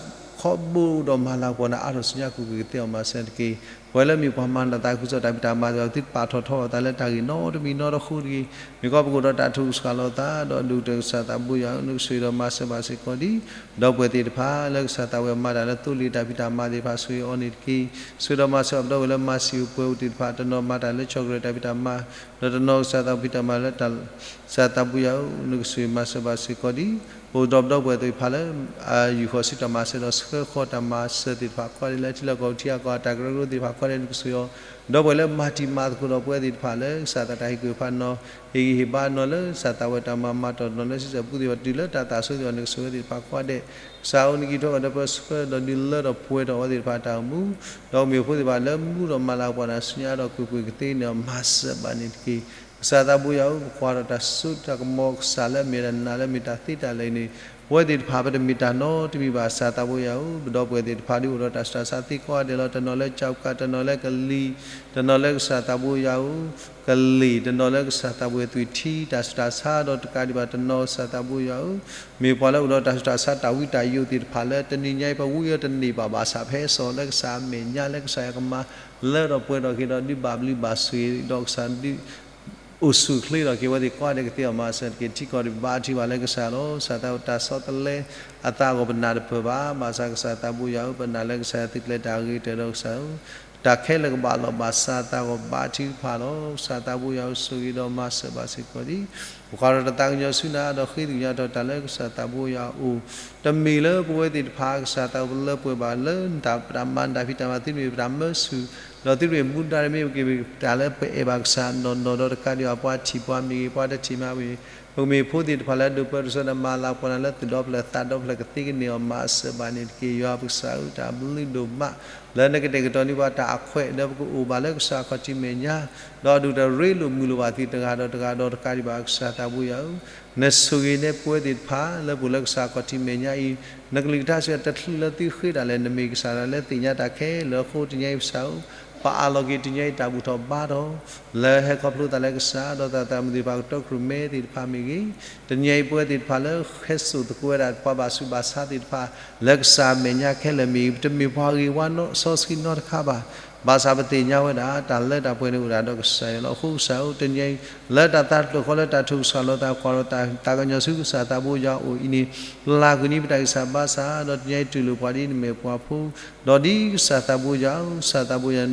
ခီဘိဒီးမၤလၤကပီၤနၤအါထီၣ်ဆူညါ ကကသ့အီၤမၤစၢၤတက့ၢ်. ပဝဲလၢမ့ၢ်ပှၤမၤနၢၤသးခုကစီၣ်တၢ်ဖံးတၢ်မၤသ့ၣ်တဖၣ် သုတပာ်ထီၣ်ထီအသးလၢတၢ်ဂ့ၢ်နီတမံၤနီတဃိတဂ့ၤ. မ့ၢ်ကီးပကအိၣ်ဒီးတၢ်ထုကဖၣ်လီၤသး ဒီးအဒိၣ်ကတၢၢ်ကစၢ်သးဘိယွၤဧၢ, နကဆိၣ်ဂ့ၤဒီးမၤစၢၤဘၣ်စ့ၢ်ကီးဒံး ဒီပုၢ်ဝဲၢ်သ့ၣ်တဖၣ်လၢကစၢ်သးဘိယွၤမၤတၢ်လၢသိလ့ၣ်တၢ်ဖံးတၢ်မၤသ့ၣ်တဖၣ် ဆိၣ်ဂ့ၤအီၤန့ၣ်တက့ၢ်. ဆိၣ်ဂ့ၤဒီးမၤစၢၤအီၤ ဒီပုၢ်ဝဲၢ်လၢမၤစံာ်အိၣ်ပှဲၤအိၣ်သ့ၣ်တဖၣ်, တနီၤမၤတၢ်လၢ chocolate တၢ်ဖံးတၢ်မၤ, ဒီးတနီၤကစၢ်သးဖံးတၢ်မၤလၢ ကစၢ်သးဘိယွၤဧၢ, နကဆိၣ်ဂ့ၤမၤစၢၤဘၣ်စ့ၢ်ကီးဒံး ပအိၣ်ဒီးဒီပုၢ်ဝဲၢ်သ့ၣ်တဖၣ်လၢ အယူာ်ဃီၤဆူတၢ်မၤစၢၤဒီးဆှၢဃီၤတၢ်မၤစၢၤသ့ၣ်တဖၣ်ကိးဂၤဒဲး လၢထံလီၢ်ကီၢ်ပူၤထံဂၤကီၢ်ဂၤ တၢ်ကရၢကရိသ့ၣ်တဖၣ်ကိးဂၤဒဲး နကဆိၣ်ဂ့ၤအီၤ, ဒီပုၢ်ဝဲၢ်လၢမၤတံၤမၤသကိးဒီးပဝဲသ့ၣ်တဖၣ်လၢ ကစၢ်သးတၢ်ဟ့ၣ်ကူၣ်ဟ့ၣ်ဖးနီၤ ဟ့ၣ်ဂံၢ်ဟ့ၣ်ဘါနီၤလၢကစၢ်သးဝဲတၢ်မၤမၤတီၢ်နီၤလၢစံးစၢ်ပူသ့ၣ်တဖၣ် တုၤလၢတၢ်သးဆိသ့ၣ်တဖၣ် နကဆိၣ်ဂ့ၤသ့ၣ်တဖၣ်ကိးဂၤဒဲး, ကစၢ်ဧၢ နကဟံးထီၣ်ကဒီးပၢဆှၢဒီးဒုးလၢထီၣ်ပှဲၤထီၣ်အဝဲသ့ၣ်တဖၣ်တၢ်အိၣ်မူ, ဒီးကမ့ၢ်ဖိသ့ၣ်တဖၣ်လၢမူဒီးမၤလၤကပီၤနၤဆူညါဒီးကွ့ၢ်ကွ့ၢ်ကသ့န့ၣ် မၤစၢၤဘၣ်န့ၣ်တက့ၢ်. ကစၢ်သးဘိယွၤဧၢ, ပကွၢ်ထီၣ်တၢ်စိတၢ်ကမီၤကစၢ်လၢအမ့ၢ်တၢ်နာ်လၢအမ့ၢ်တၢ်သ့တၢ်လၢအံၤန့ၣ်, ပဝဲသ့ၣ်တဖၣ်ပတမ့ၢ်တၢ်နီတမံၤဘၣ် ကစၢ်သးဘိယွၤဧၢ, ပဒီပုၢ်ဝဲၢ်သ့ၣ်တဖၣ်ဒုးအိၣ်ဒီးတၢ်ဆူးတၢ်ဆါသ့ကိးဂၤဒဲးလီၤ. တနီၤလၢကၠီကး, တနီၤလၢကလံၤ, တနီၤလၢကစၢ်သးဘိယွၤဧၢ, ကလံၤ, တနီၤလၢကစၢ်သးဘိယွၤသွံၣ်ထံ တၢ်ဆူးတၢ်ဆါဒီးတကးဒံးဘၣ် တနီၤကစၢ်သးဘိယွၤဧၢ, မ့ၢ်ပှၤလၢအိၣ်ဒီးတၢ်ဆူးတၢ်ဆါတၢ်ဝံတၢ်ယိးသ့ၣ်တဖၣ်လၢတနံၤညါအံၤ ပဝံအီၤတန့ၢ်ဘၣ်ဘၣ်ဆၣ် ပဟဲစိာ်လၢကစၢ်အမဲာ်ညါလၢကစၢ်ယွၤကမၤလၢထီၣ်ပှဲၤထီၣ်က့ၤဒီး ဒုးဘၣ်ဘျုးဘၣ်ဆိၣ်ဂ့ၤဒီးကစၢ်ဒုး အိၣ်ဆူၣ်ချ့ထီၣ်က့ၤဝဲသ့ၣ်ကိးဂၤဒဲး ကသ့အီၤမၤစၢၤတက့ၢ်. ထံကီၢ်ဒုးဘါထုကဖၣ်လၢကစၢ်လီၤ. ကစၢ်သးဝဲတၢ်ဆီတလဲအသးအဂီၢ် ပနာ်တပၢၢ်ဘၣ်. ဘၣ်ဆၣ်ကစၢ်သးဘိယွၤဧၢ, ပနာ်လၢကစၢ်ယွၤသုကျဲၤတၢ်အဂ့ၤကတၢၢ်ဒီးကစၢ်ဧၢ, တၢ်ခဲလၢာ်ကဘၣ်လီၤဘၣ်စးအသးအဂီၢ် ဘါထုကဖၣ်လီၤ. ကစၢ်သးဘိယွၤဧၢ, ဆိၣ်ဂ့ၤဒီးမၤစၢၤဘၣ်စ့ၢ်ကီးဒံး ပကွၢ်ထီၣ်တၢ်သးကညီၤဆူနၤ ဒီးဃ့သကညးထီၣ်တၢ်လၢကစၢ်သးဘိယွၤအအိၣ်, တမ့ၢ်လၢပဝဲသ့ၣ်တဖၣ် ကစၢ်သးဘိလၢပှဲၤဘၣ်လၢ တၢ်မၤတၢ်ဖံးတၢ်မၤ သုတမ့ၢ်ပတၢ်မၢဆူၣ်, ဒီးသုတမ့ၢ်မူဒါတမ့ၢ် ပကမ့ၢ်တၢ်လၢပအဲၣ်ဘၣ်ကစၢ်နီၢ်နီၢ်ဒီးတကးဒံးဘၣ် ပှၤထံၣ်ပှၤမ့ၢ်ဂ့ၤ ပှၤတထံၣ်မ့ၢ်ဂ့ၤ, ပကမ့ၢ်ဖိသ့ၣ်တဖၣ်လၢဒိၣ်ပၢဒိၣ်ဆှၢဒီးမၤလၤကပီၤနၤလၢသူၣ်ဒီဖျၢၣ်သးဒီဖျၢၣ် ကသ့ကန့ၢ်အီၤ မၤစၢၤဘၣ်န့ၣ်တက့ၢ်. ယွၤပကစၢ်ဧၢ, တၢ်ဘျုးဒိၣ်မး လၢနကတဲာ်ကတီၤန့ၢ်ပှၤတၢ်အခွဲး လၢပကအိၣ်ဘၣ်လၢကစၢ်ခီၣ်ထံးမဲာ်ညါ, ဒီးဒုးတရ့လိာ်မုာ်လိာ်ဘၣ်သုတဂၤဒီးတဂၤဒီးတကးဒံးဘၣ် ကစၢ်သးဘိယွၤဧၢ, နဆိၣ်ဂ့ၤန့ၢ်ပဝဲသ့ၣ်တဖၣ် လၢပအိၣ်လၢကစၢ်ခီၣ်ထံးမဲာ်ညါအံၤ, နကလုၢ်ကထါစံးတချုးလၢသုဃ့တၢ်လဲၣ် နမ့ၢ်ကစၢ်ဒၣ်လၢသ့ၣ်ညါတၢ်ခဲလၢာ်အဃိ တနံၤအံၤကစၢ်ဧၢ, ပအးလီၤက့ၤတနံၤအံၤတၢ်ဘူၣ်ထီၣ်ဘါထီၣ် လၢဟဲခီဖျိသးလၢကစၢ် ဒီးသးသမူသ့ၣ်တဖၣ် ကတီၢ်ခရူၣ်မဲသ့ၣ်တဖၣ်မ့ၢ်ဂ့ၤ, တနံၤအံၤပဝဲသ့ၣ်တဖၣ်လၢဟဲစိာ်သကိးဝဲဒၣ် ပှၤဘၣ်ဆူးဘၣ်ဆါသ့ၣ်တဖၣ် လၢကစၢ်မဲာ်ညါခဲလၢာ်မ့ၢ်ဂ့ၤ, ပတမ့ၢ်ပှၤဂ့ၤဝါစီဆှံနီတခါဘၣ်. ဘၣ်ဆၣ်ပသ့ၣ်ညါဝဲဒၣ် တၢ်လၢတၢ်ပှဲၤန့ၣ်အိၣ်ဒၣ်ဒီးကစၢ်ယွၤလီၤ. အဃိကစၢ်ဧၢ, တနံၤအံၤ လၢတၢ်သးတဖျၢၣ်ဃီ လၢတၢ်ထုကဖၣ်လီၤသး ကွၢ်ဒီးတၢ်သးကညီၤဆူကစၢ်သးဘိယွၤအအိၣ်အံၤန့ၣ်, ပျၢ်ကွံာ်န့ၢ်ပတၢ်ဂံၢ်စၢ်ဘါစၢ် ဒီးတနံၤအံၤတူၢ်လိာ်ပှၤဒ်နမဲာ်ပှၤဖိ, ဒီးဒ်ကစၢ်သးဘိယွၤဧၢ, ကစၢ်သးဘိယွၤ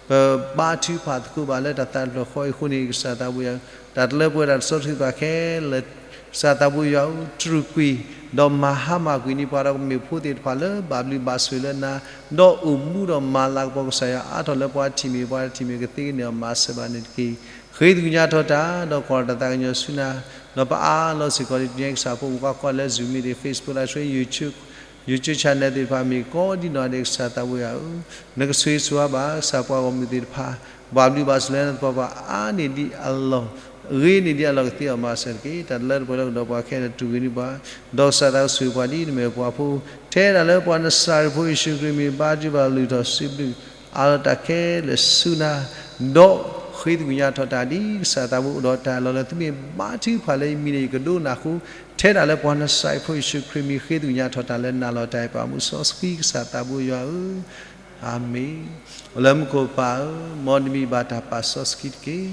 ပဘါထုကဖၣ်သကိးဘၣ်လၢတၢ်သးတဖျၢၣ်ဃီအံၤအဃိန့ၣ် ကစၢ်သးဘိယွၤ, တၢ်တလၢပှဲၤတၢ်တဆီတဟံးဘၣ်ခဲလၢာ် ကစၢ်သးဘိယွၤဧၢ, တြူာ်ကွံာ် ဒီးမၤဟါမၢ်ကွံာ်န့ၢ်ပှၤဒီးကမ့ၢ်ဖိသ့ၣ်တဖၣ်လၢဘၣ်ဘျုးဘၣ်ဆိၣ်လၢနၤ, ဒီးအိၣ်မူဒီးမၤလၤကပီၤကစၢ်ယွၤအါထီၣ်လၢပှၤထံၣ်မ့ၢ်ပှၤတထံၣ်မ့ၢ်ကသ့ကန့ၢ်အီၤမၤစၢၤဘၣ်န့ၣ်တက့ၢ်. ဃ့သကညးထီၣ်တၢ် ဒီးကွၢ်တၢ်သးကညီၤဆူနၤ, ဒီးပအးလီၤစ့ၢ်ကီးဒ်တနံၤအံၤ ကစၢ်ဖိမုၣ်ဖိခွါလၢ Zoom meeting, Facebook Live Stream, YouTube, YouTube channel သ့ၣ်တဖၣ်မ့ၢ်ကိးဒ်နီၢ်ဂၤဒဲး ကစၢ်သးဘိယွၤဧၢ, နကဆိၣ်ဂ့ၤဆိၣ်ဝါဘၣ် ကစၢ်ပှၤဂီၢ်မုၢ်သ့ၣ်တဖၣ်, ဘၣ်ဘျုးဘၣ်ဆိၣ်လၢနသပှၢ်ပှၢ်အါန့ၢ်ဒံးအလီၢ်, ဂ့ၤန့ၢ်ဒံးအလီၢ်ကသ့အီၤမၤစၢၤတက့ၢ်. တၢ်တလၢတပှဲၤလၢကဒီးပှၤခဲလၢာ်တြူာ်ကွံာ်န့ၢ်ပှၤ, ဒီးကစၢ်သးကဆိၣ်ဂ့ၤပှၤဒ်နမဲာ်ပှၤဖိ, ထဲဒၣ်လၢပှၤနစၤရ့းဖိယ့ၣ်ၡူးခရံာ်မံၤ ဘါထုကဖၣ်လုၢ်ထီၣ်စံးဘျုး အးလီၤတၢ်ခဲလၢာ်ဆူနၤ, ဒီး ဃ့သကွံာ်ညါထီၣ်တၢ်ဒ်ကစၢ်သးဘိအိၣ်ဒီးတၢ်အၢၣ်လီၤလၢ သုမ့ၢ်ဘါထုကဖၣ်လၢယမံၤန့ၣ် ယကဒိကနၣ်ဃိ, ထဲဒၣ်လၢပှၤနစၤရ့းဖိယ့ၣ်ၡူးခရံာ်မံၤ ဃ့သကွံာ်ညါထီၣ်တၢ်လၢနၤလီၤ. တၢ်အဲၣ်ပှၤမူစီဆှံကစၢ်သးဘိယွၤဧၢ, အၤမ့ၣ်. အိၣ်လၢမူခိၣ်ပၢ်ဧၢ, မ်နမံၤဘၣ်တၢ်ပာ်စီဆှံတက့ၢ်.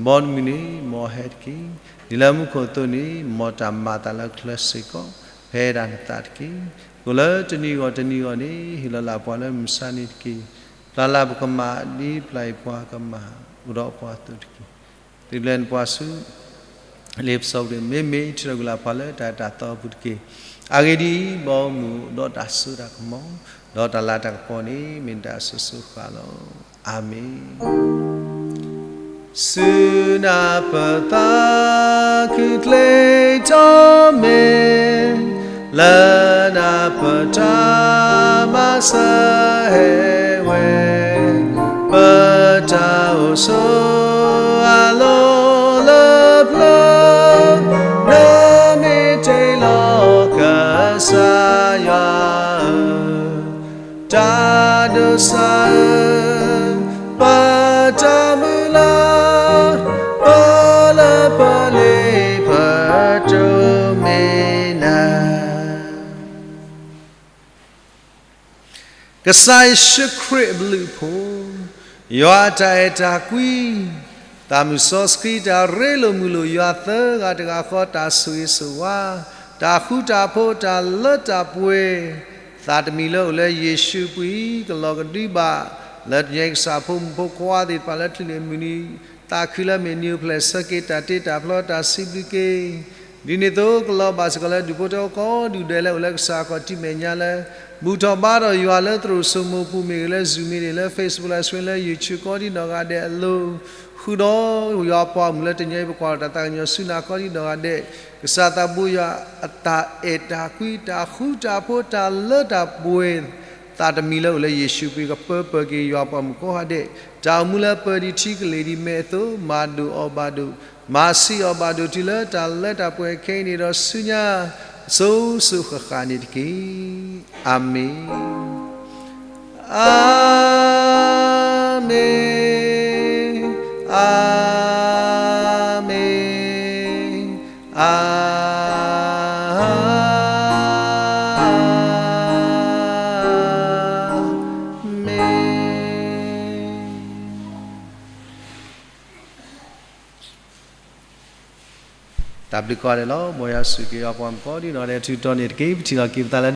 မ်နမုၢ်နံၤမ့ၢ်ဟဲတက့ၢ်. ဒ်လၢမူခိၣ်အသိးန့ၣ် မ်တၢ်မၤအသးလၢအချၢစ့ၢ်ကီး, ဖဲဒၣ်နသးတက့ၢ်. အိၣ်လၢတနံၤဂီၢ်တနံၤဂီၢ်န့ၣ် ဟ့ၣ်လီၤလၢပှၤလၢမုၢ်မဆါန့ၣ်တက့ၢ်. ပျၢ်လၢပကမၣ်ဒ်ပျၢ်အံၤပှၤကမၣ်, အိၣ်ဒီးပှၤအသိးတက့ၢ်. သုဘျဲနပှၤဆူ လ့ပစီပူၤ, မ့မ့ၢ်ထုးထီၣ်ကွံာ်လၢပှၤလၢတၢ်အဲၣ်တၢ်သီအပူၤတက့ၢ်. အဂ့ၢ်ဒ်အံၤ, ဘီမုၢ်အိၣ်ဒီးတၢ်စိတၢ်ကမီၤ, ဒီးတၢ်လၤတၢ်ကပီၤန့ၣ် မ့ၢ်နတၢ်အစိၤစိၤဃၣ်လီၤ. အၤမ့ၣ်. ဆူနၤပသးခုကလဲၤထီၣ်မ့ၢ်, လၢနၤပတၢ်မၤစၢၤဟဲဝဲ, ပတၢ်အိၣ်ဆိးအလီၢ်လၢပျၢၤ, နမ့ၢ်တ့ၢ်လီၤကစၢ်ယွၤဧၢ, တၢ်ဒိးစၢ်ဧၢ, ပတၢ်မုၢ်လၢ်, ပလၢပလ့ပတိၢ်မ့ၢ်နၤ. ကစၢ်ယ့ၣ်ၡူးခရံာ်အဘျုးအဖှိၣ်, ယွၤအတၢ်အဲၣ်တၢ်ကွံ, သးမုၢ်စီဆှံတၢ်ရ့လိာ်မုာ်လိာ်ယွၤသၢဂၤတဂၤဃီ တၢ်ဆိၣ်ဂ့ၤဆိၣ်ဝါ, တၢ်ဃူတၢ်ဖိးတၢ်လၢတၢ်ပှဲၤ, သးတမံၤလၢအိၣ်လၢယ့ၣ်ၡူးအပူၤအံၤ ကလီၤကဒုဘၣ်, လၢတနံၤအံၤကစၢ်ဖိမုၣ်ဖိခွါသ့ၣ်တဖၣ်လၢချုးန့ၣ်မုၢ်နံၤ, သးခုလၢမ့ၢ်နံၤအိၣ်ဖျဲၣ်ဆၢက့ၤ တၢ်တ့တၢ်ဖျီတၢ်စံးဘျုးက့ၤ ဒ်န့ၣ်အသိး ကလီၤဘၣ်စ့ၢ်ကီးလၢဒူၣ်ဖိထၢဖိကိးဒူၣ်ဒဲးလၢအိၣ်လၢကစၢ်ခီၣ်ထံးမဲာ်ညါလၢ ဘူၣ်ထီၣ်ဘါထီၣ်ယွၤလၢသရိာ်စိမိၤပူၤမ့ၢ်ဂ့ၤ, လၢ Zoom မ့ၢ်ဂ့ၤ, လၢ Facebook Live Stream လၢ YouTube ကိးဒံနီၢ်ဂၤဒဲးအလိၤ, ဃုာ်ဒီးယွၤပှၤမုၣ်လၢတနံၤအံၤ ပကွၢ်လီၤတၢ်သးကညီၤဆူနၤကိးဒံနီၢ်ဂၤဒဲး, ကစၢ်သးဘိယွၤအတၢ်အဲၣ်တၢ်ကွံ တၢ်ဃူတၢ်ဖိး တၢ်လၢတၢ်ပှဲၤ သးတမံၤလၢအိၣ်လၢယ့ၣ်ၡူးအပူၤ ကပၢပၢၢ်က့ၤယွၤပှၤမုၣ်ကိးဂၤဒဲး, တၢ်အိၣ်မူလၢပၢၤဒံးထံကလ့ၤဒံးမဲာ်အသိး မၤဒိၣ်အီၣ်ဘၣ်ဒိၣ်, မၤဆံးအီၣ်ဘၣ်ဒိၣ် တုၤလၢတၢ်လၢတၢ်ပှဲၤခဲအံၤန့ၣ်ဒီးဆူညါ စိၤစိၤဃၣ်ဃၣ်န့ၣ်တက့ၢ်. အၤမ့ၣ်, အၤမ့ၣ်, အၤမ့ၣ်, အၤမ့ၣ်. တၢ်ဘျုးကိးဂၤဒဲးလီၤ. မ်ယွၤဆိၣ်ဂ့ၤက့ၤယွၤပှၤမုၣ်ကိးဒံနီၢ်ဂၤဒဲး ထူးတီၤန့ၣ်တက့ၢ်. ပထံၣ်လိာ်က့ၤပသးလၢ